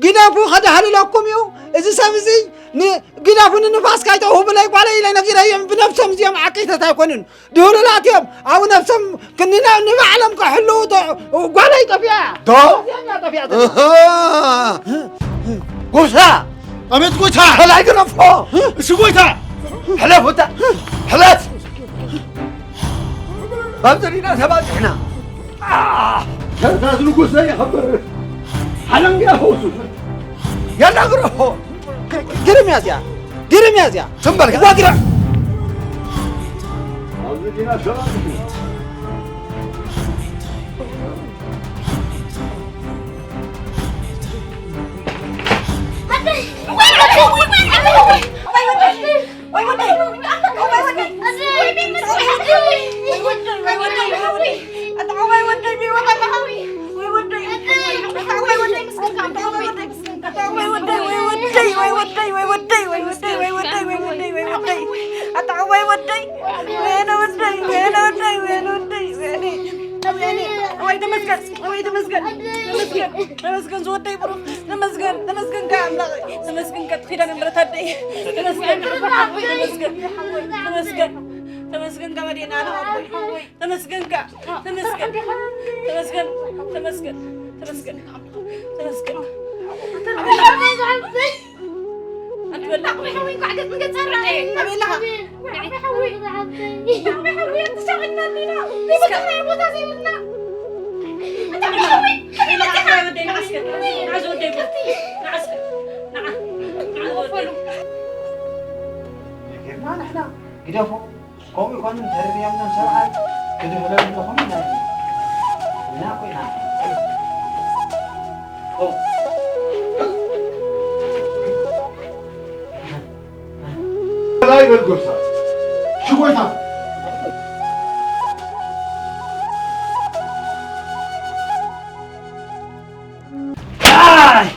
ግደፉ፣ ከደሃልለኩም እዩ። እዚ ሰብ እዚ ን-፣ ግደፉ፣ ንንፋስ ካይተውህቡለይ ጓለይ ኢለ ነጊረዮም። ብነብሶም እዚኦም ዓቀይተት ኣይኮኑን። ድህሉላት እዮም። ኣብ ነብሶም ክንና-፣ ንባዕሎም ክሕልዉ ተ-፣ ጓለይ ጠፊኣ። ዶ? እዚኣ እያ ጠፊኣ ዘላ። እህ። ጎሳ! ኣቤት ጎይታ! ከላይ ግረፎ! እሺ ጎይታ! ሕለፍ ወታ! ሕለፍ! ኣብ ዘሪና ተባዚሕና። ኣህ! ተዛዝ ንጉስ ዘየኸብር ሓለንግያ ፈውሱ። ያላ ግረፎ! ግ-፣ ግርም ያዝያ! ግርም ያዝያ! ትም በል! እዋ ግረ-! ኣብዚ ዲና ሸባብ። ተመስገን ዝወደይ ብሩኽ፣ ተመስገን፣ ተመስገን ዝወደይ ብሩኽ፣ ተመስገን፣ ተመስገን ከኣ ኣምላኸይ፣ ተመስገን ከኣ ኪዳነ ምሕረት ኣደይ፣ ተመስገን፣ ተመስገን፣ ተመስገን፣ ተመስገን ከኣ መድኃኔዓለም ኣቦይ፣ ተመስገን ከኣ፣ ተመስገን፣ ተመስገን፣ ተመስገን፣ ተመስገን፣ ተመስገን። ኣንተ በላ። ኣቤላ። ግደፎ። ከምኡ ይኮኑ እንተርእዮም ሰብኣይ ክድህሎም እንተኾኑ ናይ እና ኮይና። ኦ። ላይ በል ጎሳ። ሽጎይታ። ኣይ!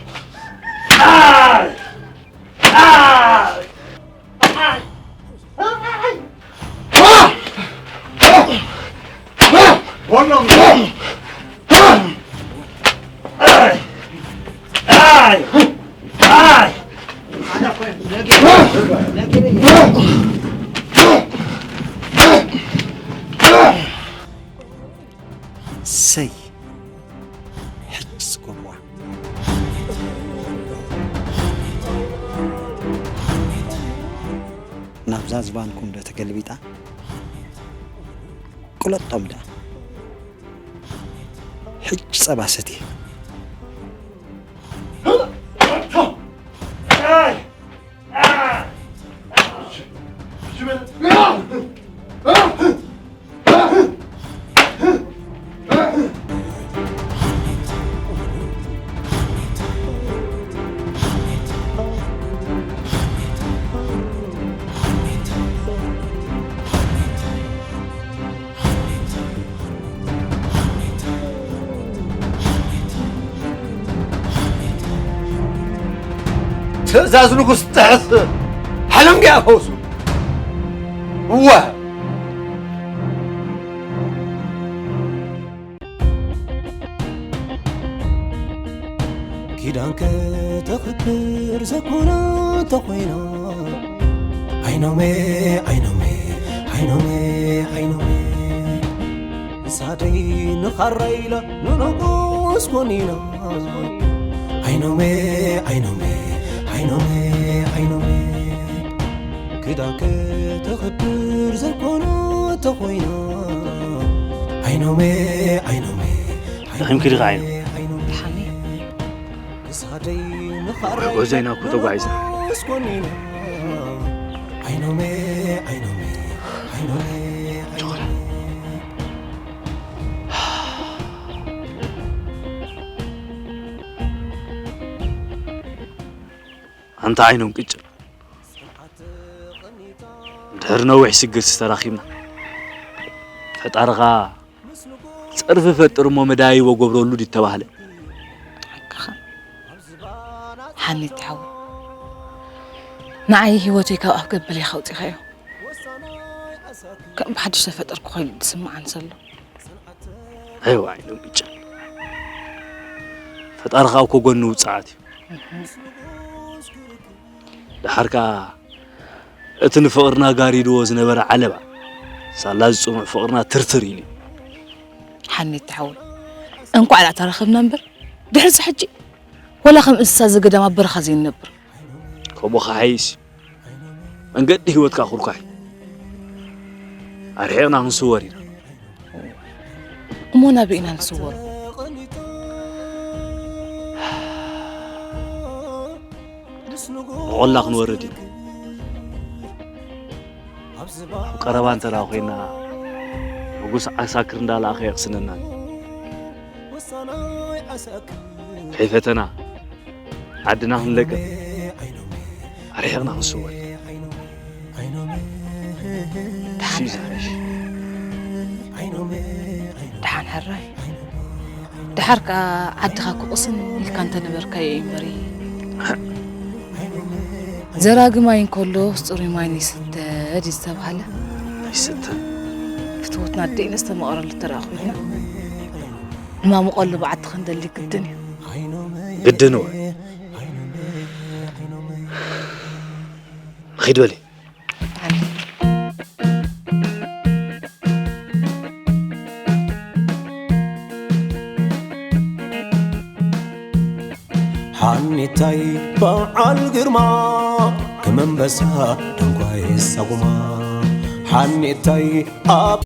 ኣይ! ኣይ! ሰይ ሕጅስ ጎብዋ። ናብዛ ዝባንኩም ዶ ተገልቢጣ? ቅለጦም ደኣ። ሕጂ ጸባ ሰትየ። ትእዛዝ ንጉስ ጥሕስ፣ ሓለንጊ ኣፈውሱ። እወ። ኪዳንከ ተኽብር ዘኮና እንተኾይና፣ ዓይኖሜ፣ ዓይኖሜ፣ ዓይኖሜ፣ ዓይኖሜ። ሳደይ ንኻራ ኢላ ንንጉስ ኮኒና። ዓይኖሜ፣ ዓይኖሜ፣ ዓይኖሜ፣ ዓይኖሜ። ክዳንከ ተኽብር ዘኮና እንተኾይና። ዓይኖሜ፣ ዓይኖሜ፣ ደኺምኪ ዲኺ ዓይኖ? ኣይኖሜ፣ ደሓን እየ። ክሳደይ ንኻራ ጎዛይና እኮ ተጓዒዝና። ስኮኒና። ዓይኖሜ፣ ዓይኖሜ፣ ዓይኖሜ፣ ዓይኖሜ። ኣንታ ዓይኖም ቅጭን። ድሕሪ ነዊሕ ስግር ዝተራኺብና። ፈጣርኻ ጸርፊ ፈጥር እሞ መዳይቦ ገብረሉ ድዩ ተባህለ? ሓቅኻ። ሓኒት ሓወይ። ንዓይ ህይወተይ ካብ ኣፍ ገበል ኢኻ ኣውጺኻዮ። ከም ብሓድሽ ዝተፈጠርኩ ኮይኑ ዝስምዓኒ ዘሎ። ኣይዋ፣ ዓይኖም ቅጭን። ፈጣርኻ እኮ ጎኒ ውጽዓት እዩ። እህ። ደሓር ከኣ እቲ ንፍቕርና ጋሪድዎ ዝነበረ ዓለባ፣ ሳላ ዝጽኑዕ ፍቕርና ትርትር ኢሉ። ሓኒት ሓወይ፣ እንቋዕ ደኣ ተራኸብና እምበር፣ ድሕርስ ሕጂ ወላ ከም እንስሳ ዘገዳም ኣብ በረኻ ዘይንነብር። ከምኡ ክሓይሽ እዩ። መንገዲ ህይወትካ ክርኳሕ እዩ። ኣርሒቕና ክንስወር ኢና። እሞ ናበይ ኢና ንስወር? ንቖላ ክንወርድ ኢና። ኣብ ቀረባ እንተ ደኣ ኮይና፣ ንጉስ ዓሳክር እንዳለኣኸ የቕስነና። ከይፈተና፣ ዓድና ክንለቅቕ፣ ኣርሒቕና ክንስወር። ደሓን። ደሓን። ሕራይ ድሓር ከኣ ዓድኻ ክቕስን ኢልካ እንተነበርካዮ እዩ እምበሪ። ዘራጊ ማይ እንከሎ ጽሩይ ማይ ይስተ ድዩ ዝተባህለ? ኣይሰተን። ፍትወትና ኣዴና ዝተመቐረሉ ተረኣ ኮይና፣ ዕማሙ ቀልቡ ዓዲ ክንደሊ ግድን እዩ። ግድን እወ። ኺድ በሊ። ሓኔታይ በዓል ግርማ፣ ከም ኣንበሳ ደንጓይ ሳጉማ። ሓኔታይ ኣብ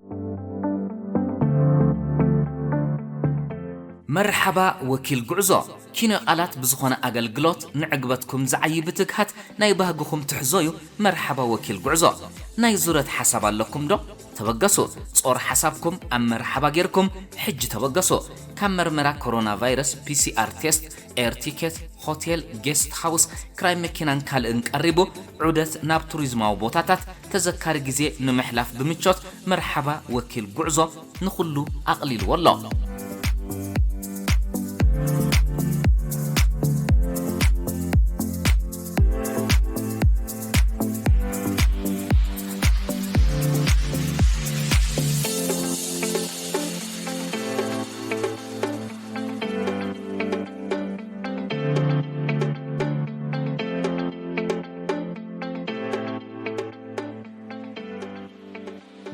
መርሓባ ወኪል ጉዕዞ። ኪኖ ቃላት ብዝኾነ ኣገልግሎት ንዕግበትኩም ዝዓዪ ብትግሃት ናይ ባህግኹም ትሕዞዩ። መርሓባ ወኪል ጉዕዞ። ናይ ዙረት ሓሳብ ኣለኩም ዶ? ተበገሱ። ጾር ሓሳብኩም ኣብ መርሓባ ጌርኩም ሕጂ ተበገሱ። ካብ መርመራ ኮሮና ቫይረስ፣ ፒ ሲ ኣር ቴስት፣ ኤር ቲኬት፣ ሆቴል፣ ጌስት ሃውስ፣ ክራይ መኪናን ካልእን ቀሪቡ ዑደት ናብ ቱሪዝማዊ ቦታታት ተዘካሪ ግዜ ንምሕላፍ ብምቾት መርሓባ ወኪል ጉዕዞ ንኹሉ ኣቕሊልዎ ኣሎ።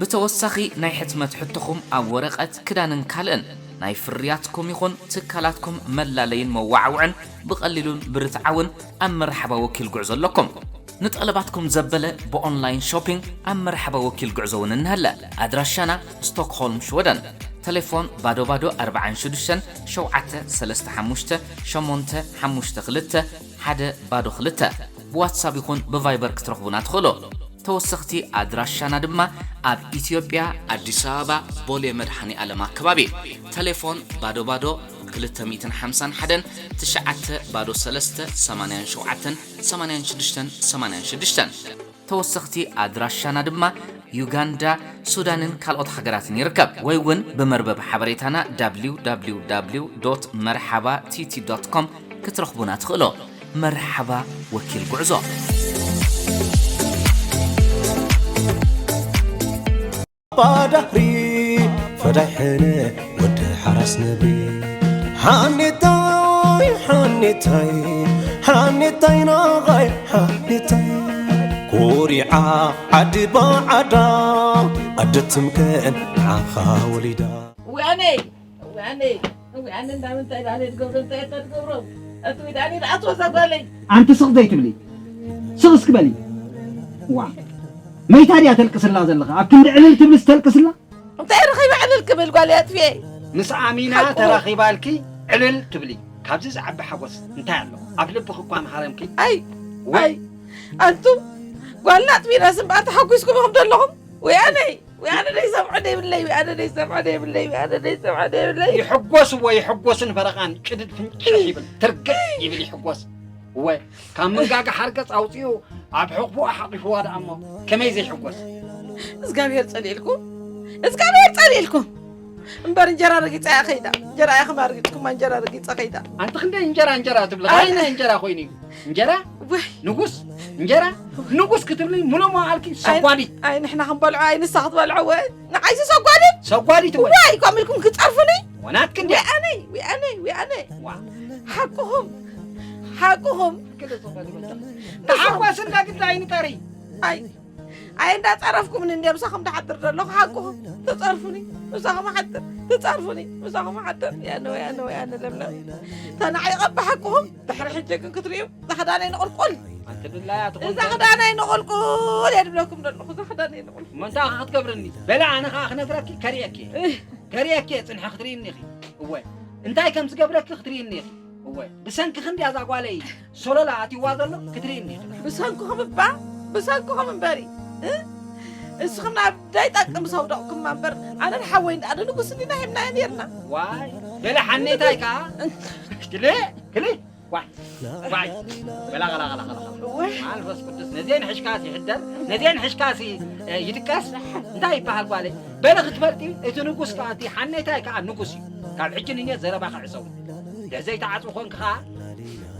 ብተወሳኺ ናይ ሕትመት ሕቶኹም ኣብ ወረቐት፣ ክዳንን ካልእን ናይ ፍርያትኩም ይኹን ትካላትኩም መላለይን መዋዓውዕን ብቐሊሉን ብርትዓውን ኣብ መርሓባ ወኪል ጉዕዞ ኣለኩም። ንጠለባትኩም ዘበለ ብኦንላይን ሾፒንግ ኣብ መርሓባ ወኪል ጉዕዞ እውን እንሀለ። ኣድራሻና ስቶክሆልም ሽወደን። ተሌፎን ባዶ ባዶ ኣርብዓን ሽዱሽተን ሸውዓተ ሰለስተ ሓሙሽተ ሸሞንተ ሓሙሽተ ክልተ ሓደ ባዶ ክልተ። ብዋትሳፕ ይኹን ብቫይበር ክትረኽቡና ትኽእሉ። ተወሰኽቲ ኣድራሻና ድማ ኣብ ኢትዮጵያ ኣዲስ ኣበባ ቦሌ መድሃኔ ኣለም ኣከባቢ። ተሌፎን ባዶ ባዶ ክልተ ሚእትን ሓምሳን ሓደን ትሽዓተ ባዶ ሰለስተ ሰማንያን ሸውዓተን ሰማንያን ሽዱሽተን ሰማንያን ሽዱሽተን። ተወሰኽቲ ኣድራሻና ድማ ዩጋንዳ፣ ሱዳንን ካልኦት ሃገራትን ይርከብ። ወይ እውን ብመርበብ ሓበሬታና www መርሓባ ቲቲ ዶት ኮም ክትረኽቡና ትኽእሉ። መርሓባ ወኪል ጉዕዞ። ባዳህሪ ፈዳይ ሕነ ወዲ ሓራስ ነብሪ። ሓኔታይ ሓኔታይ ሓኔታይ ናቓይ ሓኔታይ፣ ኮሪዓ ዓዲ ባዓዳ፣ ኣደ ትምከን ንዓኻ ወሊዳ። ውያነይ ውያነይ ውያነ እንዳምንታይ ዳለ ትገብሮ እንታይ እታ ትገብሮ? እቲ ውያነይ ደኣ ትወዛ ጓለይ። ኣንቲ ስቕ ዘይትብሊ፣ ስቕ እስኪ በሊ። ዋ መይታ ድያ ተልቅስላ ዘለኻ? ኣብ ክንዲ ዕልል ትብልስ ተልቅስላ? እንታይ ረኺበ ዕልል ክብል ጓለይ ኣጥፍኤ? ምስ ኣሚና ሓቁ። ተራኺባልኪ ዕልል ትብሊ፣ ካብዚ ዝዓቢ ሓጎስ እንታይ ኣሎ? ኣብ ልብኺ እኳ ምሃረምኪ። ኣይ ወይ ኣይ ኣንቱም ጓልና ኣጥፊእናስ እምበኣር ተሓጒስኩም ኢኹም ዘለኹም። ውያነይ ውያነ ደይ ሰምዖ ደይብለይ ውያነ ደይ ሰምዖ ደይብለይ ውያነ ደይ ሰምዖ ደይብለይ። ይሕጎስ እወ ይሕጎስን ፈረቓን ጭድድ ፍንጭሕ ይብል ትርግእ ይብል ይሕጎስ እወ ካብ ምንጋጋ ሓርገፅ ኣውፂኡ ኣብ ሕቑፍኡ ሓቒፍዋ ደኣ እሞ ከመይ ዘይሕጎስ። እግዚኣብሔር ጸሊእልኩም እግዚኣብሔር ጸሊእልኩም እምበር እንጀራ ረጊጻ እያ ከይዳ። እንጀራ ኢኹም ኣርጊጽኩማ እንጀራ ረጊጻ ከይዳ። ኣንቲ ክንደይ እንጀራ እንጀራ ትብሊ ኣይ ናይ እንጀራ ኮይኑ እዩ እንጀራ ወይ ንጉስ እንጀራ ንጉስ ክትብሊ ሙሉእ መዋእልኪ ሰጓዲት ኣይ ንሕና ክንበልዖ ኣይ ንሳ ክትበልዖ ወይ ንዓይሲ ሰጓዲት ሰጓዲት ወይ ዋይ ከምልኩም ክጸርፉኒ ወናትኪ እንዲ ዊኣነይ ዊኣነይ ዊኣነይ ሓቅኹም ሓቅኹም ተሓጓስ እንዳ ግዳ ኣይንጠሪ ኣይ ኣይ እንዳጸረፍኩምኒ እንደ ምሳኹም ትሓድር ዘለኹ ሓቅኹም ትጸርፉኒ ምሳኹም ሓድር ትጸርፉኒ ምሳኹም ሓድር ያነ ወያነ ወያነ ለምለም ተናዒቐ ብሓቅኹም ድሕሪ ሕጂ ግን ክትርእዩ እዛ ክዳነይ ንቑልቁል ኣንቲ ድላያ ትኾን እዛ ክዳነይ ንቑልቁል እየ ድብለኩም ዘለኹ እዛ ክዳነይ ንቑልቁል እሞ እንታይ ኸ ክትገብርኒ በላ ኣነ ኸዓ ክነግረኪ ከርእየኪ እየ ከርእየኪ እየ ጽንሒ ክትርእይኒ ኢኺ እወ እንታይ ከም ዝገብረኪ ክትርእይኒ ኢኺ እወ ብሰንኪ ክንዲ እዛ ጓለይ ሶለላ ኣትይዋ ዘሎ ክትርእይኒ ኢኺ ብሰንክኹም እባ ብሰንክኹም እምበሪ እ እስኹም ናብ ደይጠቅም ሰውደቕኩማ እምበር ኣነን ሓወይን ደኣ ንንጉስ እንዲና ሂብናዮ ኔርና ዋይ በላ ሓኔታይ ከኣ ክልእ ክልእ ዋይ ዋይ በላ ቐላ ቐላ ቐላ ቐላ። እወ። መንፈስ ቅዱስ ነዚአን ሕሽካሲ ይሕደር፣ ነዚአን ሕሽካሲ፣ እ፣ ይድቀስ። እንታይ ይበሃል ጓለይ? በለ ክትፈልጢ፣ እቲ ንጉስ ከኣ፣ እቲ ሓኔታይ ከኣ ንጉስ እዩ። ካብ ሕጂ ንኔት ዘረባኺ ዕጸዊ። ድሕሪ ዘይትዓጽዊ ኮንኪ ከኣ፣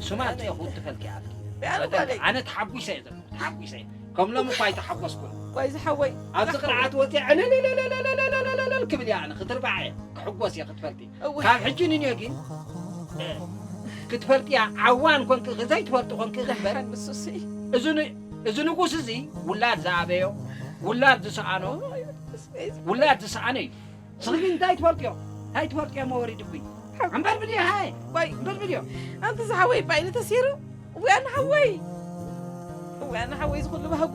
ስማርጠ ይኹን ትፈልኪ ኣቲ። በላ ጓለይ። ኣነ ተሓጒሰ እየ ዘለኹ፣ ተሓጒሰ እየ። ከም ሎሚ እኳ ኣይተሓጎስኩን። ዋይ ዝሓወይ። ኣብዚ ቅርዓት ወፂአ ዕልልልልልልልልልልልል ክብል እየ ኣነ፣ ክትርባዕ እየ፣ ክሕጎስ እየ ክትፈልጢ። እወ። ካብ ሕጂ ንንዮ ግን፣ እ፣ ክትፈልጥያ ዓዋን ኮንኪ፣ ዘይትፈልጢ ኮንኪ እምበር። ደሓን ንሱሲ። እዚ ን-፣ እዚ ንጉስ እዚ ውላድ ዝኣበዮ፣ ውላድ ዝሰኣኖ፣ እወ፣ መንፈስ ቅዱስ። ውላድ ዝሰኣነ እዩ። ንስኺ ግን እንታይ ትፈልጥዮ? እንታይ ትፈልጥዮ መወሪድኩይ? ሓው-፣ እምበር ብድዮ፣ ሃይ! ዋይ! እምበር ብድዮ! ኣንቲ ዝሓወይ ባይኒ ተሲሩ? እወ ኣነ ሓወይ! እወ ኣነ ሓወይ ዝኹሉ ባህጉ!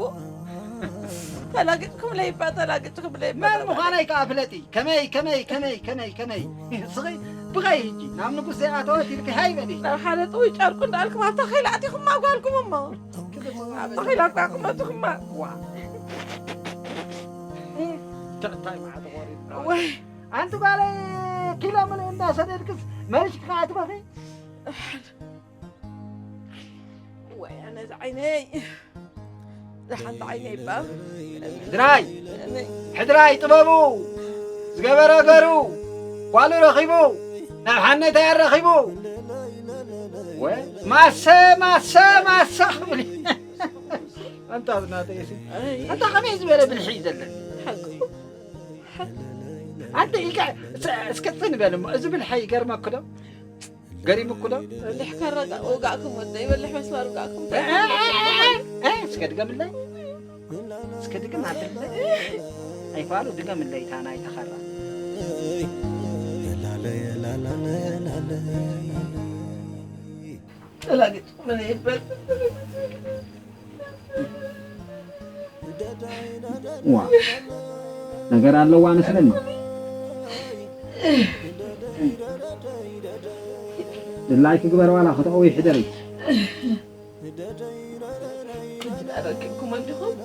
ተላጊጥኩምለይ እባ፣ ተላጊጥኩምለይ እባ፣ መን ተላጊጥ-፣ ምዃነይ ከኣ ፍለጢ። ከመይ፣ ከመይ፣ ከመይ፣ ከመይ፣ ከመይ? ንስኺ ብኸይ ሕጂ ናብ ንጉስ ዘይኣተወት ኢልኪ ሃይ በሊ። ናብ ሓደ ጥውይ ጨርቁ እንዳልኩም ኣብ ተኺላ ኣቲኹማ ጓልኩም እሞ። ኣብ ተኺላ እኳ ክመቱኹማ። ዋ። እንታይ መዓት ወሪድ። ወይ። ኣንቲ ጓለይ ኪሎ ምልእ እንዳሰደድክስ መሪሽኪ ከዓ ትበኺ? ወይ ኣነ እዚ ዓይነይ። እዚ ሓንቲ ዓይነይ እባ። ሕድራይ፣ ሕድራይ ጥበቡ ዝገበረ ገሩ ጓሉ ረኺቡ ናብ ሓነታይ ኣረኺቡ። ወይ ማሰ፣ ማሰ፣ ማሰ ክብል። ኣንታ ዝናተይ ሲ። ኣይ። ኣንታ ከመይ ዝበለ ብልሒ እዩ ዘለኒ? ሓቁ። ሓቁ። ኣንተ ይገ-፣ ስ-፣ እስከ ጽን በል እሞ፣ እዚ ብልሒ ይገርመኩ ዶ? ገሪሙኩ ዶ? በሊሕ ካራ ወጋእኩም ወደይ፣ በሊሕ መስማር ወጋእኩም። እ፣ እ፣ እ፣ እ፣ እ፣ እስከ ድገምለይ። እስከ ድገም ኣትለይ። ኣይፋሉ ድገምለይ፣ እታ ናይ ተኸራ። ተላጊጥኩም እኔ ይበል። ዋ፣ ነገር ኣለዋ መስለኒ። ድላይ ክግበር ዋላ ክትኦዊ ሕደሪ። ኣረኪብኩም እንዲኹም፣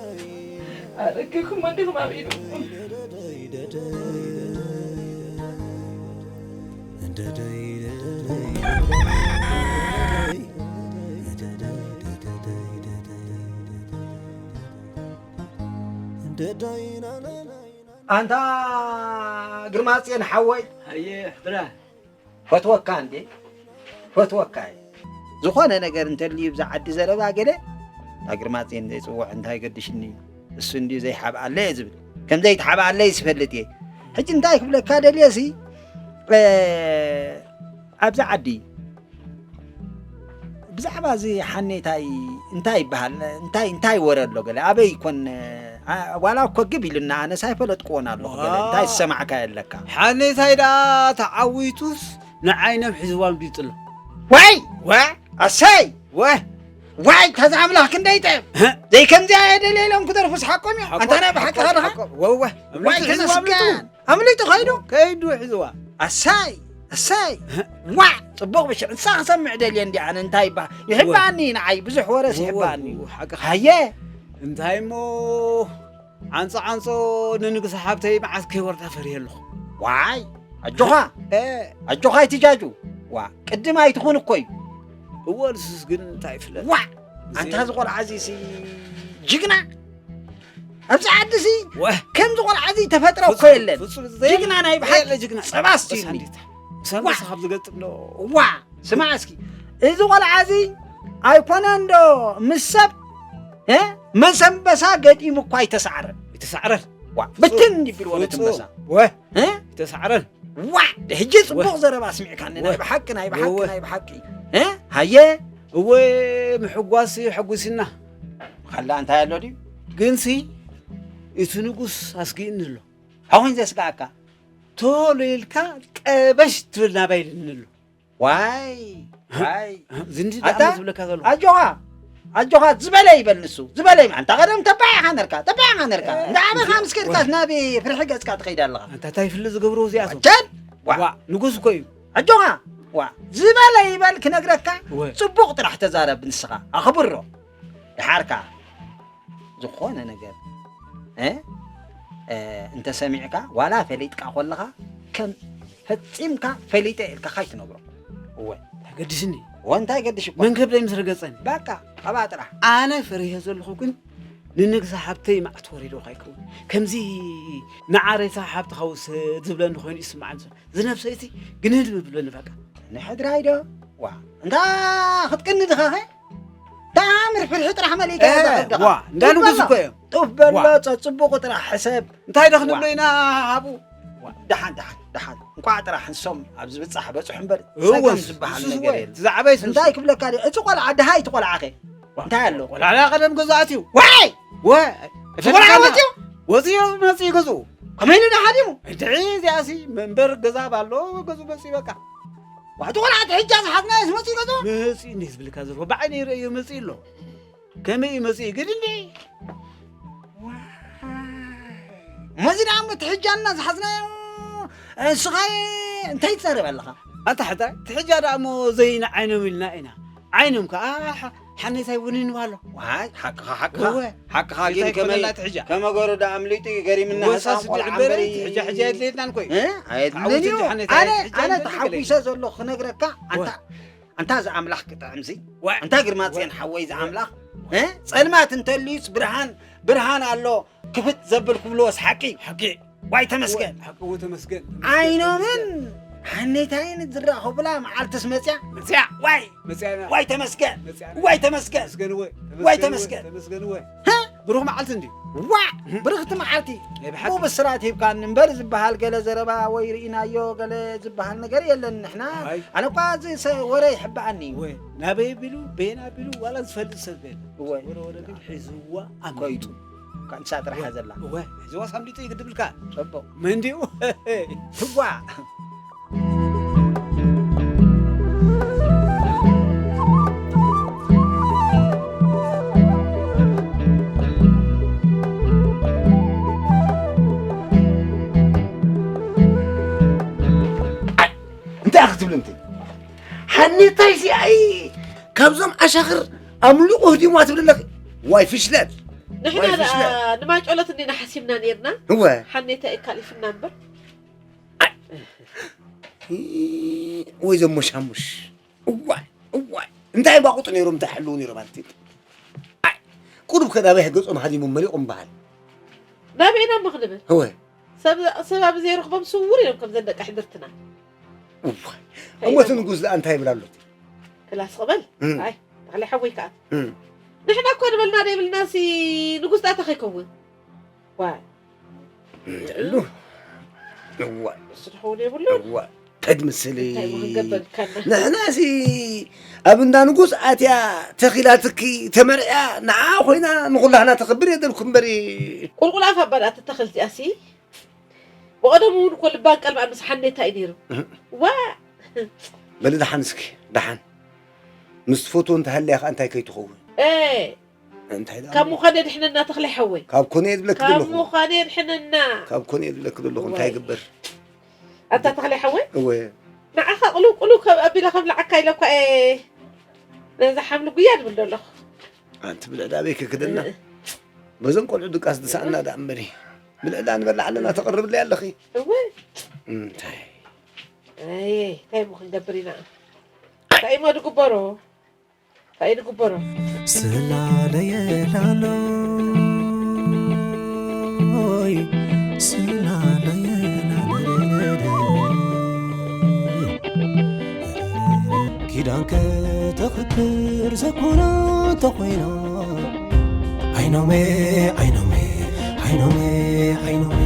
ኣረኪብኩም እንዲኹም ኣብ ኢድኩም። ኣንታ ግርማጽዮን ሓወይ። ኣየ፣ ብራ። ፈትወካ እንዴ? ፈትወካ እየ። ዝኾነ ነገር እንተልዩ ብዛ ዓዲ ዘረባ ገለ፣ እታ ግርማጽዮን ዘይጽውዕ እንታይ ገድሽኒ? እሱ እንድዩ ዘይሓብኣለይ እየ ዝብል። ከም ዘይትሓብኣለይ ይፈልጥ እየ። ሕጂ እንታይ ክብለካ ደልየ ሲ፣ እ፣ ኣብዛ ዓዲ ብዛዕባ እዚ ሓኔታይ እንታይ ይበሃል? እንታይ፣ እንታይ ወረ ኣሎ ገለ? ኣበይ ይኮን? ኣ-፣ ዋላ እኮ ግብ ኢሉና፣ ኣነስ ኣይፈለጥክዎን ኣለኹ ገለ። እንታይ ዝሰማዕካዮ ኣለካ? ሓኔታይ ደኣ ተዓዊቱስ ንዓይ ነም ሒዝዋ ኣምሊጡ ኣሎ። ዋይ! ወ-፣ ኣሰይ! ወ-፣ ዋይ! ተዛ ኣምላኽ ክንደይ ጥዕም! ህ? ዘይከምዚኣ እየ ደልየ ኢሎም ክደርፉስ ሓቆም እዮም። ሓቆም፣ ኣንታ ናይ ብሓቂ ሓቆም፣ ከለኻ? ሓቆም። ወ-፣ ወ-፣ ዋይ፣ ኣምሊጡ ሒዝዋ ኣምሊጡ። ተመስገን! ኣምሊጡ ኸይዱ? ከይዱ ሒዝዋ። ኣሰይ! ኣሰይ! ዋዕ! ጽቡቕ ብሽዕ፣ ንሳ ክሰምዕ ደልየ እንዲ ኣነ እንታይ ይበሃል? ይሕብኣኒ ንዓይ፣ ብዙሕ ወረስ እወ፣ ይሕብኣኒ። እወ፣ ሓቅኻ። ሃየ! እንታይ እሞ፣ ዓንጾ ዓንጾ ንንግስ ሓብተይ መዓስ ከይወርዳ ፈርየ ኣለኹ። ዋይ! ኣጆኻ! እ። ኣጆኻ ኣይትጃጁ። ዋ፣ ቅድም ኣይትኹን እኮ እዩ። እወ፣ ንሱስ ግን እንታይ ይፍለጥ? ዋዕ! ኣንታ እዚ ቆልዓ እዚ ሲ ጅግና! ኣብዚ ዓዲ ሲ ወህ። ከምዚ ቆልዓ እዚ ተፈጥሮ እኮ ፍጹም፣ የለን። ፍጹም ዘየለ ጅግና ናይ ብሓቂ የለ ጅግና። ጸባ በስ ኣስትዩኒ። ኣንዲታ። ምስ ኣንበሳ ዋ። ካብ ዝገጥም ዶ? ዋ፣ ስማዕ እስኪ። እዚ ቆልዓ እዚ ኣይኮነን ዶ ምስ ሰብ፣ እ? ምስ ኣንበሳ ገጢሙ እኳ ኣይተሳዕረን። ኣይተሳዕረን። ዋ፣ ፍጹም። ብትን ይብል ወለ ፍጹም። ኣንበሳ። ወህ። እ? ኣይተሳዕረን። ዋ፣ ሕጂ ጽቡቕ ወህ። ዘረባ ስሚዕካኒ። ናይ ወህ። ብሓቂ፣ ናይ ብሓቂ፣ ወህ። ናይ ብሓቂ። እ? ሃየ። እወ፣ ምሕጓስ ሕጉስና። ካልእ እንታይ ኣሎ ድዩ? ግንሲ፣ እቲ ንጉስ ኣስጊእኒ ኣሎ። ሓወይ ዘስግኣካ? ቶሎ ኢልካ ጠበሽ ትብል ናባይ ኢልኒ ኣሎ። ዋይ፣ ዋይ። ዝንዲ ኣታ፣ ደኣ ዝብለካ ዘሎ። ኣጆኻ፣ ኣጆኻ፣ ዝበለ ይበል ንሱ፣ ዝበለ ይበል። ኣንታ ቀደም ተባዕ ኢኻ ነርካ፣ ተባዕ ኢኻ ነርካ። እ፣ እንዳ ዓበኻ ምስ ከድካስ ናብ ፍርሒ ገጽካ ትኸይድ ኣለኻ። ኣንታ እንታይ ፍሊ ዝገብሩ እዚኣቶም? ቸል! ዋ። ዋ፣ ንጉስ እኮ እዩ። ኣጆኻ፣ ዋ፣ ዝበለ ይበል ክነግረካ፣ ወ። ጽቡቕ ጥራሕ ተዛረብ ንስኻ፣ ኣኽብሮ። ደሓርካ ዝኾነ ነገር፣ እ? እ፣ እንተሰሚዕካ፣ ዋላ ፈሊጥካ ኮለኻ፣ ከም ፈጺምካ ፈሊጠ ኢልካ ካይትነግሮ። እወ። ተገድስኒ። ወንታይ ገድሽ እኮ መንከብደይ ምስ ረገጸኒ በቃ ኣብኣ ጥራሕ ኣነ ፈሪሀ ዘለኹ ግን ንንግዛ ሓብተይ መዓት ወሪዶ ካይከውን ከምዚ ንዓረይታ ሓብትኻ ውሰድ ዝብለኒ ኮይኑ ይስምዓኒ ዘሎ ዝነብሰይቲ ግንህድ ምብለኒ በቃ ንሕድራይ ዶ ዋ እንታ ክትቅኒ ድኻ ኸ ታምር ፍርሒ ጥራሕ መሊእካ እዛ ከብድኻ ዋ እንዳንጉስ እኮ እዮም ጡፍ በሎ ዋ። ጸጽቡቑ ጥራሕ ሕሰብ እንታይ ዶ ክንብሎ ዋ። ኢና ሃቡ ደሓን ደሓን ደሓን እንቋዕ ጥራሕ ንሶም ኣብ ዝብጻሕ በጽሑ እምበር እወ፣ ጸገም ዝበሃል እሱስ ነገር እወ፣ የለን እቲ ዝዓበይ ስንሱ። እንታይ ክብለካ ድየ? እቲ ቆልዓ ድሃይ እቲ ቆልዓ ኸ እንታይ ኣሎ? ቆልዓ ቀደም ገዛእት እዩ ዋይ ወ እቲ ቆልዓ መፅዩ ወፅዮ መፅዩ ገዝኡ ከመይ ኢሉ ደሓዲሙ እንድዒ እዚኣሲ መንበር ገዛ ባሎ ገዝኡ መፅዩ በቃ ዋሕቲ ቆልዓ እቲ ሕጃ ዝሓዝናዮስ መፅዩ ገዝኡ መፅዩ እንዲህ ዝብልካ ዘለዎ ብዓይነ ይረእዮ መፅዩ ኣሎ ከመይ እዩ መፅኡ ግን እንዲ እሞ እዚ ደኣ እሞ እቲ ሕጃ እና ዝሓዝናዮ ንስኻ እንታይ ትዛረብ ኣለኻ ኣታ ሕታ እቲ ሕጃ ደኣ እሞ ዘይነ ዓይኖም ኢልና ኢና ዓይኖም ከዓ ሓ- ሓኔታይ ውንን ባሎ ዋይ ሓቅኻ ሓቅኻ እወ ሓቅኻ ግን እንታይ ከመይ ክበላ እቲ ሕጃ ከመ ገሩ ደኣ ኣምሊጡ እዩ ገሪምና ወሳስ ህፃን ቆልዓ እምበረ እምበሪ ሕጃ ሕጃ የድልየናን ኮይ እ? ኣየድልን እዩ ኣነ ኣነ ተሓጒሰ ዘለኹ ክነግረካ ኣንታ ኣንታ እዚ ኣምላኽ ክጥዕምሲ እንታይ ግርማ ጽዮን ሓወይ እዚ ኣምላኽ እ? ጸልማት እንተልዩስ ብርሃን ብርሃን ኣሎ ክፍት ዘብል ክብልዎስ ሓቂ ሓቂ ዋይ ተመስገን ሓቂ ተመስገን ዓይኖምን ሓኔታይን ዝራኸቡላ መዓልትስ መጽያ መጽያ ዋይ መጽያ ዋይ ተመስገን መጽያ ዋይ ተመስገን ተመስገን ወይ ዋይ ተመስገን ተመስገን ወይ ብሩኽ መዓልቲ እንድዩ ዋ ብርኽቲ መዓልቲ ናይ ብሓቂ። ብኡ ብስራት ሂብካኒ እምበር ዝበሃል ገለ ዘረባ ወይ ርኢናዮ ገለ ዝበሃል ነገር የለን ንሕና ኣይ። ኣነ እኳ እዚ ሰ- ወረ ይሕብኣኒ እዩ ወይ ናበይ ቢሉ በየን ኣቢሉ ዋላ ዝፈልጥ ሰብ የለ እወ። ወረ ወረ ግን ሒዝዋ ኣምሊጡ ከይጡ ካብ ንሳ ጥራሕ እያ ዘላ እወ ሒዝዋ ሳምሊጡ ይግድብልካ ጽቡቕ መንዲኡ ትዋ እንታይ ክትብል እንት ሓኔታይ ሲ ኣይ ካብዞም ዓሻኽር ኣምልቑ ህዲማ ትብል ኣለኺ ዋይ ፍሽለት ንሕና ደኣ ንማይ ጨሎት እንዲና ሓሲብና ነርና እወ ሓኔታይ እካሊፍና እምበር ወይ ዘሞሻሙሽ እዋይ እዋይ እንታይ ባቑጡ ነይሮም እንታይ ሓልዉ ነይሮም ኣንቲ ቁሩብ ከዳበ ገጾም ሃዲሞም መሊቖም በሃል ናበይና እሞ ክንብል እወ ሰብ ሰብ ኣብ ዘይረኽቦም ስውር እዮም ከምዘን ደቂ ሕድርትና እዋይ እሞቲ ንጉስ ደኣ እንታይ ይብል ኣሎ እቲ ክላስ ቕበል እም። ኣይ ተኽለ ሓወይ ከኣ እም። ንሕና እኮ ንበልና ደይብልና ሲ ንጉስ ደኣ ተኸይከውን ዋይ እሉ እዋይ እሱ ትኸውን የብሉ እዋይ ተድምስሊ እንታይ እሞ ክንገብር ካና ንሕናሲ ኣብ እንዳ ንጉስ ኣትያ ተኺላትኪ ተመርዕያ ንዓ ኮይና ንኹላህና ተኽብር የደልኩ እምበሪ ቁልቁል ኣፍ ኣባ ደኣ ትተኽል እዚኣሲ ብቐደሙ እውን እኮ ልባን ቀልባን ምስ ሓኔታ እዩ ነይሩ ዋ በሊ ደሓን እስኪ ደሓን ምስ ትፈትዎ እንተሃልያ ከዓ እንታይ ከይትኸውን እ እንታይ ደኣ ካብ ምዃን የድሕነና ተኽለ ሓወይ ካብ ኮነ እየ ዝብለኪ ካብ ዘለኹ ምዃን የድሕነና ካብ ኮነ እየ ዝብለኪ ዘለኹ እንታይ ይግበር ኣታ ተኽለ ሓወይ እወ ንዓኻ ቅሉ ቅሉ ካብ ኣቢለ ከብልዓካ ኢለ እኳ እየ ነዛ ሓምሊ ጉያ ድብል ዘለኹ ኣንቲ ብልዕዳ ኣበይ ክክደና በዞም ቆልዑ ድቃስ ድሳእና ደኣ እምበሪ ብልዕዳ ንበላዕ ኣለና ተቕርብለይ ኣለኺ እወ እንታይ ኣየ እንታይ እሞ ክንገብር ኢና እንታይ እሞ ድግበሮ እንታይ ድግበሮ ስላለየ ላሎይ ስላለየ ላሎይ ኪዳንከ ተኽብር ዘኮና ተኾይና ዓይኖሜ ዓይኖሜ ዓይኖሜ ዓይኖሜ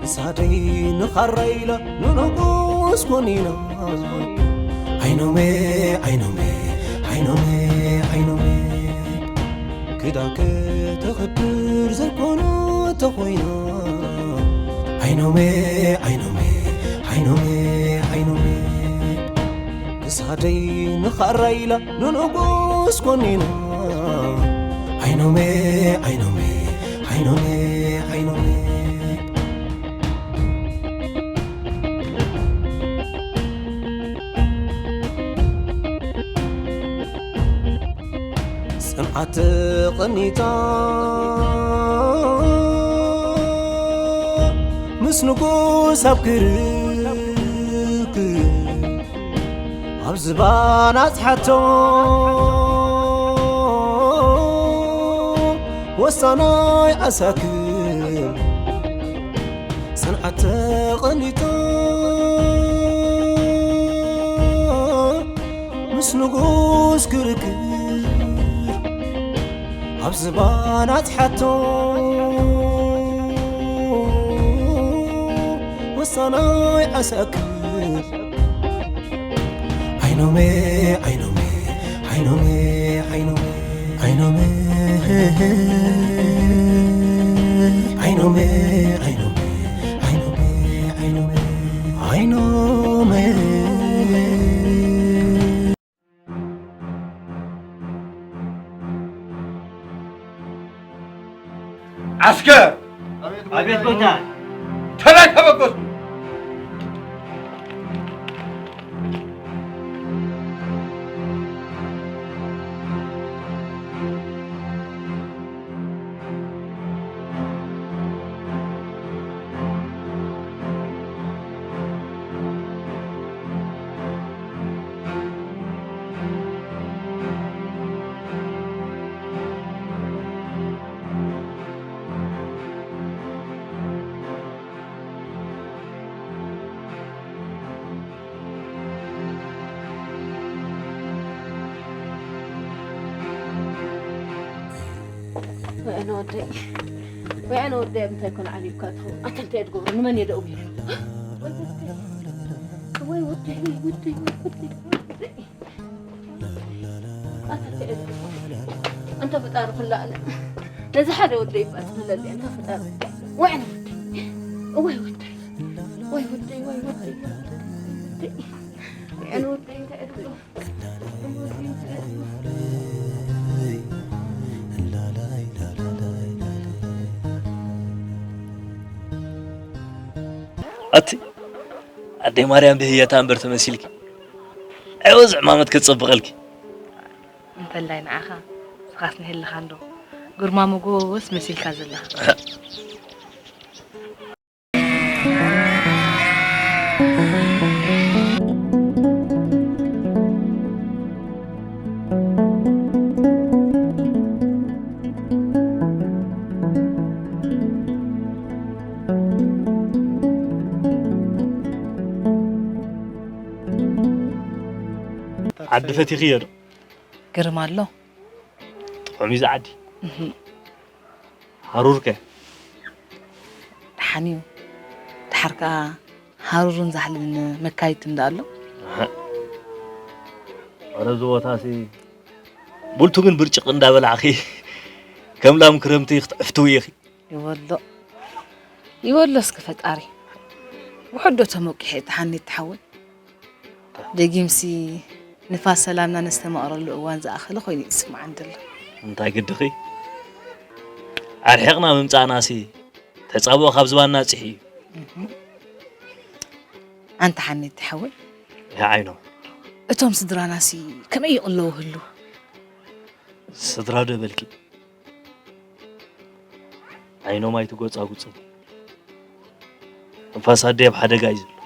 እሳደይ ንኻራ ኢላ ንንጉስ ኮኒና ዓይኖሜ ዓይኖሜ ዓይኖሜ ዓይኖሜ ክዳን ከተኽብር ዘይኮነ ተኾይና ዓይኖሜ ዓይኖሜ ዓይኖሜ ዓይኖሜ ክሳደይ ንኻራ ኢላ ንንጉስ ኮኒና ዓይኖሜ ዓይኖሜ ዓይኖሜ ዓይኖሜ ጽንዓት ተቐኒታ ምስ ንጉስ ኣብ ክርክር ኣብ ዝባን ኣጽሓቶ ወሳናይ ኣሳክል ሰንዓት ተቐኒቶ ምስ ንጉስ ክርክብ ኣብ ዝባን ኣጽሓቶ ወሳናይ ኣሳክል ዓይኖሜ ዓይኖሜ ዓይኖሜ ዓይኖሜ ዓይኖሜ ዓስከር! ኣቤት ጎይታ። ተረከበ ገጹ። ወይ ኣነ ወደይ፣ ወይ ኣነ ወደይ፣ ኣብ እንታይ ኮን ዓሊብካ ትኸውን? ኣታ እንታይ እየ ትገብሮ? ንመን እየ ደእውዮ? ወይ ወደይ፣ ወይ ወደይ፣ ወይ ወደይ፣ ወይ ወደይ። ኣታ እንታይ እየ ትገብሮ? ኣንታ ፈጣሪ ኩሉ ኣለ። ነዚ ሓደ ወደይ እባ ትኽለለይ፣ ኣንታ ፈጣሪ። ወይ ኣነ ወደይ፣ ወይ ወደይ፣ ወይ ወደይ፣ ወይ ወደይ፣ ወይ ወደይ። ወይ ኣነ ወደይ እንታይ እየ ትገብሮ? ኣቲ ኣደይ ማርያም ብህየታ እምበር ተመሲልኪ። ዕወዝ ዕማመት ከጸብቐልኪ። እንተላይ ንዓኻ፣ ንስኻስ ንህልኻ እንዶ ግርማ ሞጎስ መሲልካ ዘለኻ። ዓዲ ፈቲኽዮ ዶ? ግርም ኣሎ። ጥዑም እዩ እዚ ዓዲ። እህ። ሃሩር ከ? ደሓን እዩ። ደሓር ከኣ ሃሩርን ዛሕልን መካይድቲ እንዳ ኣሎ። ኣህ። ኧረ እዚ ቦታሲ፣ ቡልቱ ግን ብርጭቕ እንዳበላዕኺ፣ ከም ላም ክረምቲ ክትዕፍትዊ ኢኺ። ይበሎ፣ ይበሎ እስኪ ፈጣሪ። ውሑድ ዶ ተመቂሐ እየ ተሓኒት ትሓወይ? ደጊምሲ ንፋስ ሰላምና ነስተማቕረሉ እዋን ዝኣኸለ ኮይኑ እዩ ዝስምዓኒ ዘሎ። እንታይ ግድኺ? ኣርሒቕና ምምጻእናሲ ተጻብኦ ካብ ዝባንና ጽሒ እዩ። እህ። ኣንታ ሓኒት ሓወይ። ይዓይኖ። እቶም ስድራናሲ ከመይ ይቕለዉ ህሉ? ስድራ ዶ በልኪ? ዓይኖም ኣይትጎጻጉጽን። ንፋስ ኣደይ ኣብ ሓደጋ እዩ ዘሎ።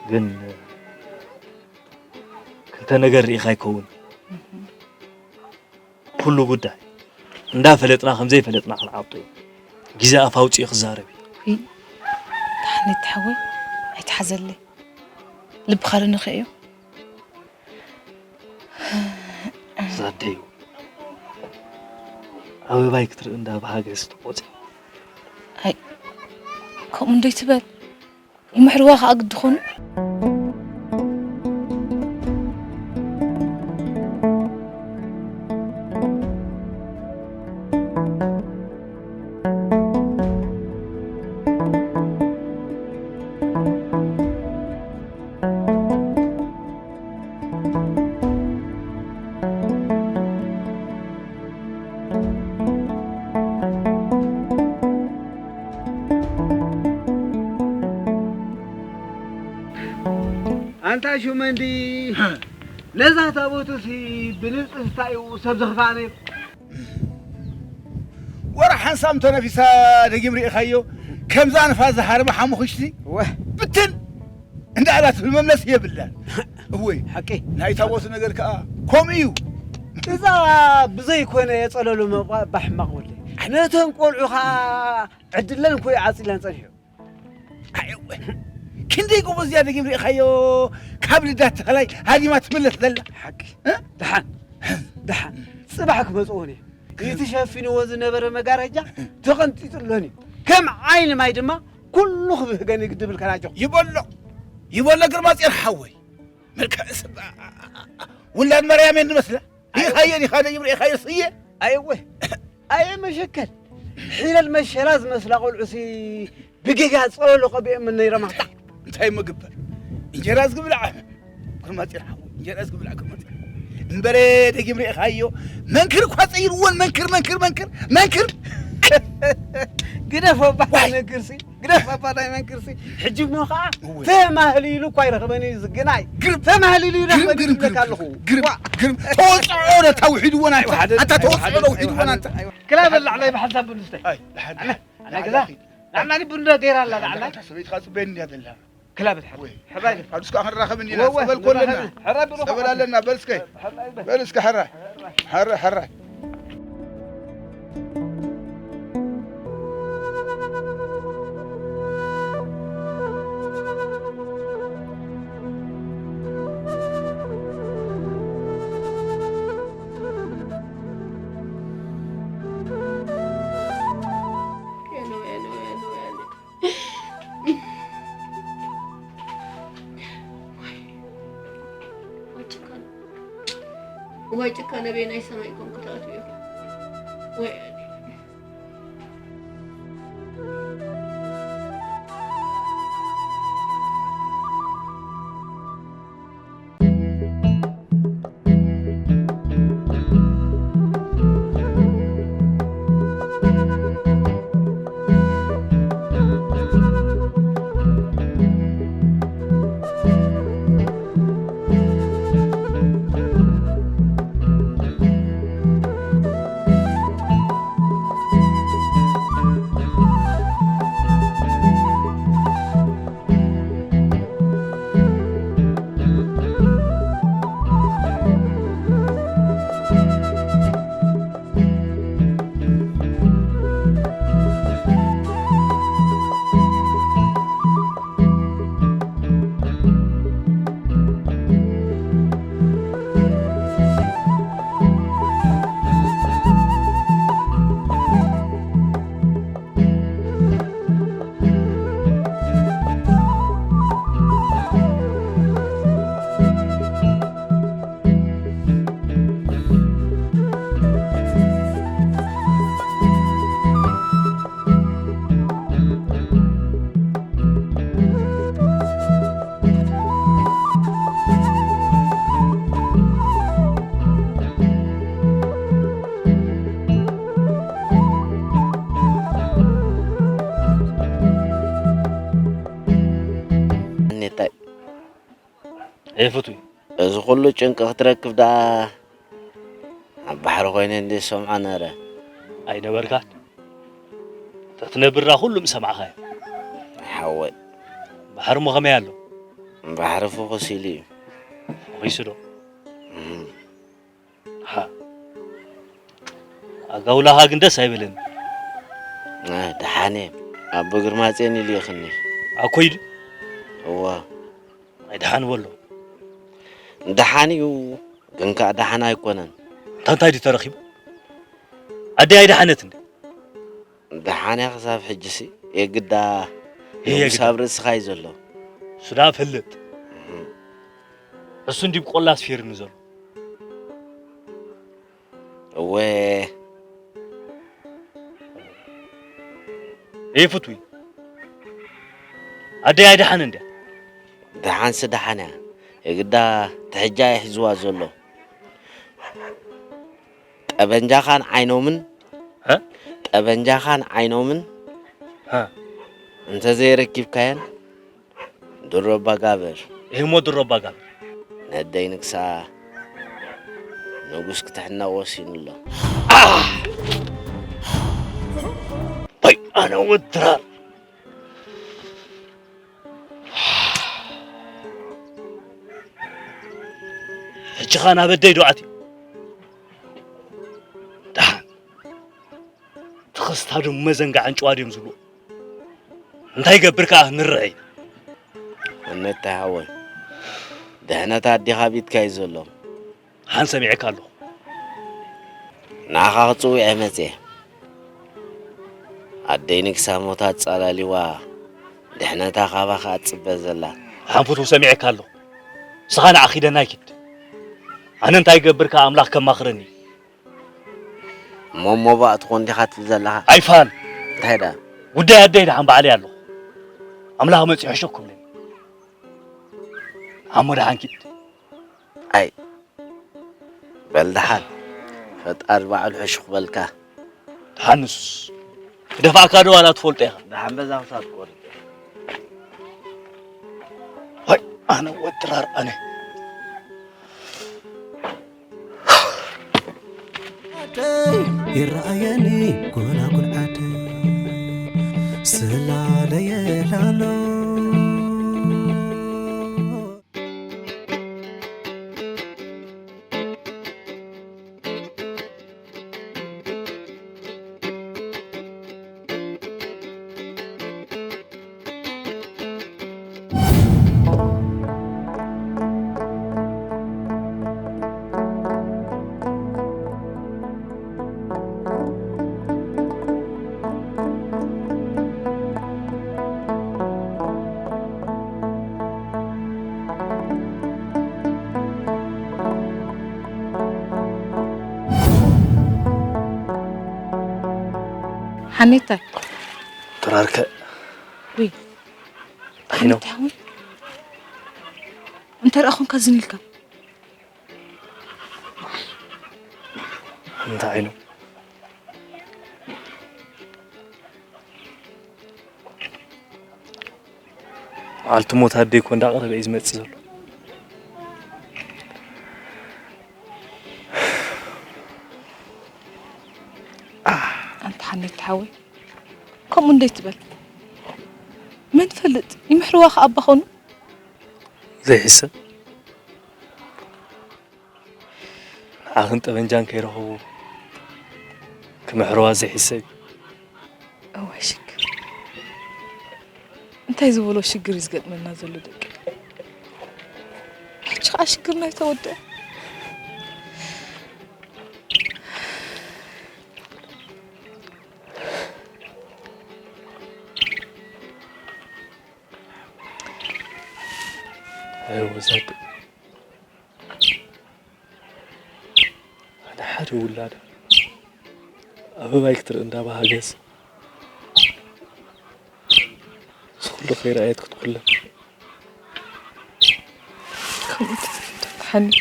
ግን ክልተ ነገር ርኢኻ ኣይከውን። ኩሉ ጉዳይ እንዳፈለጥና ከም ዘይፈለጥና ክንዓብጦ እዩ። ግዜ ኣፍ ኣውጺኡ ክዛረብ እዩ። ውይ፣ ተሓኒት ሓወይ፣ ኣይትሓዘለይ። ልብኻ ዶ ንኽእዮ? ዛደዩ፣ ኣበባይ ክትርኢ እንዳ ብሃገስ ተቖጽ። ኣይ፣ ከምኡ እንዶ ይትበል። ይምሕርዋ ኸኣ ግዲ ኾኑ። ኣንታ ሹመንዲ፣ ነዛ ታቦትሲ ብንጽህታ እዩ ሰብ ዘኽፍኣ ነይሩ። ወርሓ ሓንሳም ተነፊሳ ደጊም ርኢኻዮ፣ ከምዛ ንፋስ ዝሃርመ ሓሙኽሽቲ ወህ። ብትን እንዳኣላ ትብል መምለሲ የብላን። እወይ፣ ሓቂ። ናይ ታቦት ነገር ከኣ ከምኡ እዩ። እዛ ብዘይኮነ የጸለሉ መባ-፣ ባሕማቕ ወለይ። ነተን ቆልዑ ከኣ ዕድለን ኮይ ዓጺለን ጸኒሑ። ኣየወ፣ ክንደይ ጎበዝ እያ ደጊም ርኢኻዮ፣ ካብ ልዳት ተኸላይ ሃዲማ ትምለስ ዘላ። ሓቂ። እ? ደሓን፣ ደሓን። ጽባሕ ክመጽኦን እየ። እቲ ሸፊንዎ ዝነበረ መጋረጃ ተቐንጢጡ ኣሎን እዩ። ከም ዓይኒ ማይ ድማ ኩሉ ክብህገን ይግድብል ከናጆ። ይበሎ፣ ይበሎ ግርማ ጼር ሓወይ። መልክዕስ ውላድ መርያም እየን ዝመስላ። ይኻየን፣ ይኻደ ይብሪ፣ ይኻየን ስየ። ኣይወ፣ ኣየ መሸከል። ሒለል መሸላ ዝመስላ ቆልዑሲ ብጌጋ ጸለሎ ቀቢኦም ነይሮም ኣታ። እንታይ ምግበር? እንጀራ ዝግብላዕ። ግርማ ጼር ሓወይ፣ እንጀራ ዝግብላዕ ግርማ ጼር። እምበረ ደጊም ርኢኻዮ። መንክር እኳ ጸይርዎን፣ መንክር፣ መንክር፣ መንክር፣ መንክር። ግደፎ፣ ባህ ዋይ። መንክርሲ። ግደፍ ኣባታይ መንክርሲ። ሕጂ እሞ ኸዓ እወ። ተማህሊሉ እኳ ይረኽበኒ እዩ ዝግናይ። ግርም። ተማህሊሉ ይረኽበኒ ግርም፣ ግርም፣ ይብለካ ግርም፣ ኣለኹ። ግርም፣ ዋ። ግርም። ተወፅዖ ዶ ታውሒድዎ ናንተ? ኣይወሓደን፣ ኣታ ተወፅዖ ዶ ኣይወሓደን፣ ውሒድዎ ናንተ? ኣይወሓደን። ክላ በላዕ ናይ ብሓንሳብ ቡን ስታይ። ኣይ፣ ድሓን፣ ኣይ፣ ድሓን። ኣነ ግዛ። ላዕላ ቡን ዶ ገይራ ኣላ ላዕላ? ኣታ ሰበይትኻ ፅበየኒ እያ ዘላ። ክላ በል፣ ሕራይ። ወይ። ሕራይ በል። ኣብ እስካ ክንራኸብ እንዲና፣ ወወ፣ ጸበል ኮለና። ንራኸብ። ሕራይ ብሎ ጸበል ኣለና፣ በል እስከ። ሕራይ በል። በል እስከ፣ ሕራይ። ሕራይ፣ ሕራይ። ወይ ጭካነ፣ ወይ ጭካነ፣ በየናይ ሰማይ ኮንኩ ተኣትዩ ኢኹ? ወይ ኔታይ። ኤፍቱ። እዚ ኩሉ ጭንቂ ክትረክብ ደኣ ኣብ ባሕሪ ኮይነ እንደ ሰምዖ ነረ። ኣይነበርካን። ተትነብር ደኣ ኩሉ ምሰማዕኻዮ። ሓወይ። ባሕሪ እሞ ከመይ ኣሎ? ባሕሪ ፍኹስ ኢሉ እዩ። ፈኺሱ ዶ? እም። ሃ። ኣጋውላኻ ግን ደስ ኣይበለኒ። እ፣ ደሓን እየ። ኣቦ ግርማጼን ኢሉ ይኽኒ። ኣኮይ ዱ? እዋ። ኣይ ደሓን በሎ። ደሓን እዩ፣ ግን ከኣ ደሓን ኣይኮነን። እንታ እንታይ ድዩ ተረኺቡ? ኣደይ ኣይደሓነት እንዴ? ደሓን እያ ክሳብ ሕጂሲ፣ የግዳ የግዳ። ንጉስ ኣብ ርእስኻ እዩ ዘሎ። እሱ ደኣ ፈልጥ። እህ። እሱ እንዲብ ቆላ ኣስፊርኒ ዘሎ። እወ። ኤፍትዊ። ኣደይ ኣይደሓን እንድያ? ደሓንሲ ደሓን እያ። የግዳ ትሕጃ እያ ሒዝዋ ዘሎ። ጠበንጃኻን ዓይኖምን፣ ሀ? ጠበንጃኻን ዓይኖምን ሀ? እንተዘይረኪብካየን፣ ድሮ ባጋብር። ይህሞ ድሮ ባጋብር። ነደይ ንግሳ ንጉስ ክትሕነቕ ወሲኑ ኣሎ። ኣነ ወድራር። ሕጂ ኸኣ ናብ ኣደይ ዶ ኣትየ? ደሓን። ተኸስታ ድም መዘንጋዕን ጭዋ ድዮም ዝብሉ። እንታይ ይገብር ከኣ ንርአ። እነታይ ሓወይ፣ ድሕነት ኣዴኻ ቢትካ እዩ ዘሎ። ሓን ሰሚዐካ ኣለኹ። ንዓኻ ክጽውዕ እየ መጽየ። ኣደይ ንግሳ ሞታ ኣጻላሊዋ፣ ድሕነታ ካባኻ ትጽበ ዘላ። ሓን ፍቱው ሰሚዐካ ኣለኹ። ንስኻ ንዓ ኪደና ይኪድ። ኣነ እንታይ ይገብር ከኣ ኣምላኽ ከማኽረኒ። እሞ እሞ ባእ ትኾን ዲኻ ትብል ዘለኻ? ኣይፋል። እንታይ ደኣ? ጉዳይ ኣደይ ደሓን ባዕለይ ኣለኹ። ኣምላኽ መጺኡ ሕሸኩ ብለኒ። ኣሞ ደሓን ኪድ። ኣይ፣ በል ደሓን። ፈጣሪ ባዕሉ ሕሹኽ በልካ። ደሓን ንሱስ። ክደፍኣካ ዶ ዋላ ትፈልጦ ኢኻ? ደሓን በዛ ክሳብ ትቆርጥ። ወይ ኣነ ወድራር ኣነ። ዓደይ ይረኣየኒ ጎላጉል ዓደይ ስላለየ ላሎ። ሓኔታይ። ጥራርከ። ውይ። ኣይ ነው። ሓኔታይ ሓወይ። እንታይ ደኣ ኾንካ ዝን ኢልካ? እንታይ ነው? መዓልቲ ሞት ኣደይ እኮ እንዳቐረበ እዩ ዝመጽእ ዘሎ። ኣንታ ሓኔታይ ሓወይ፣ ከምኡ እንዴት ትበል? መን ፈልጥ? ይምሕርዋ ከኣ ኣባ ኾኑ? ዘይሕሰብ። ንዓኽን ጠበንጃን ከይረኸቡ ክምሕርዋ ዘይሕሰብ እዩ። እዋይ ሽግር። እንታይ ዝበሎ ሽግር እዩ ዝገጥመና ዘሎ ደቂ። ሕጂ ኸዓ ሽግርና ኣይተወድአ። ኣይወዛግብ። ኣነ ሓደ ውላዳ ኣበባይ ክትርኢ እንዳበሃገስ፣ እዚ ኩሉ ከይረኣየት ክትኩለ። ከምኡ ተሓኒት።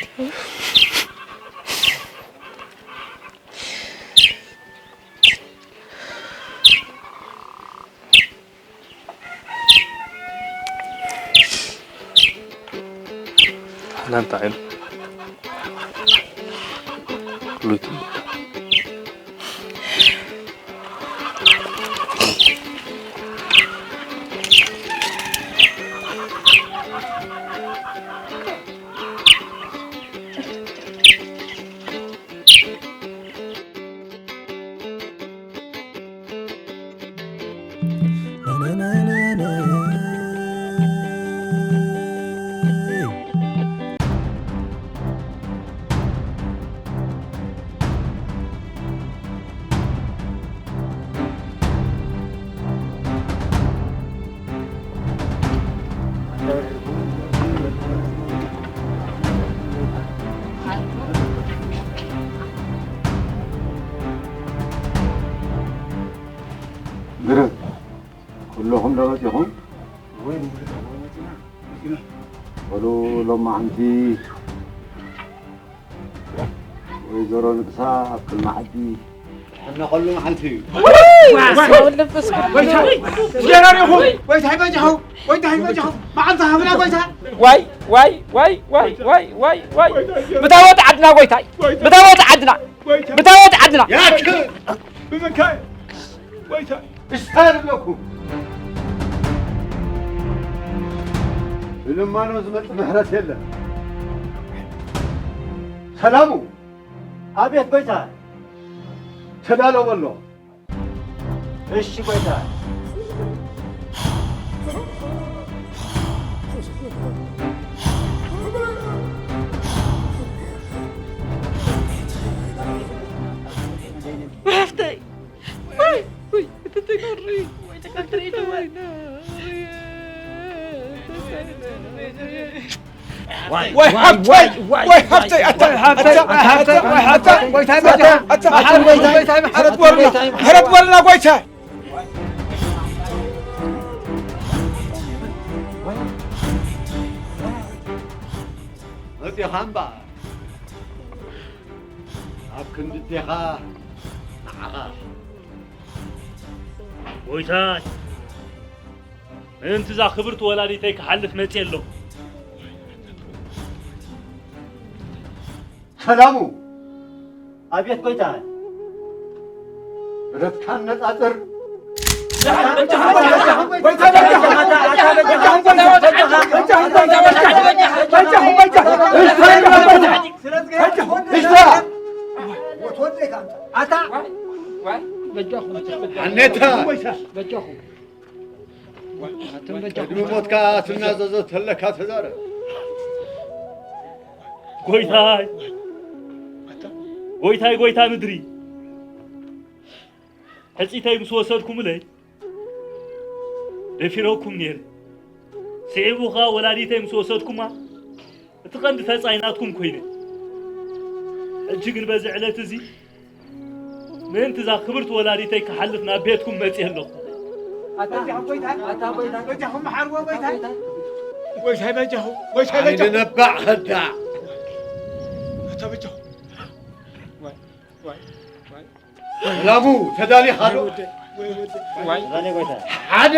ሓናን እንታይ ዓይነት ፍሉይ ትብል? ግርም። ኩለኹም ዶ መጺኹም? ወይ፣ ንብረት መጺና፣ መጺና። በሉ፣ ሎማዓንቲ ወይዘሮ ንግሳ ኣብ ቅድሚ ዓዲ። ሕነ ኩሉ መዓልቲ እዩ። ዋው፣ መንፈስ ቅዱስ። ጎይታ፣ ደህና ዲኹም? ጎይታ ይበጃኹ፣ ጎይታ ይበጃኹ። መዓልቲ ሃብና ጎይታ። ዋይ፣ ዋይ፣ ዋይ። ብታቦት ዓድና ጎይታይ፣ ብታቦት ዓድና፣ ብታቦት ዓድና። ያክ! ብምካይ፣ ጎይታ። እስታይ ንብለኩም። ብልማኖ ዝመጽእ ምሕረት የለን። ሰላሙ። ኣቤት ጎይታ። ተዳሎ በሎ። እሺ ጎይታ። ሓፍተይ። ወይ፣ ወይ፣ እቲ ትገብሪ፣ ወይ፣ ተቀጥሪ፣ ወይ፣ ወይ፣ ወይ፣ ወይ፣ ወይ፣ ወይ፣ ሓፍተይ፣ ኣታ፣ ኣታ፣ ኣታ፣ ኣታ፣ ጎይታይ፣ ኣታ፣ ኣታ፣ ኣታ፣ ጎይታይ፣ ምሕረት በልና፣ ምሕረት በልና፣ ጎይታይ። መጺኻ እምበኣር፣ ኣብ ክንዲ እዴኻ ንዓኻ። ጎይታይ፣ ምእንቲ እዛ ክብርቲ ወላዲተይ ክሓልፍ መጺአ ኣለኹ። ሰላሙ፣ ኣቤት ጎይታ። ብረትካ ነጻጽር። ኣኔታ። ቅድሚ ሞትካ ትናዘዞ ተለካ ተዛረብ። ጎይታይ፣ ጎይታይ፣ ጎይታ ምድሪ፣ ሕጺተይ ምስ ወሰድኩምለይ ደፊረኩም ነይረ። ስዒቡ ኸኣ ወላዲተይ ምስ ወሰድኩማ እቲ ቐንዲ ተጻይ ናትኩም ኮይነ። ሕጂ ግን በዚ ዕለት እዚ ምእንቲ እዛ ክብርቲ ወላዲተይ ክሓልፍ ናብ ቤትኩም መጺአ ኣለኹ። ኣታ፣ ኣታ፣ ጎይታይ፣ ኣታ፣ ጎይታይ፣ በጃኹም መሓርዎ፣ ጎይታይ። ጎይታይ፣ በጃኹም፣ ጎይታይ፣ በጃኹም። ነባዕ ኸዳዕ። ኣታ፣ በጃኹም። ዋይ፣ ዋይ፣ ዋይ። ሰላሙ፣ ተዳሊኻ ዶ? ዋይ፣ ወደ፣ ወይ፣ ወደ። ዋይ። ሓደ።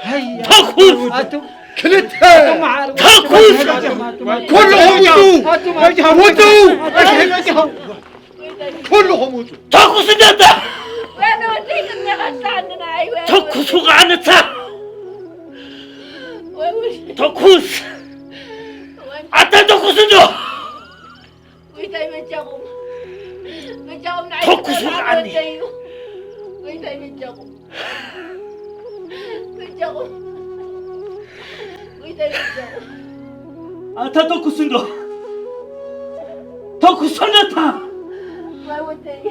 ሃይ፣ ተኩስ። ኣቱም፣ ክልተ። ኣቱም መሓርዎ። ተኩስ። ኣቱም፣ ኣቱም፣ ኣቱም። ኩልኹም ውጡ። ኣቱም፣ ኣቱም። ውጡ። ኣቱም፣ ኣቱም። ኩልኹም ውጡ። ተኩስ እንደታ። ወይኔ ወደይ፣ ቅድሜኻ ትሰዓኒ ንዓይ፣ ወይ ተኩሱ ወደይ። ከዓነታ። ወይ ወደይ። ተኩስ። ወይ ኣታ ተኩስ እንዶ። ጎይታይ በጃኹም። በጃኹም ንዓይ ተኩሱ ክትረድኣኒ ከዓኒ። ወደይ እዩ። ጎይታይ በጃኹም። በጃኹም። ጎይታይ በጃኹም። ኣታ ተኩስ እንዶ። ተኩስ ሰነታ። ዋይ ወደይ።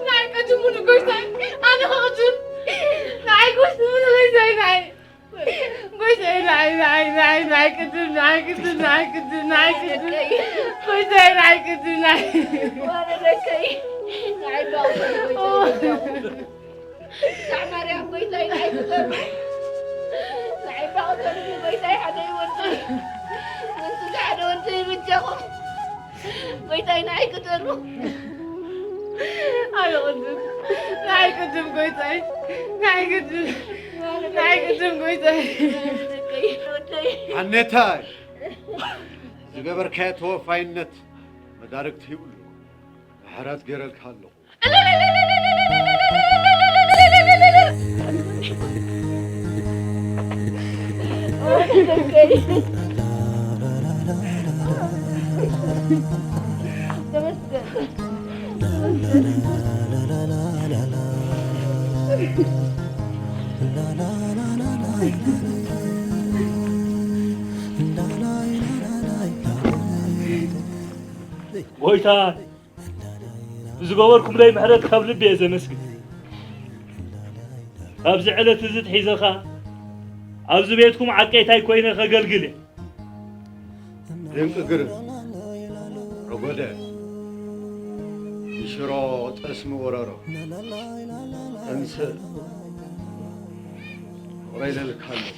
ናይ ቅድሙን ጎይታይ። ኣነ ከቕድም። ናይ ቅድሙን ጎይታይ ናይ። ጎይታይ ናይ፣ ናይ፣ ናይ፣ ናይ ቅድም፣ ናይ ቅድም፣ ናይ ቅድም፣ ናይ ቅድም። ጎይታይ ናይ ቅድም፣ ናይ። ዋረ ደቀይ። ናይ ባው ጎይታይ። ሳዕ ማርያም ጎይታይ ናይ ክተሩ። ናይ ባው ተሩ ጎይታይ ሓደ ይወርድ። ወንቱ ሓደ ወንቱ ይብጀኹም። ጎይታይ ናይ ክተሩ። ኣይ ቅድም። ናይ ቅድም ጎይታይ። ናይ ቅድም። ናይ ቅድም ጎይታይ። ኣነታይ ዝገበርካዮ ተወፋይነት መዳርግቲ ይብሉ። ምሕረት ገይረልካ ኣለኹ። ጎይታ፣ ብዝገበርኩምለይ ምሕረት ካብ ልቢ እየ ዘመስግን። ካብዚ ዕለት እዚ ኣትሒዘ ኸኣ ኣብዚ ቤትኩም ዓቀይታይ ኮይነ ከገልግል እየ። ድንቂ ግርም፣ ረጎደ፣ ንሽሮ ጠስሚ ወረሮ፣ ጠንስእ፣ ፍቕረይ ኢለልካ ኣለኹ።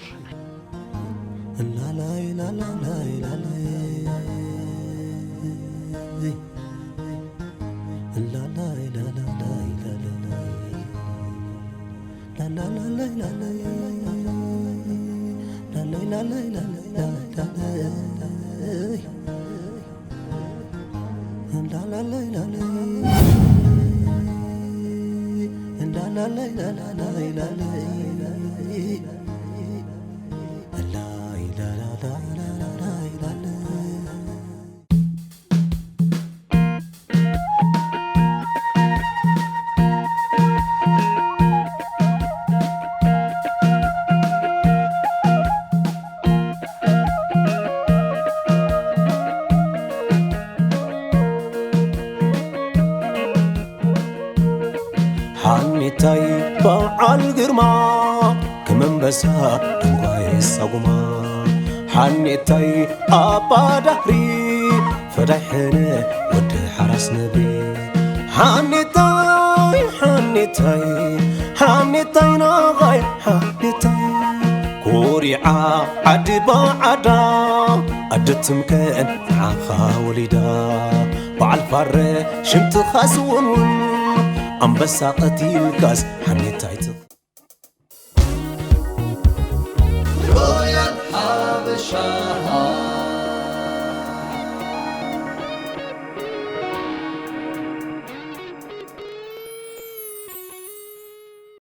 ሓኔታይ በዓል ግርማ፣ ከም ኣንበሳ ድንኳይ ሳጉማ። ሓኔታይ ኣባ ዳህሪ፣ ፈዳይ ሕነ ወዲ ሓራስ ነብሪ። ሓኔታይ፣ ሓኔታይ፣ ሓኔታይ ናቓይ ሓኔታይ፣ ኮሪዓ ዓዲ ባዓዳ፣ ኣደ ትምከን ንዓኻ ወሊዳ። በዓል ፋረ ሽምትኻስ እውን እውን፣ ኣንበሳ ቀቲልካስ ሓኔታይ